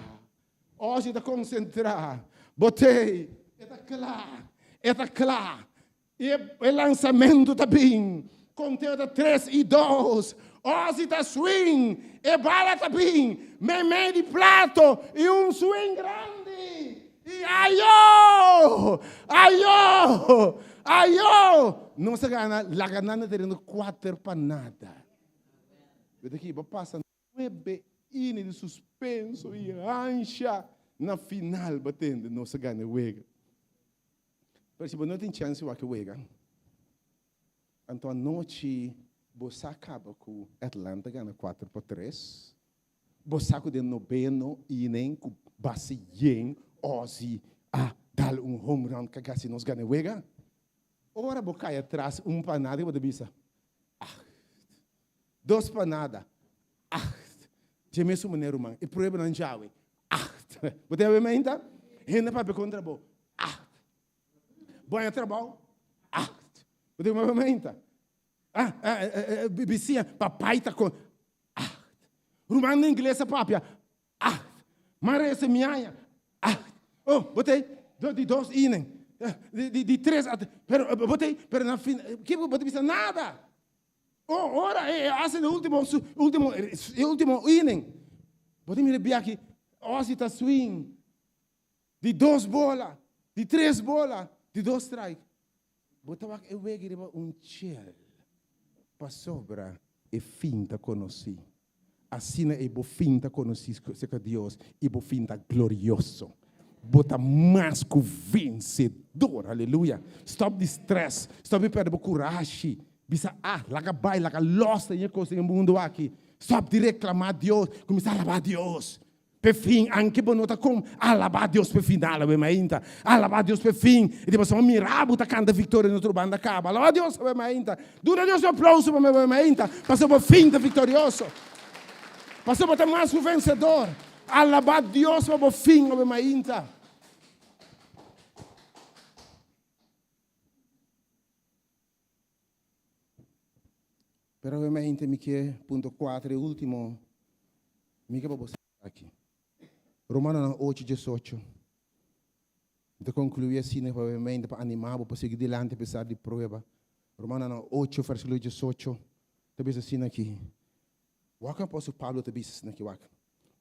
Ozzy ta konsentrá. Botei. E ta kla. E ta kla. I e lansamentu ta bin. Konteo ta tres i dos. Ozzy ta swing. E bala ta bin. Meimei di plato i un swing grandi. I ayo! Ayo! Ayo! Nos a gana laga nan na tereno kuater pa nada. Wet aki, bo pasa Nuebe ini di suspenso i ansha. Na final bo tende nos a gana e wega. Pero si bo no tin chèns di wak e wega, anto anochi bo sa kaba ku Atlanta gana kuater pa tres, bo sa ku den nobeno inning ku base yen Ozzie a dal un home run kagasi nos gana e wega. Ora bo kai atras un panada ke bo ta bisa, Acht. Dos panada, Acht. Dje mesun manera ruman, e pruebanan djawe, Acht. Bo ta yawe meinta? Hende papia kontra bo, Acht. Bo haña trabou, Acht. Bo ta yawe meinta? Ah, bisiña, papai ta kon, Acht. Ruman na ingles a papia, Acht. Mara ese mi aña. Acht. Oh, bo ta di dos inning. Di, di tres, pero bo ta, pero na fin, kiko bo ta bisa? Nada. Oh, ora e hasi e ultimo, ultimo, e ultimo inning. Bo ta mira biaki, Ozzie ta swing. Di dos bola, di tres bola, di dos strike. Bo ta wak e wega riba un chel, pasobra e fin ta konosí. Asina ei bo fin ta konosí serka Dios i bo fin ta glorioso. Bo ta mas ku vensedor. Aleluya! Stòp di strès, stòp di pèrdè bo kurashi. Bisa, Ah, laga bai, laga lòs den e kos den e mundu aki. Stòp di reklamá Dios, kuminsá alabá Dios. P'e fin, anke bo no ta kom, alabá Dios p'e final, awe mainta. Alabá Dios p'e fin. E di pasobra mira bo ta kanta viktoria na otro banda kaba. Alabá Dios awe mainta. Duna Dios un aplouso pa mi awe mainta, pasobra bo fin ta viktorioso. Pasobra bo ta mas ku vensedor. Alabá Dios pa bo fin awe mainta. Pero obviamente mi ke punto kuater e ultimo, mi ke pa bo sa aki. Romanonan ocho diesocho. Mi ta konkluí asina pa obviamente pa animá bo pa sigui dilanti apesar di prueba. Romanonan ocho versíkulo diesocho ta bisa asina aki. Wak ku apòstel Pablo ta bisa asina aki, wak.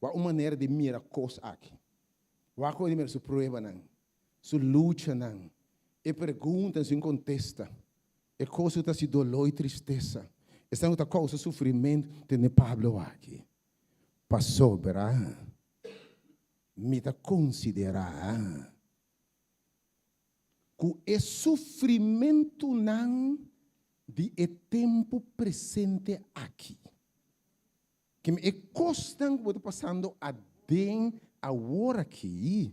Wak un manera di mira kos aki. Wak kon e mira su pruebanan, su luchanan, e preguntanan sin kontesta. E kos ku ta hasi doló i tristesa, esnan ku ta kousa sufrimentu, tende Pablo aki, Pasobra mi ta konsiderá ku e sufrimentunan di e tempu presente aki, ke e kosnan ku bo ta pasando aden awor aki,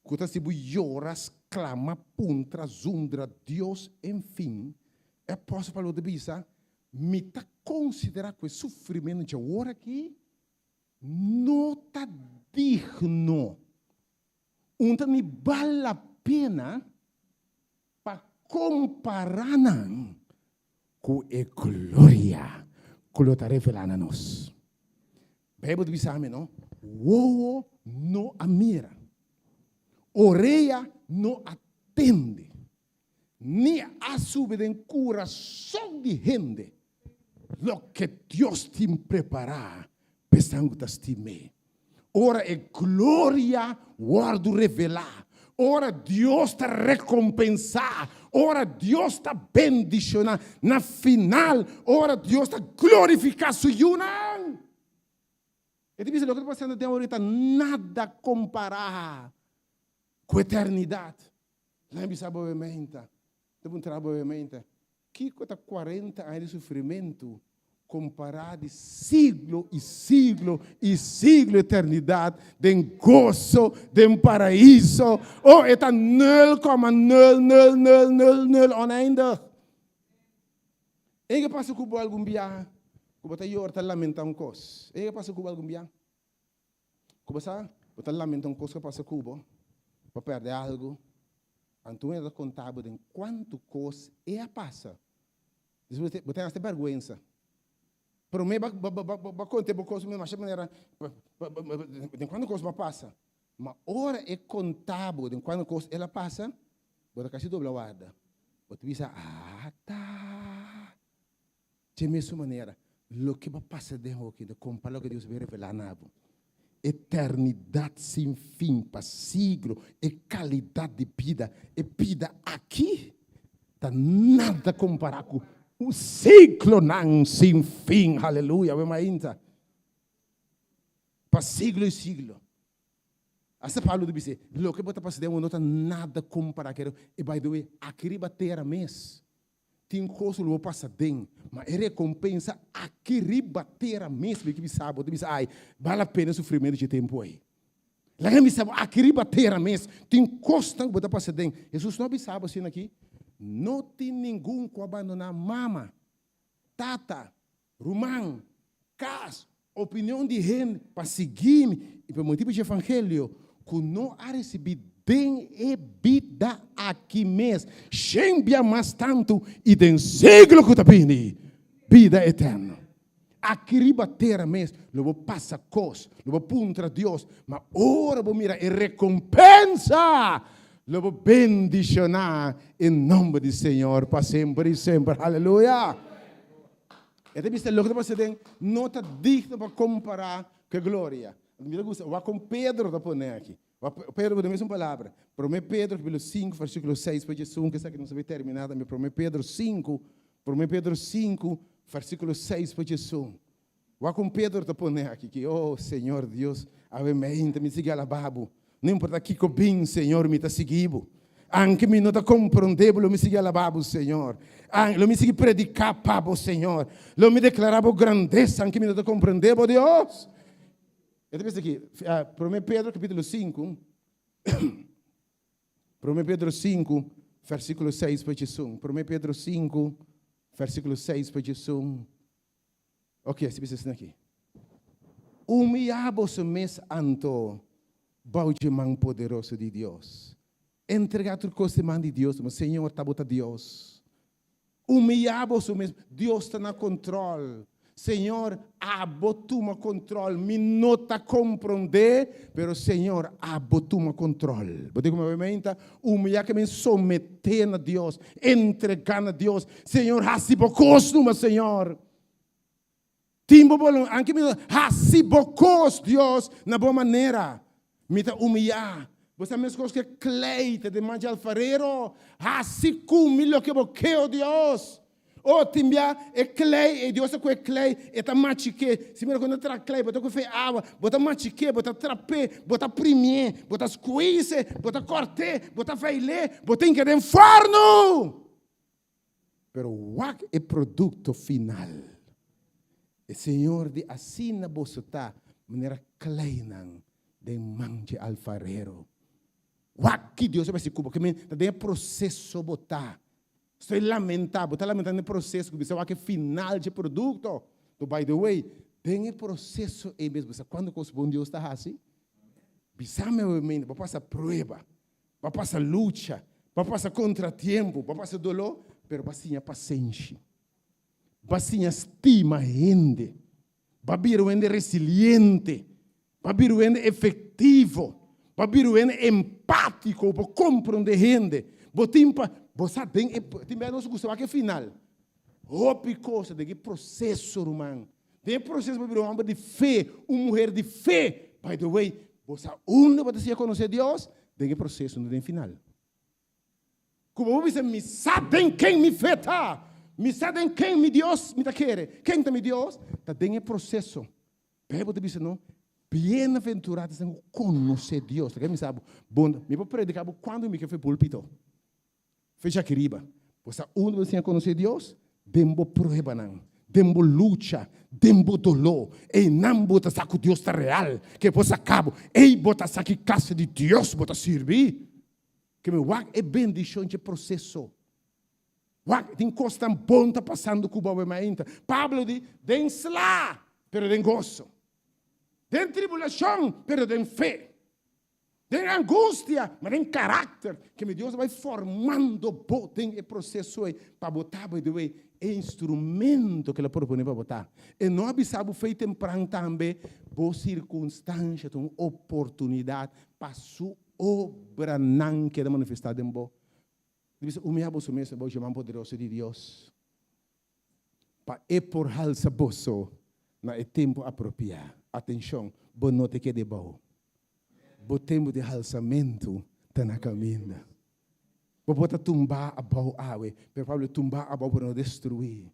Ku ta si bo yora, sklama, puntra, zundra Dios, enfin, e apòstel Pablo ta bisa, Mi ta konsiderá ku e sufrimentu djawor akí no ta digno, un ta ni bal la pena pa kompará nan ku e gloria ku lo ta revelá na nos. Bijbel ta bisa mi no, wowo no a mira, orea no a tende, ni a subi den kurason di hende loke Dios tin prepará pa esnan ku ta stim'é. Ora e gloria wòrdu revelá, ora Dios ta rekompensá, ora Dios ta bendishoná, na final, ora Dios ta glorifiká su yunan. E ta bisa loke ta pasando den awor ta nada kompará ku eternidat. Nan a bisa bo menta, ta puntra bo menta, Kiko ta kuarenta aña di sufrimentu kompará di siglo i siglo i siglo eternidat den goso den paraiso? Oh, e ta nul koma nul nul nul nul nul oneindig. E ke pasa ku bo algun biaha ku bo ta yora ta lamentá un kos? E ke pasa ku bo algun biaha ku bo sa bo ta lamentá un kos ku a pasa ku bo, bo a pèrdè algu? Anto e ta konta bo den kuantu kos e a pasa. Despues bo ta hasta bèrgwensa. Promé bo a konta bo kos masha manera den kuantu kos bo a pasa. Ma ora e konta bo den kuantu kos el a pasa, bo ta kasi dobla warda. Bo ta bisa, Ata! Dje mesun manera, loke bo pasa den hoki ta kompara loke Dios a revelá na bo. Eternidat sin fin pa siglo, e kalidat di bida, e bida aki ta nada kompará ku siglonan sin fin. Haleluya! Awe mainta, pa siglo i siglo. Asta Pablo ta bisa, loke bo ta pasa den bo no ta nada kompará ku e. By the way, aki riba tera mes tin kos ku lo bo pasa den, ma e rekompensa aki riba tera mes, mi ke bisa bo, ta bisa, ai, bal la pena e sufrimentu dje tempu ei. Laga mi bisa bo, aki riba tera mes tin kosnan ku bo ta pasa den. Hesus no a bisa bo asina aki, No tin ningun ku a bandoná mama, tata, Ruman, kas, opinion di hende pa sigui mi i pa motibu dje evangelio ku no a risibí den e bida aki mes, shen bia mas tantu i den siglo ku ta bini, bida eterno. Aki riba tera mes lo bo pasa kos, lo bo puntra Dios, ma ora bo mira e rekompensa, lo bo bendishoná e nomber di Señor pa semper i semper. Haleluya! E ta bisa loke ta pasa den no ta digno pa kompará ku e gloria. Mi ta gusta wak kon Pedro ta pone aki. Wak Pedro pone mesun palabra. Promé Pedro kapítulo 5 versíkulo 6 pa djesun, esaki nos a bai terminá tambe. Promé Pedro 5, Promé Pedro 5 versíkulo 6 pa djesun. Wak kon Pedro ta pone aki ki, Oh, Señor Dios, awe meinta mi sigui alabá bo. No importa kiko bin, Señor, mi ta sigui bo. Anke mi no ta komprondé bo, lo mi sigui alabá bo, Señor. Lo mi sigui prediká pa bo, Señor. Lo mi deklará bo grandesa, anke mi no ta komprondé bo, Dios. E ta bisa aki, Promé Pedro kapítulo 5, Promé Pedro 5, versíkulo 6 pa djesun. Promé Pedro 5, versíkulo 6 pa djesun. Ok, si bisa asina aki. Humiyá boso mes anto bou dje man poderoso di Dios. Entregá tur kos den man di Dios, ma Señor ta bo ta Dios. Humiyá boso mes, Dios ta na kontròl. Señor, abo tuma kontròl. Mi no ta komprondé, pero Señor, abo tuma kontròl. Bo tin ku menta humiyá ke men someté na Dios, entregá na Dios. Señor, hasi bo kos numa, Señor. Tin bo bolun, anke mi hasi bo kos, Dios, na bo manera. Mi ta humiyá. Bo sa meskos ku e klei ta den man dje alfarero. Hasi ku mi loke bo ke, o Dios. O, tin bia e klei ei, Dios ta ku e klei, e ta machik'é. Si mira ku no tra klei, bo ta ku fe awa, bo ta machik'é, bo ta trap'é, bo ta primié, bo ta squeeze, bo ta kòrt'é, bo ta veil'é, bo tin ke den fòrnu! Pero wak e produkto final. E Señor di asina boso ta manera kleinan den man dje alfarero. Wak ki Dios a besi ku bo, ke men ta den e proseso bo ta. Estoy lamenta, bo ta lamenta den e proseso ku bisa wak e final dje produkto. To by the way, den e proseso ei mes bo sa kuantu kos bon Dios ta hasi? Bisa mi awe mente, bo pasa prueba. Bo a pasa lucha, bo a pasa kontratiempo, bo a pasa doló, pero bo a siña pasenshi. Bo a siña stima hende. Bo a bira un hende resiliente. Bo a bira un hende efektivo. Bo a bira un hende empátiko, bo komprondé hende. Bo tin pa, bo sa den e, tin bes nos gusta wak e final. Hopi kos den e proseso, ruman. Den e proseso bo bira un hòmber di fe, un muher di fe. By the way, bo sa unda bo ta siña konosé Dios? Den e proseso, no den final. Ku bo por bisa, Mi sa den ken mi fe ta. Mi sa den ken mi Dios mi ta kere. Ken ta mi Dios? Ta den e proseso. Bijbel ta bisa no, Bienaventurado esnan ku konosé Dios. Loke mi sa bo, bo, mi por prediká bo kuantu mi ke for e pulpito. Fecha aki riba. Bo sa unda bo siña konosé Dios? Den bo pruebanan, den bo lucha, den bo doló. Einan bo ta sa ku Dios ta real, ku e por saka bo. Ei bo ta sa ki klase di Dios bo ta sirbi. Ke mi wak e bendishon dje proseso. Wak, tin kosnan bon ta pasando ku bo awe mainta. Pablo di, Den sla, pero den goso. Den tribulashon, pero den fe. Den angustia, ma den karakter, ke mi Dios a bai formando bo den e proseso ei pa bo ta, by the way, e instrumento ke el a propone pa bo ta. E no a bisa bo fei tempran tambe, bo sirkunstansha ta un oportunidat pa su obranan keda manifestá den bo. Di bisa, Humia boso mes bou dje man poderoso di Dios, pa e por halsa boso na e tempu apropiá. Atenshon, bo no ta keda bou. Bo tempu di halsamentu ta na kaminda. Bo por ta tumbá abou awe, pero Pablo tumbá abou por no destruí.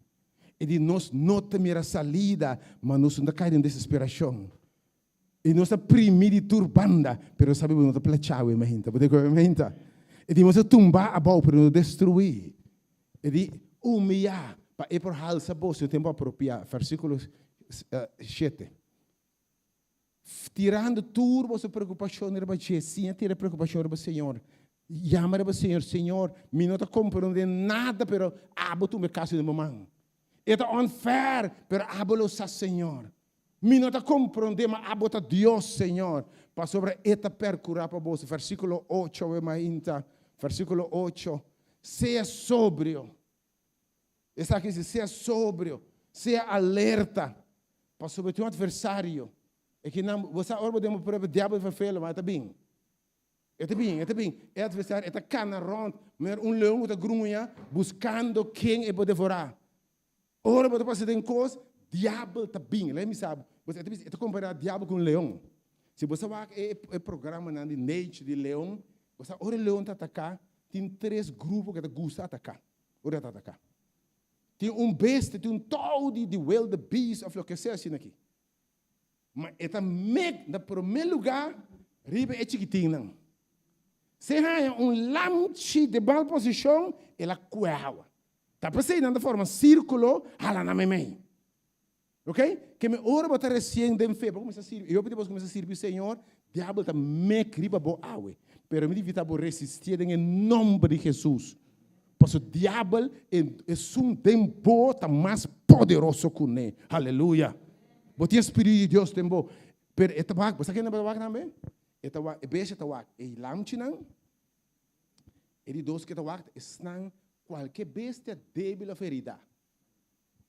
E di nos no ta mira salida, ma nos no ta kai den desesperashon. I nos ta primi di tur banda, pero sabi bo no ta plachá awe mainta. Bo ta koe mainta? E di nos ta tumbá abou, pero no destruí. E di humiyá pa e por halsa boso den tempu apropiá. Versíkulo shete. Tirando tur boso preokupashon riba dje, siña tira preokupashon riba Señor. Yama riba Señor, Señor, mi no ta komprondé nada, pero abo tuma e kaso den bo man. E ta unfair, pero abo lo sa, Señor. Mi no ta komprondé, ma abo ta Dios, Señor, pasobra E ta perkurá pa boso. Versíkulo ocho, awe mainta, versíkulo ocho, Sea sobrio. Esaki dice, sea sobrio, sea alerta, pasobra tin un atversario. E kinan, bo sa ora bo den bo prueba, diabel vervelen, ma e ta bin. E ta bin, e ta bin. E atversario, e ta kana rònt, manera un leon ku ta gruña, buskando ken e por devorá. Ora bo ta pasa den kos, diabel ta bin. Lei mi sa bo, e ta bisa, e ta kompará diabel ku un leon. Si bo sa wak e e programanan di nature di leon, bo sa ora e leon ta ataká, tin tres grupo ku e ta gusta ataká, ora e ta ataká. Tin un bestia, tin un tou di di wildebeest òf loke sea asina aki. Ma e ta mek na promé lugá riba e chikitinnan. Si e haña un lamchi den mal posishon, el a kue awa. Ta p'esei nan ta forma sírkulo hala nan meimei. Ok? Ke mi ora bo ta resien den fe, bo kuminsá sirbi, i hopi di bos kuminsá sirbi Señor, diabel ta mek riba bo awe. Pero mi ta invitá bo resistié den e nòmber di Hesus. Pasobra diabel, esun den bo ta mas poderoso ku ne. Aleluya! Bo tin e Spiritu di Dios den bo. Pero e ta wak, bo sa kende ta wak tambe? E ta wak, e bestia ta wak e lamchinan. E di dos ke ta wak ta esnan kualke bestia debil òf heridá.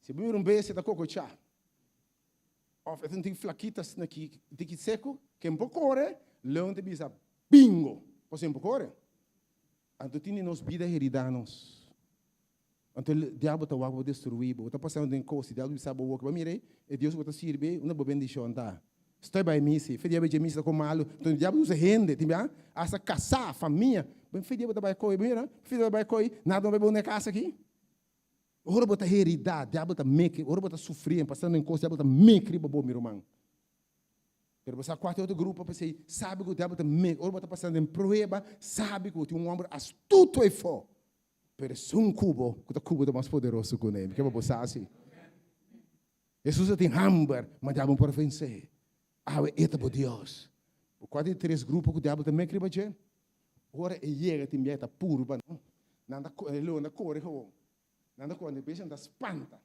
Si bo mira un bestia ta kokochá òf e ta un tiki flakita asina aki, un tiki seku, ken por kore, leon ta bisa, Bingo! Pasobra e por kore. Anto tin di nos bida heridá nos. Anto e diabel ta wak pa destruí bo. Bo ta pasando den kos, e diabel bisa bo woki, Bo mira ei, e Dios ku bo ta sirbi ei, unda bo bendishon ta? Stoi bai misa, fe diabel dje misa ta kon malu. Anto e diabel usa hende, tin bia, asta kasá, famia. Bo fe diabel ta bai kohe, bo mira, fe diabel ta bai kohe, nada no bai bon den e kas aki. Ora bo ta heridá, diabel ta meke, ora bo ta sufri, pasando den kos, diabel ta meke riba bo, mi ruman. Pero bo sa kua tin otro grupo p'esei sabi ku diabel ta mek ora bo ta pasando den prueba sabi ku tin un homber astuto eyfo pero esun ku bo ku ta ku bo ta mas poderoso ku ne mi ke pa bo sa asi Hesus a tin hamber ma diabel no por a vense awe e ta bo Dios bo kua tin tres grupo ku diabel ta mek riba dje ora e yega tin bia e ta purba no nan ta e leon ta kore gewoon nan ta kore nan ta ta spanta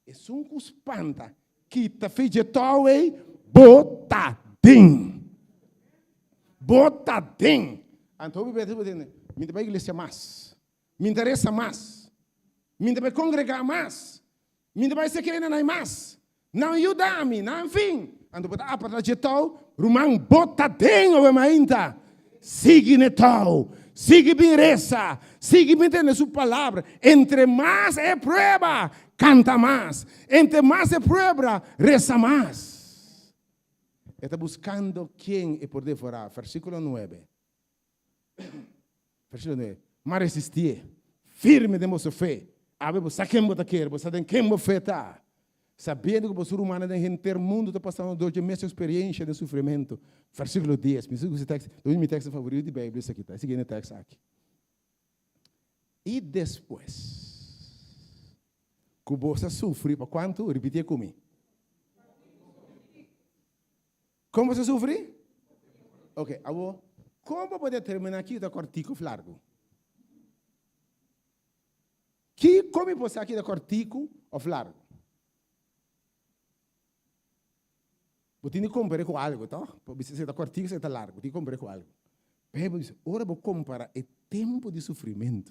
Esun ku spanta kita fe dje tou ei, bo ta den. Bo ta den. Anto hopi bes bo tende, mi ta bai iglesia mas, mi ta resa mas, mi ta bai kongregá mas, mi ta bai sekere nanai mas, nan yuda mi, nan fin. Anto bo ta apartá dje tou, ruman, bo ta den awe mainta. Sigui n'e tou, sigui bin resa, sigui bin tende su palabra. Entre mas e prueba, kanta mas. Entre mas e pruebra, resa mas. E ta buskando ken e por devorá. Versíkulo nuebe. Versíkulo nuebe. Ma resistié, firme den boso fe. Awe bo sa ken bo ta kere, bo sa den ken bo fe ta. Sabiendo ku boso rumannan den henter mundu ta pasando dor dje mes eksperiensha den sufrimentu. Versíkulo dies. Mi sa ku si tekst, ta un di mi tekstnan favorito di Beibel esaki ta, e siguiente tekst aki. I despues ku boso a sufri pa kuantu? Ripitié ku mi. Kon boso a sufri? Ok, awor, kon bo por determiná kiko ta kòrtiku òf largu? Kiko mi por sa ki ta kòrtiku òf largu? Bo tin di kompar'é ku algu, tòg? Pa bisa si e ta kòrtiku òf si e ta largu, bo tin di kompar'é ku algu. Beibel bisa, ora bo kompará e tempu di sufrimentu,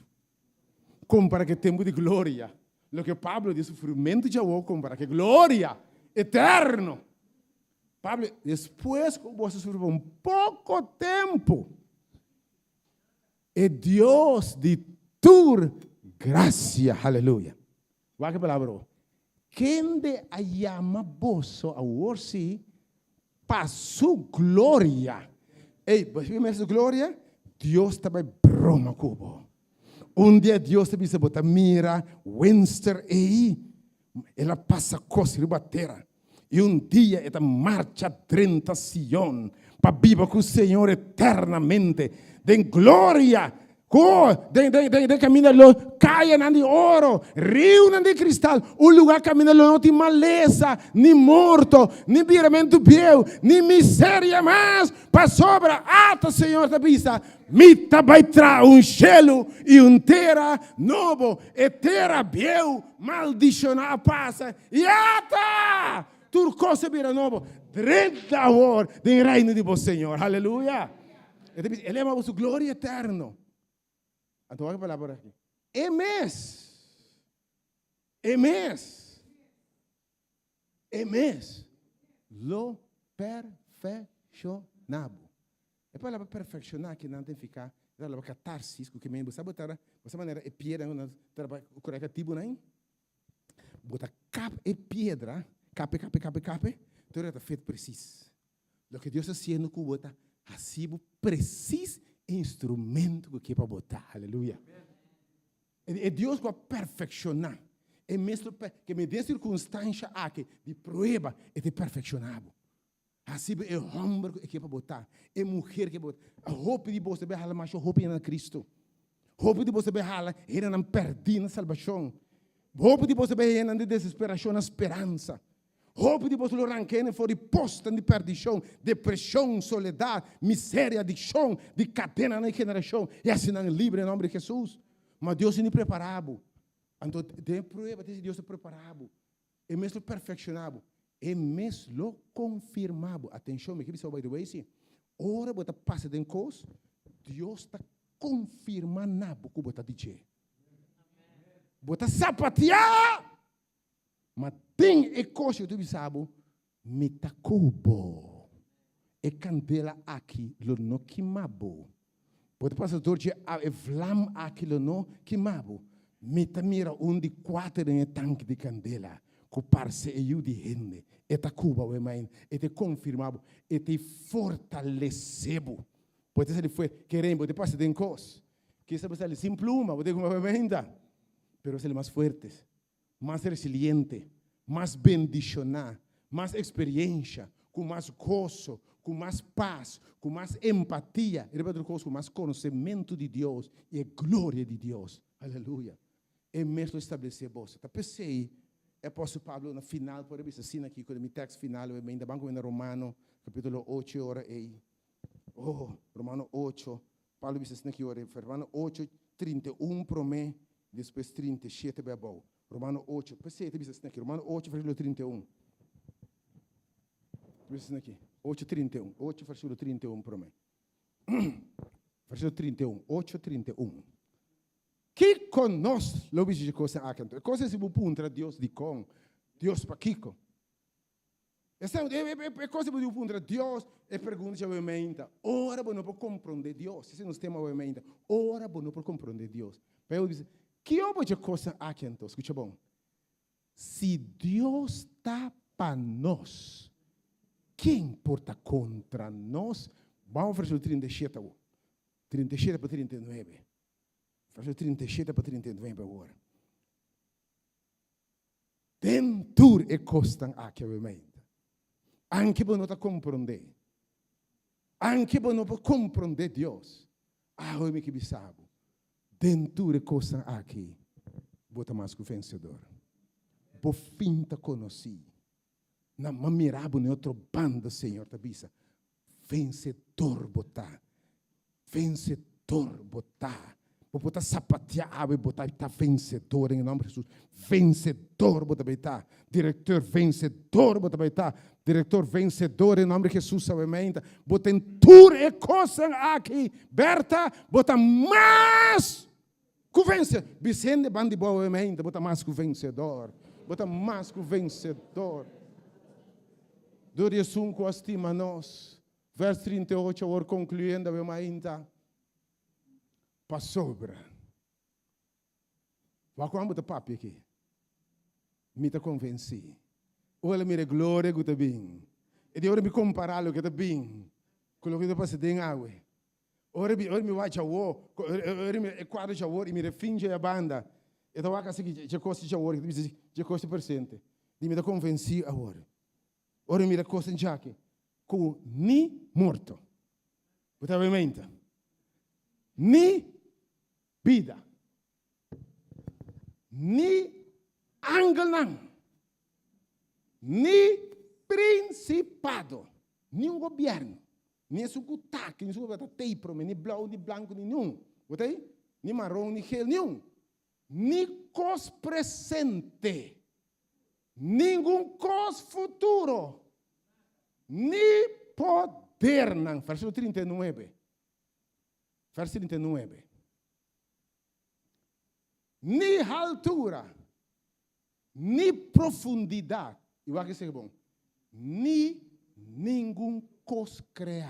kompará ku e tempu di gloria, loke Pablo di sufrimentu djawo kompará ku e gloria eterno. Pablo, despues ku bo a sufri pa un poko tempu, E Dios di tur gracia. Haleluya. Wak e palabra awor. Kende a yama boso awor si pa su gloria. Ey, bo a mira su gloria? Dios ta bay broma cu bo. Un dia Dios ta bisa bo ta mira Winster ey, el a pasa cos riba tera. I un dia e ta marcha drenta Sion pa biba ku Señor eternamente den gloria. Ku den den den den kaminda lo kayanan di oro, riunan di kristal, un lugá kaminda lo no tin malesa, ni morto, ni biramentu bieu, ni miseria mas, pasobra ata Señor ta bisa, Mi ta bai traha un shelu i un tera nobo, e tera bieu maldishoná a pasa, i ata! Tur kos a bira nobo. Drenta awor den reino di bo Señor. Haleluya! E ta bisa, E lema bo su gloria eterno. Anto wak e palabra aki. E mes. E mes. E mes lo perfekshoná bo. E palabra perfekshoná aki nan ta nifiká e palabra katarsis ku ke men bo sa bo ta bo sa manera e piedra ku nan ta kore katibunan. Bo ta kap e piedra, kape, kape, kape, kape, te ora ta fit presis. Loke Dios ta hasiendo ku bo ta hasi bo presis e instrumento ku ke pa bo ta. Aleluya. E Dios ku a perfekshoná e mes lo ke me den sirkunstansha aki di prueba e ta perfekshoná bo. Hasi bo e hòmber ku e ke pa bo ta, e muher ke pa bo ta. Hopi di boso ta bai hala masha hopi hende na Kristu. Hopi di boso ta bai hala hendenan pèrdí na salbashon. Hopi di boso ta bai hendenan di desesperashon na speransa. Hopi di boso lo ranka hende for di posnan di pèrdishon, depreshon, soledat, miseria, adikshon, di kadenanan di generashon, i hasi nan libre den nòmber di Hesus. Ma Dios tin di prepará bo. Anto den e prueba tin si Dios ta prepará bo. E mes lo perfekshoná bo. E mes lo konfirmá bo. Atenshon, mi ke bisa bo by the way si. Ora bo ta pasa den kos, Dios ta konfirmá na bo ku bo ta di dje. Bo ta sapatiá! Ma den e kos yo ta bisa bo, Mi ta ku bo. E kandela aki lo no kima bo. Bo ta pasa dor dje e vlam aki lo no kima bo. Mi ta mira un di kuater den e tanki di kandela ku parse e Yu di hende. E ta ku bo awe main. E ta konfirmá bo. E ta fortalesé bo. Bo ta sali fuerte. Keren bo ta pasa den kos. Kisa bo sali sin pluma. Bo ta kuma awe mainta. Pero bo sali mas fuerte. mas resiliente, mas bendishoná, mas eksperiensha, ku mas goso, ku mas pas, ku mas empatia, i riba tur kos ku mas konosementu di Dios i e gloria di Dios. Aleluya! E mes lo establesé boso. Ta p'esei e apòstel Pablo na final por a bisa asina aki, ku mi tèks final awe mainta, ban ku mi na Romano kapítulo ocho e ora ei. Oh, Romano ocho, Pablo bisa asina ki ora, Romano ocho, 31 promé, despues 37 bai abou. Romano ocho, p'esei e ta bisa asina aki, Romano ocho, versíkulo 31. Ta bisa asina aki, ocho, 31, ocho, versíkulo 31 promé. Versíkulo 31, ocho, 31. Kiko nos lo bisa dje kosnan aki anto? E kos ei si bo puntra Dios dikon, Dios pakiko? Esta e kos di bo puntra Dios, e pregunta dje awe meinta. Ora bo no por komprondé Dios, esei nos tema awe meinta, ora bo no por komprondé Dios. Pero bo bisa, kio bo dje kosnan aki anto? Skucha bon. Si Dios ta pa nos, ken por ta kontra nos? Bamos versíkulo 37 awor. 37 pa 39. Versíkulo 37 pa 39 awor. Den tur e kosnan aki awemente, anke bo no ta komprondé, anke bo no por komprondé Dios, awe mi ke bisa bo, den tur e kosnan aki bo ta mas ku vensedor. Bo fin ta konosí. Nan a mira bo na e otro banda, Señor ta bisa, Vensedor bo ta. Vensedor bo ta. Bo por ta sapatia awe, bo ta ta vensedor den e nomber di Jesus. Vensedor bo ta bay ta. Directeur, vensedor bo ta bay ta. Director, vensedor den nomber di Jesus awe mainta. Bo ten tur e cosnan aki, Bertha, bo ta mas ku vense. Bisa hende banda di bo awe mainta, bo ta mas ku vensedor. Bo ta mas ku vensedor. Dor di esun ku a stima nos. Vers 38 awor konkluyendo awe mainta. Pasobra. Wak ku bo ta papia aki. Mi ta konvensí. Ora mira e gloria ku ta bin. E di ora mi kompará loke ta bin ku loke ta pasa den awe. Ora mi ora mi wak djawor, ora mi e kuadro djawor i mira e fin dje banda, e ta wak asiki dje kos djawor, e ta bisa dje kos di presente. Di mi ta konvensí awor. Ora mi mira kos djaki ku ni morto, bo ta bai menta, ni bida, ni angelnan, ni prinsipado, ni un gobièrnu, ni esun ku ta aki, ni esun ku ta tei promé, ni blou, ni blanku, ni niun, bo ta ei? Ni maron, ni gel, niun, ni kos presente, ningun kos futuro, ni podernan, Versíkulo 39, vers 39. Ni haltura, ni profundidat, i wak esei bon, ni ningun kos kreá.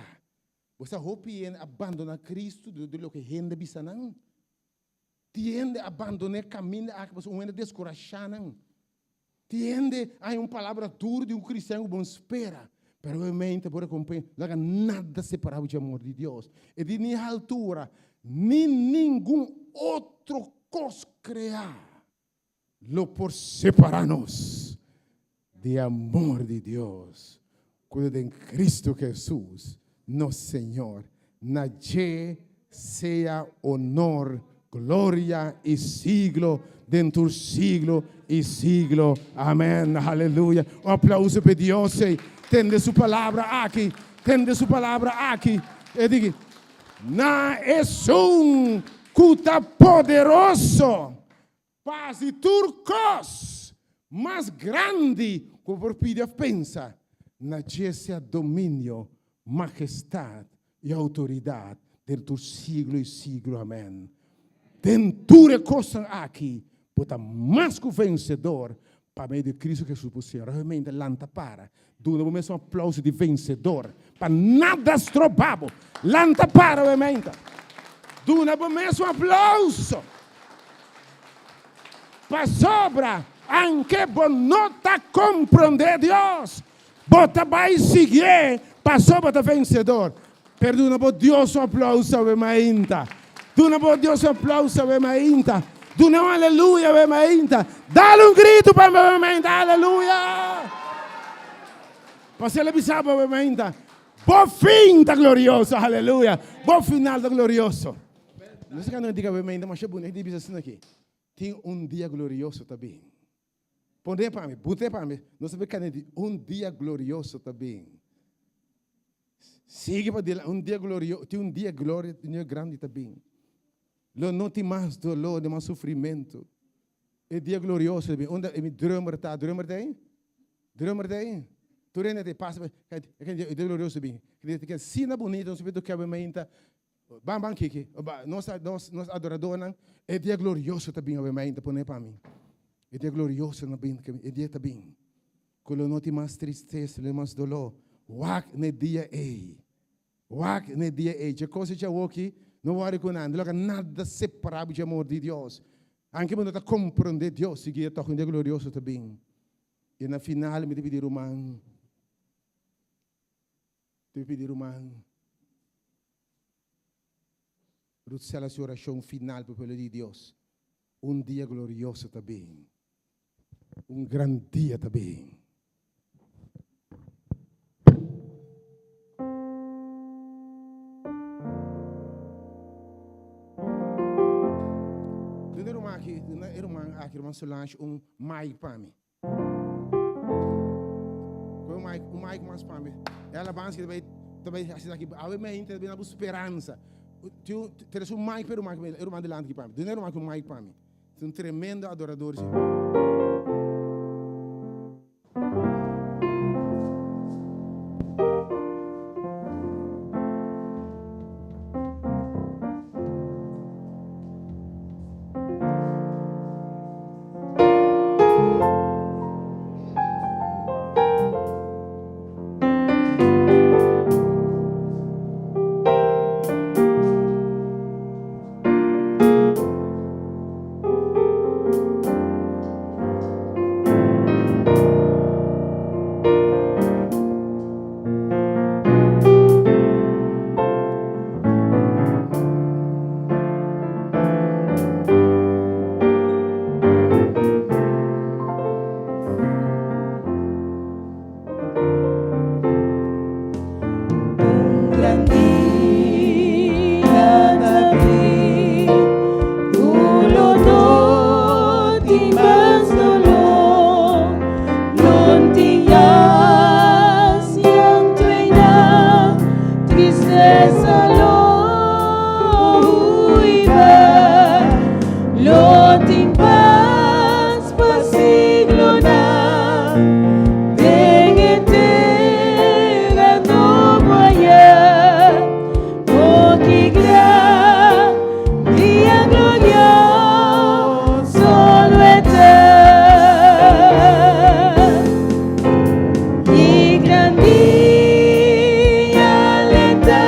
Bo sa hopi hende a bandoná Kristu dor di loke hende bisa nan. Tin hende a bandoná e kaminda aki pasobra un hende deskurashá nan. Tin hende a haña un palabra duru di un kristian ku bo no spera. Pero obviamente bo rekompensa no laga nada separá bo dje amor di Dios. E di ni haltura ni ningun otro kos kreá lo por separá nos di e amor di Dios ku ta den Kristu Hesus, nos Señor. Na dje sea honor, gloria i siglo den tur siglo i siglo. Amen. Aleluya. Un aplauso pa e Dios ei. Tende su palabra aki. Tende su palabra aki. E diki, Na esun ku ta poderoso pa hasi tur kos mas grandi ku bo por pidi òf pensa, na dje sea dominio, majestat i outoridat den tur siglo i siglo. Amèn. Den tur e kosnan aki bo ta mas ku vensedor pa medio di Kristu Hesus bo Señor. Realmente lanta para, duna bo mes un aplauso di vensedor pa nada stroba bo. Lanta para realmente, duna bo mes un aplauso pasobra anke bo no ta komprondé Dios, bo ta bai siguié pasobra bo ta vensedor. Pero duna bo Dios un aplauso awe mainta. Duna bo Dios un aplauso awe mainta. Duna un aleluya awe mainta. Dal un gritu pa awe mainta. Aleluya! Pastor a bisa bo awe mainta, bo fin ta glorioso. Aleluya! Bo final ta glorioso. No sé kando diga awe mainta, masha bunita di bisa asina aki. Tin un dia glorioso ta bin. Pone pa mi, bute pa mi. No sabe kende di un dia glorioso ta bin. Sigui pa dilanti, un dia glorioso, tin un dia gloria, un dia grandi ta bin. Lo no tin mas dolor, ni mas sufrimentu. E dia glorioso ta bin. Unda e mi drummer ta? Drummer ta ei? Drummer ta ei? Tur hende ta pasa, e dia glorioso ta bin. Ke asina bunito, nos a kebe mainta. Ban, ban Kiki. Nos, nos, nos adoradornan, e dia glorioso ta bin awe mainta, pone pa mi. E dia glorioso na bin, e dia ta bin. Ku lo no tin mas tristesa, lo mas doló. Wak na e dia ei. Wak na e dia ei. Dje kos dje awoki, no wòri ku nan. No laga nada separá bo dje amor di Dios. Anke bo no ta komprondé Dios, sigui e tòg un dia glorioso ta bin. I na final mi ta pidi ruman, ta pidi ruman Ruthsella su orashon final pa e pueblo di Dios. Un dia glorioso ta bin. Un gran dia ta bin. Duna e ruman aki, duna e ruman aki, ruman Solange, un mic pa mi. Koe un mic, un mic mas pa mi. E alabansa ki ta bai, ta bai hasi aki, awe mainta ta bini na bo speransa. Tin, tres un mic pa e ruman aki, e ruman dilanti aki pa mi. Duna e ruman aki un mic pa mi. Es un tremendo adorador si. Lo tin pas pa siglonan den e tera nobo aya. Oh, ki gran dia glorioso lo e ta. Ki gran dia lo e ta,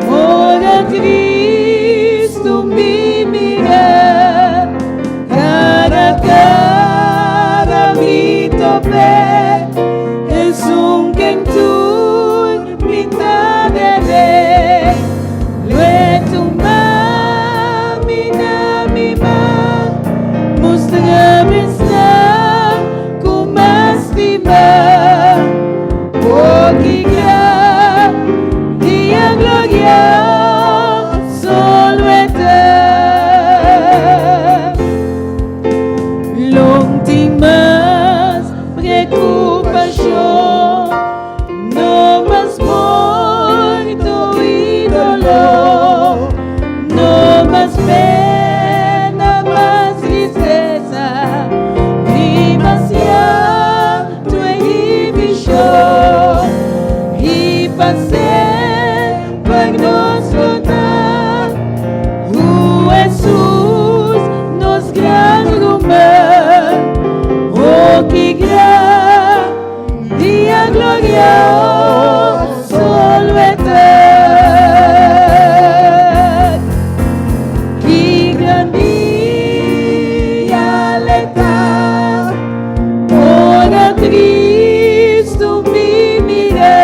ora Cristo mi mira, cara a cara mi top'é, esun ken tur mi ta debe. Lo e tuma mi na mi man, mustra mi esnan ku m'a stima. Oh, ki gran dia glorioso lo e ta. Lo n' tin mas preokupashon, no mas morto i doló, no mas pena, mas tristesa, ni mas llanto i divishon. I pa semper nos lo ta ku Hesus, nos gran ruman. Oh, ki gran dia glorioso lo e ta. Ki gran dia lo e ta, ora Cristo mi mira,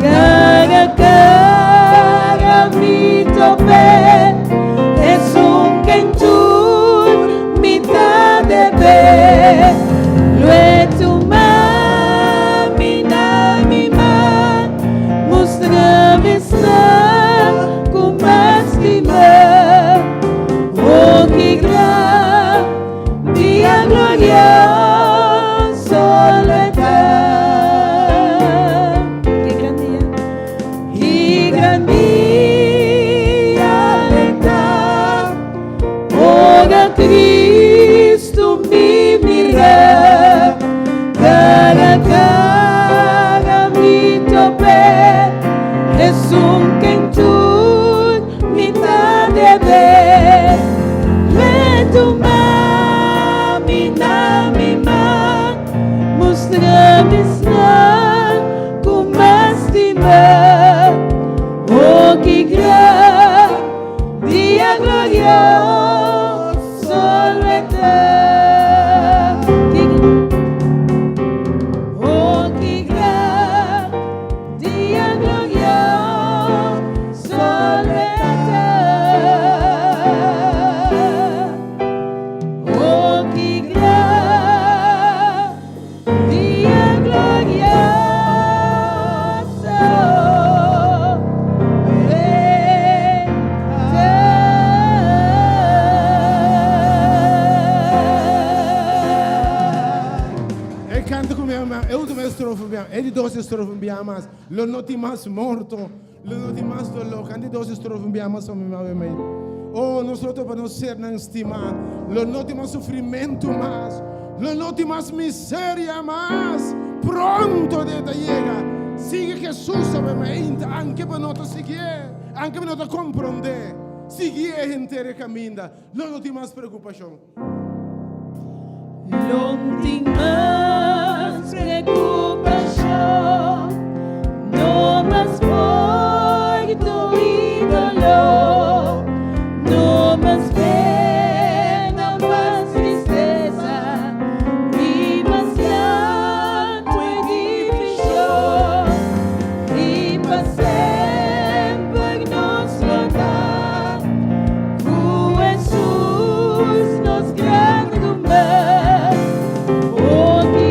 cara a cara mi top'é, esun ken tur mi ta debe. Lo e tuma mi na mi man, mustra mi esnan ku m'a stima. Oh, ki gran dia glorioso lo e ta. Ki gran dia. Ki gran dia lo e ta, ora Cristo mi mira, cara a cara mi top'é, esun ken tur mi ta debe. Lo e tuma mi na mi man, mustra mi esnan ku m'a stima. Oh, ki gran dia glorioso lo e ta. Oh, ki gran dia glorioso lo e ta. Oh, ki gran dia glorioso lo e ta. E kanta ku mi ruman, e último estrofa, e di dos estrofa mas. Lo no tin mas morto, lo no tin mas doló. Kanta dos estrofa mas mi ruman. Oh, nos pa nos sernan stimá. Lo no tin mas sufrimentu mas. Lo no tin mas miseria mas. Pronto e ta yega. Sigui Jesus obviamente, aunke bo no ta sigui, aunke bo no ta komprondé. Sigui henter e kaminda. Lo no tin mas preokupashon. Lo n' tin mas preokupashon, no mas morto i doló, no mas pena, mas tristesa, ni mas llanto i divishon. I pa semper nos lo ta ku Jesus, nos gran ruman. Oh, ki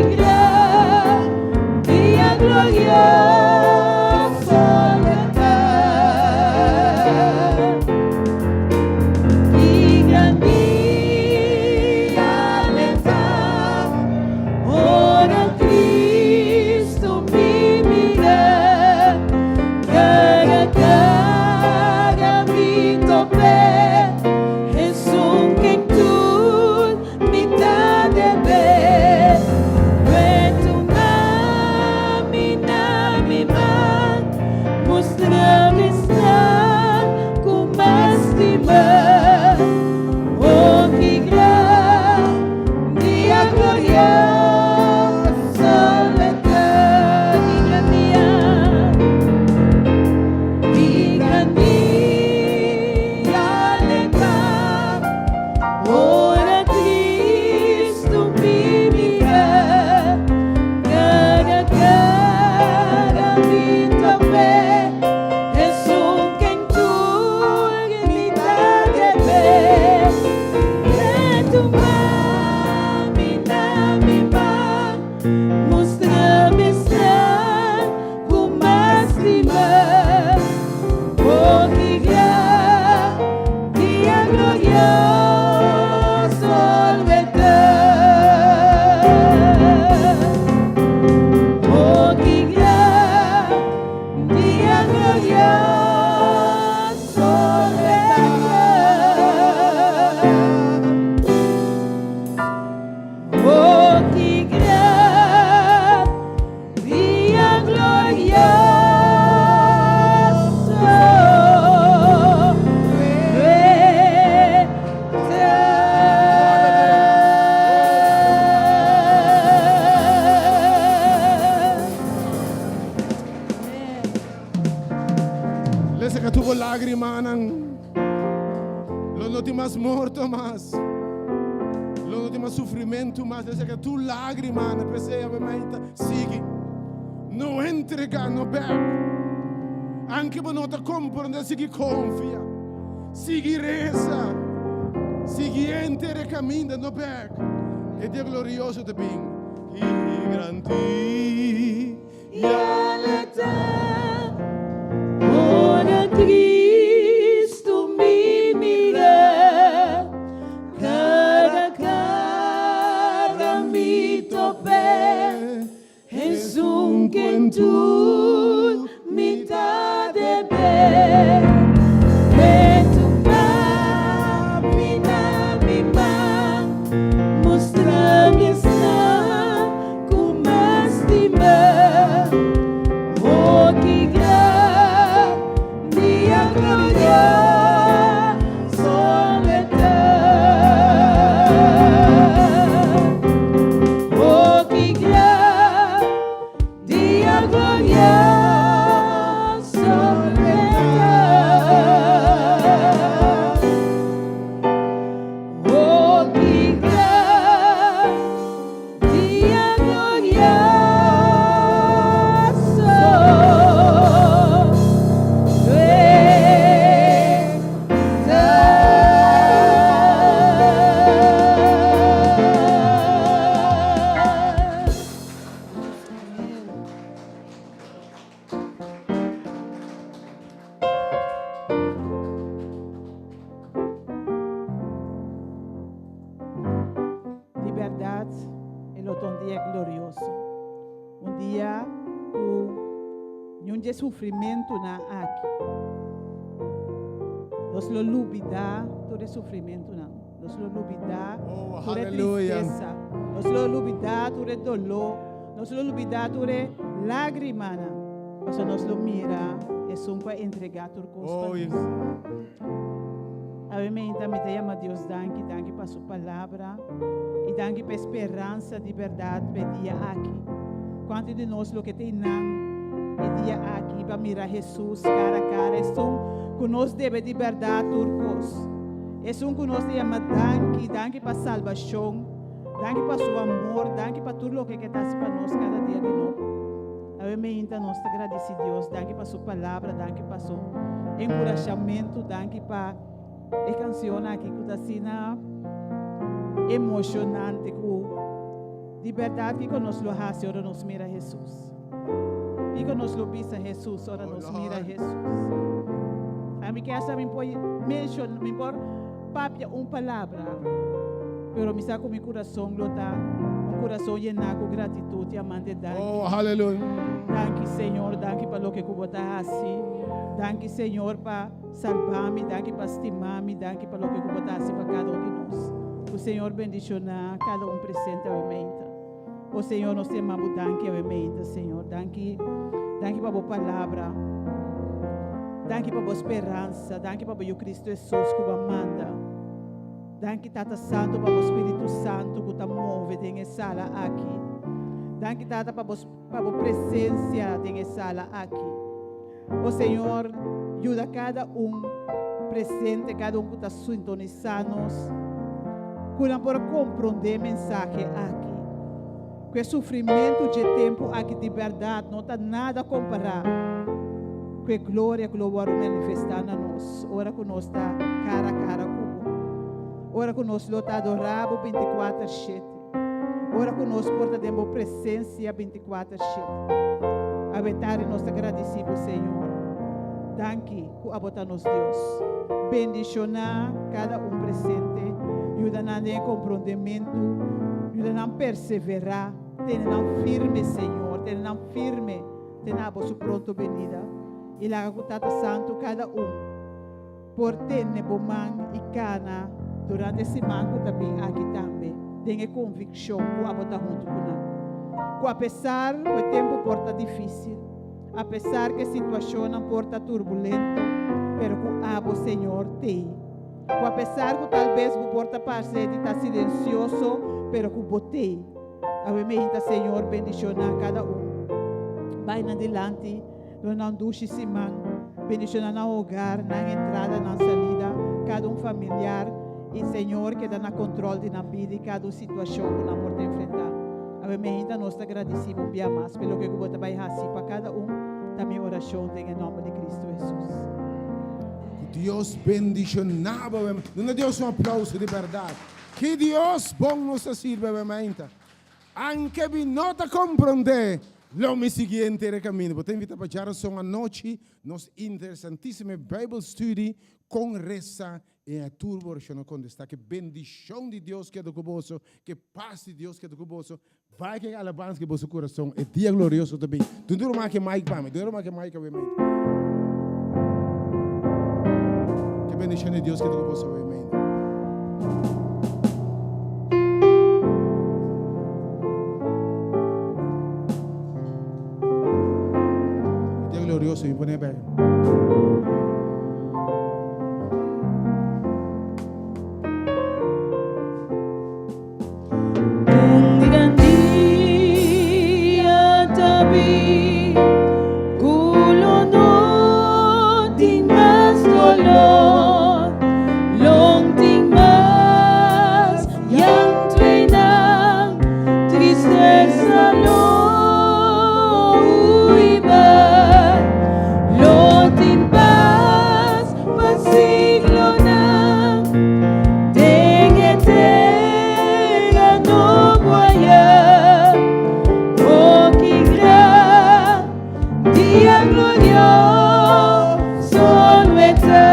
lágrimanan. Lo no tin mas morto mas. Lo no tin mas sufrimentu mas. Lo seka tur lágrimanan. P'esei awe mainta sigui. No entregá, no bèk. Anke bo no ta komprondé, sigui konfia. Sigui resa. Sigui henter e kaminda, no bèk. E dia glorioso ta bin. Ki gran dia lo ta ora Cristo mi mira, cara a cara mi top'é, Esun ken tur mi ta debe. E tuma mi na mi man, mustra mi esnan ku m'a stima. Oh, ki gran dia glorioso lo ta. Oh, ki gran dia glorioso lo ta. Oh, ki gran dia glorioso lo ta. Di bèrdat, e lo ta un dia glorioso, un dia ku niun dje sufrimentunan aki. Nos lo lubidá tur e sufrimentunan, nos lo lubidá Oh, tur e hallelujah. tristesa, nos lo lubidá tur e doló, nos lo lubidá tur e lágrimanan, pasobra nos lo mira esun ku a entregá tur kos pa Oh, yes. nos. Awe meinta mi ta yama Dios danki, danki pa su palabra i danki pa e speransa di bèrdat pa e dia aki. Kuantu di nos lo ke ta einan e dia aki pa mira Hesus kara a kara, esun ku nos debe di bèrdat tur kos, esun ku nos ta yama danki, danki pa salbashon, danki pa su amor, danki pa tur loke ke ta hasi pa nos kada dia di nobo. Awe meinta nos ta gradisi Dios, danki pa su palabra, danki pa su enkurashamentu, danki pa e kansion aki ku ta asina emoshonante ku di bèrdat kiko nos lo hasi ora nos mira Hesus? Kiko nos lo bisa Hesus ora Oh nos mira Lord. Hesus? Ami ke hasta mi por menshona, mi por papia un palabra, pero mi sa ku mi kurason lo ta un kurason yená ku gratitut i amante danki. Oh, haleluya. Danki Señor, danki pa loke ku bo ta hasi. Danki Señor pa salba mi, danki pa stima mi, danki pa loke ku bo ta hasi pa kada un di nos. Ku Señor bendishoná kada un presente awe meinta. O Señor, nos ta yama bo danki awe meinta, Señor. Danki, danki pa bo palabra. Danki pa bo speransa. Danki pa bo Yu Cristo Jesus ku bo a manda. Danki Tata Santu pa bo Spiritu Santu ku ta move den e sala aki. Danki Tata pa bo pa bo presensia den e sala aki. O Señor, yuda kada un presente, kada un ku ta sintonisá nos, ku nan por a komprondé e mensahe aki, ku e sufrimentu dje tempu aki di bèrdat no ta nada kompará ku e gloria ku lo wòrdu manifestá na nos ora ku nos ta kara a kara ku bo, ora ku nos lo ta adorá bo bintikuater shete. Ora ku nos por ta den bo presensia bintikuater shete. Awe tardi nos ta gradisí bo, Señor. Danki ku abo ta nos Dios. Bendishoná kada un presente. Yuda nan den e komprondementu. Yuda nan perseverá. Tene nan firme, Señor. Tene nan firme te na abo su pronto benida. I laga ku Tata Santu kada un. Por tene bo man i kana durante e siman ku ta bin aki tambe den e konvikshon ku abo ta huntu ku nan. Ku apesar ku e tempu por ta difísil, apesar ku e situashonnan por ta turbulento, pero ku abo, Señor, t'ei. Ku apesar ku tal bes bo por ta parse di ta silensioso, pero ku bo t'ei. Awe meinta, Señor, bendishoná kada un. Bai nan dilanti. Duna nan dushi siman. Bendishoná nan hogar, nan entrada, nan salida, kada un familiar i Señor keda na kontrol di nan bida i kada un situashon ku nan por ta enfrentá. Awe meinta nos ta gradisí bo un bia mas pa e loke ku bo ta bai hasi pa kada un, ta mi orashon den e nòmber di Kristu Hesus. Ku Dios bendishoná bo awe. Duna Dios un aplouso di bèrdat. Ki Dios bon nos ta sirbi awe meinta. Anke mi no ta komprondé, lo mi sigui henter e kaminda. Bo ta invitá pa djarason anochi nos interesantísimo Bijbelstudie Kon Resa i e tur bo orashon a kontestá. Ke bendishon di Dios keda ku boso, ke pas di Dios keda ku boso. Bai ku e alabansa ku boso kurason, e dia glorioso ta bin. Duna ruman ke mic pa mi, duna ruman ke mic awe meinta. Ke bendishon di Dios keda ku boso awe meinta. E dia glorioso, mi pone bek. Un gran dia ta bin ku lo no tin mas dolor, lo tin mas llanto i nan tristesa lo hui bai, lo tin pas pa siglonan den e tera nobo ayá. Oh, ki gran dia glorioso lo e ta!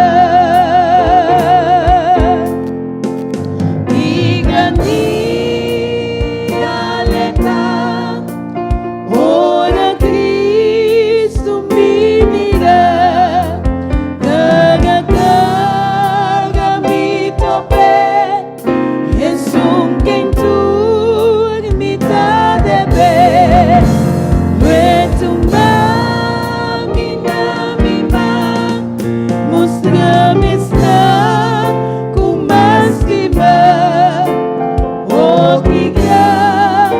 Ki gran dia lo e ta! Ora Cristo mi mira, carga, carga mi tope, Esun ken tur mi ta debe, Lo e tuma mi na mi man, mustra mi esnan ku mas stima. Oh, ki gran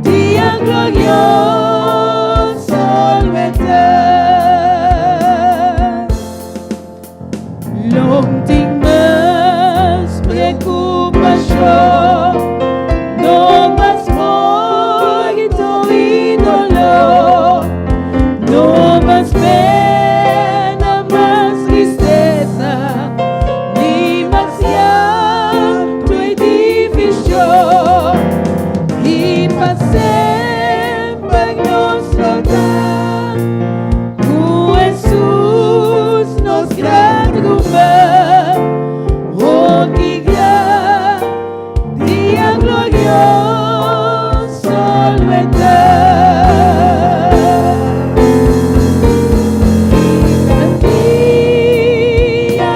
dia glorioso lo e ta. Lo tin mas preokupashon, no mas morto i doló, no mas pena, mas tristesa, ni mas llanto i divishon, i pa semper nos lo ta ku Hesus, nos gran ruman. Oh, ki gran dia glorioso lo e ta! Ki gran dia!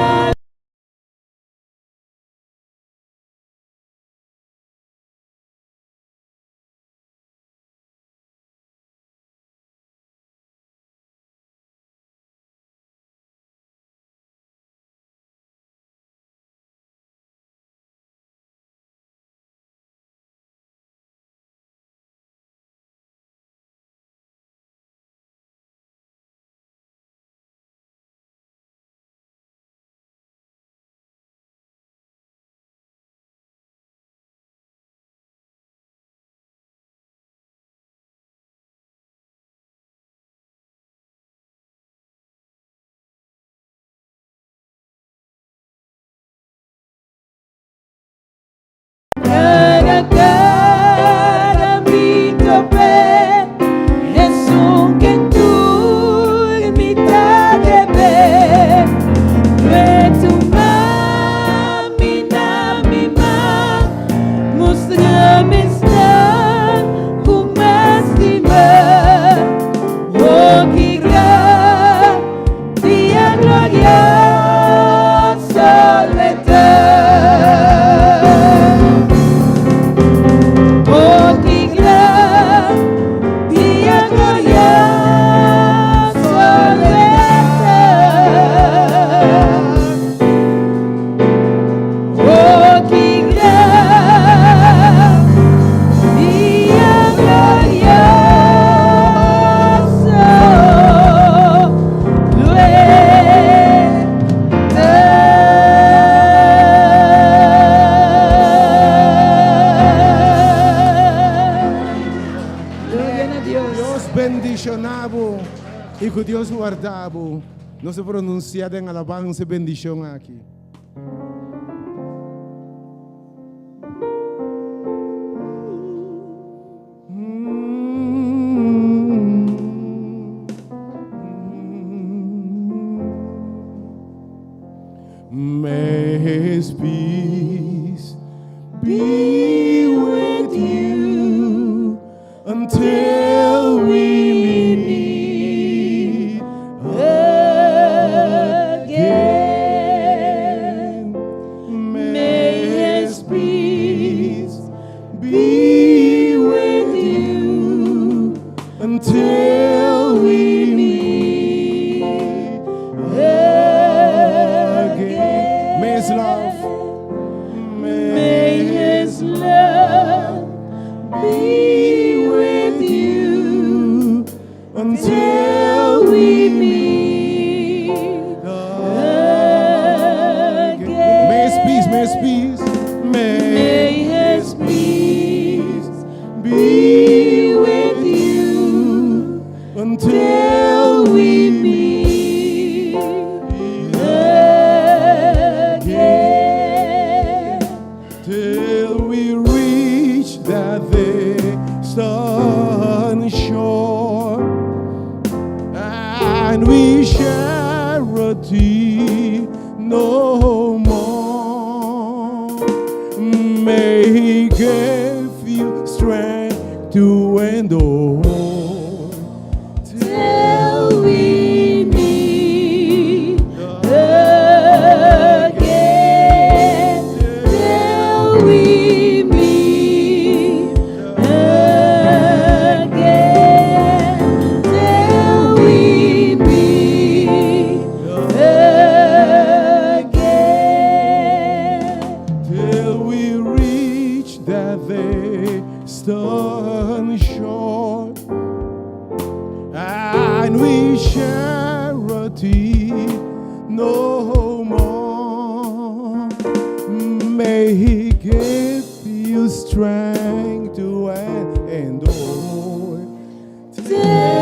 I ku Dios warda bo. Nos ta pronunsiá den alabansa e bendishon aki. May his peace be with you until we meet again. May his peace be with you until we meet again. May his love, May his love be with you until we meet again. May his peace, may his peace, May may his peace be be with you until till we we meet again. Till we reach that distant shore and we share a tear no more. May He give you strength to endure. Till we meet again. Till we meet again. Till we meet again. Till we reach that distant shore and we share a tear no more. May He give you strength to endure. Till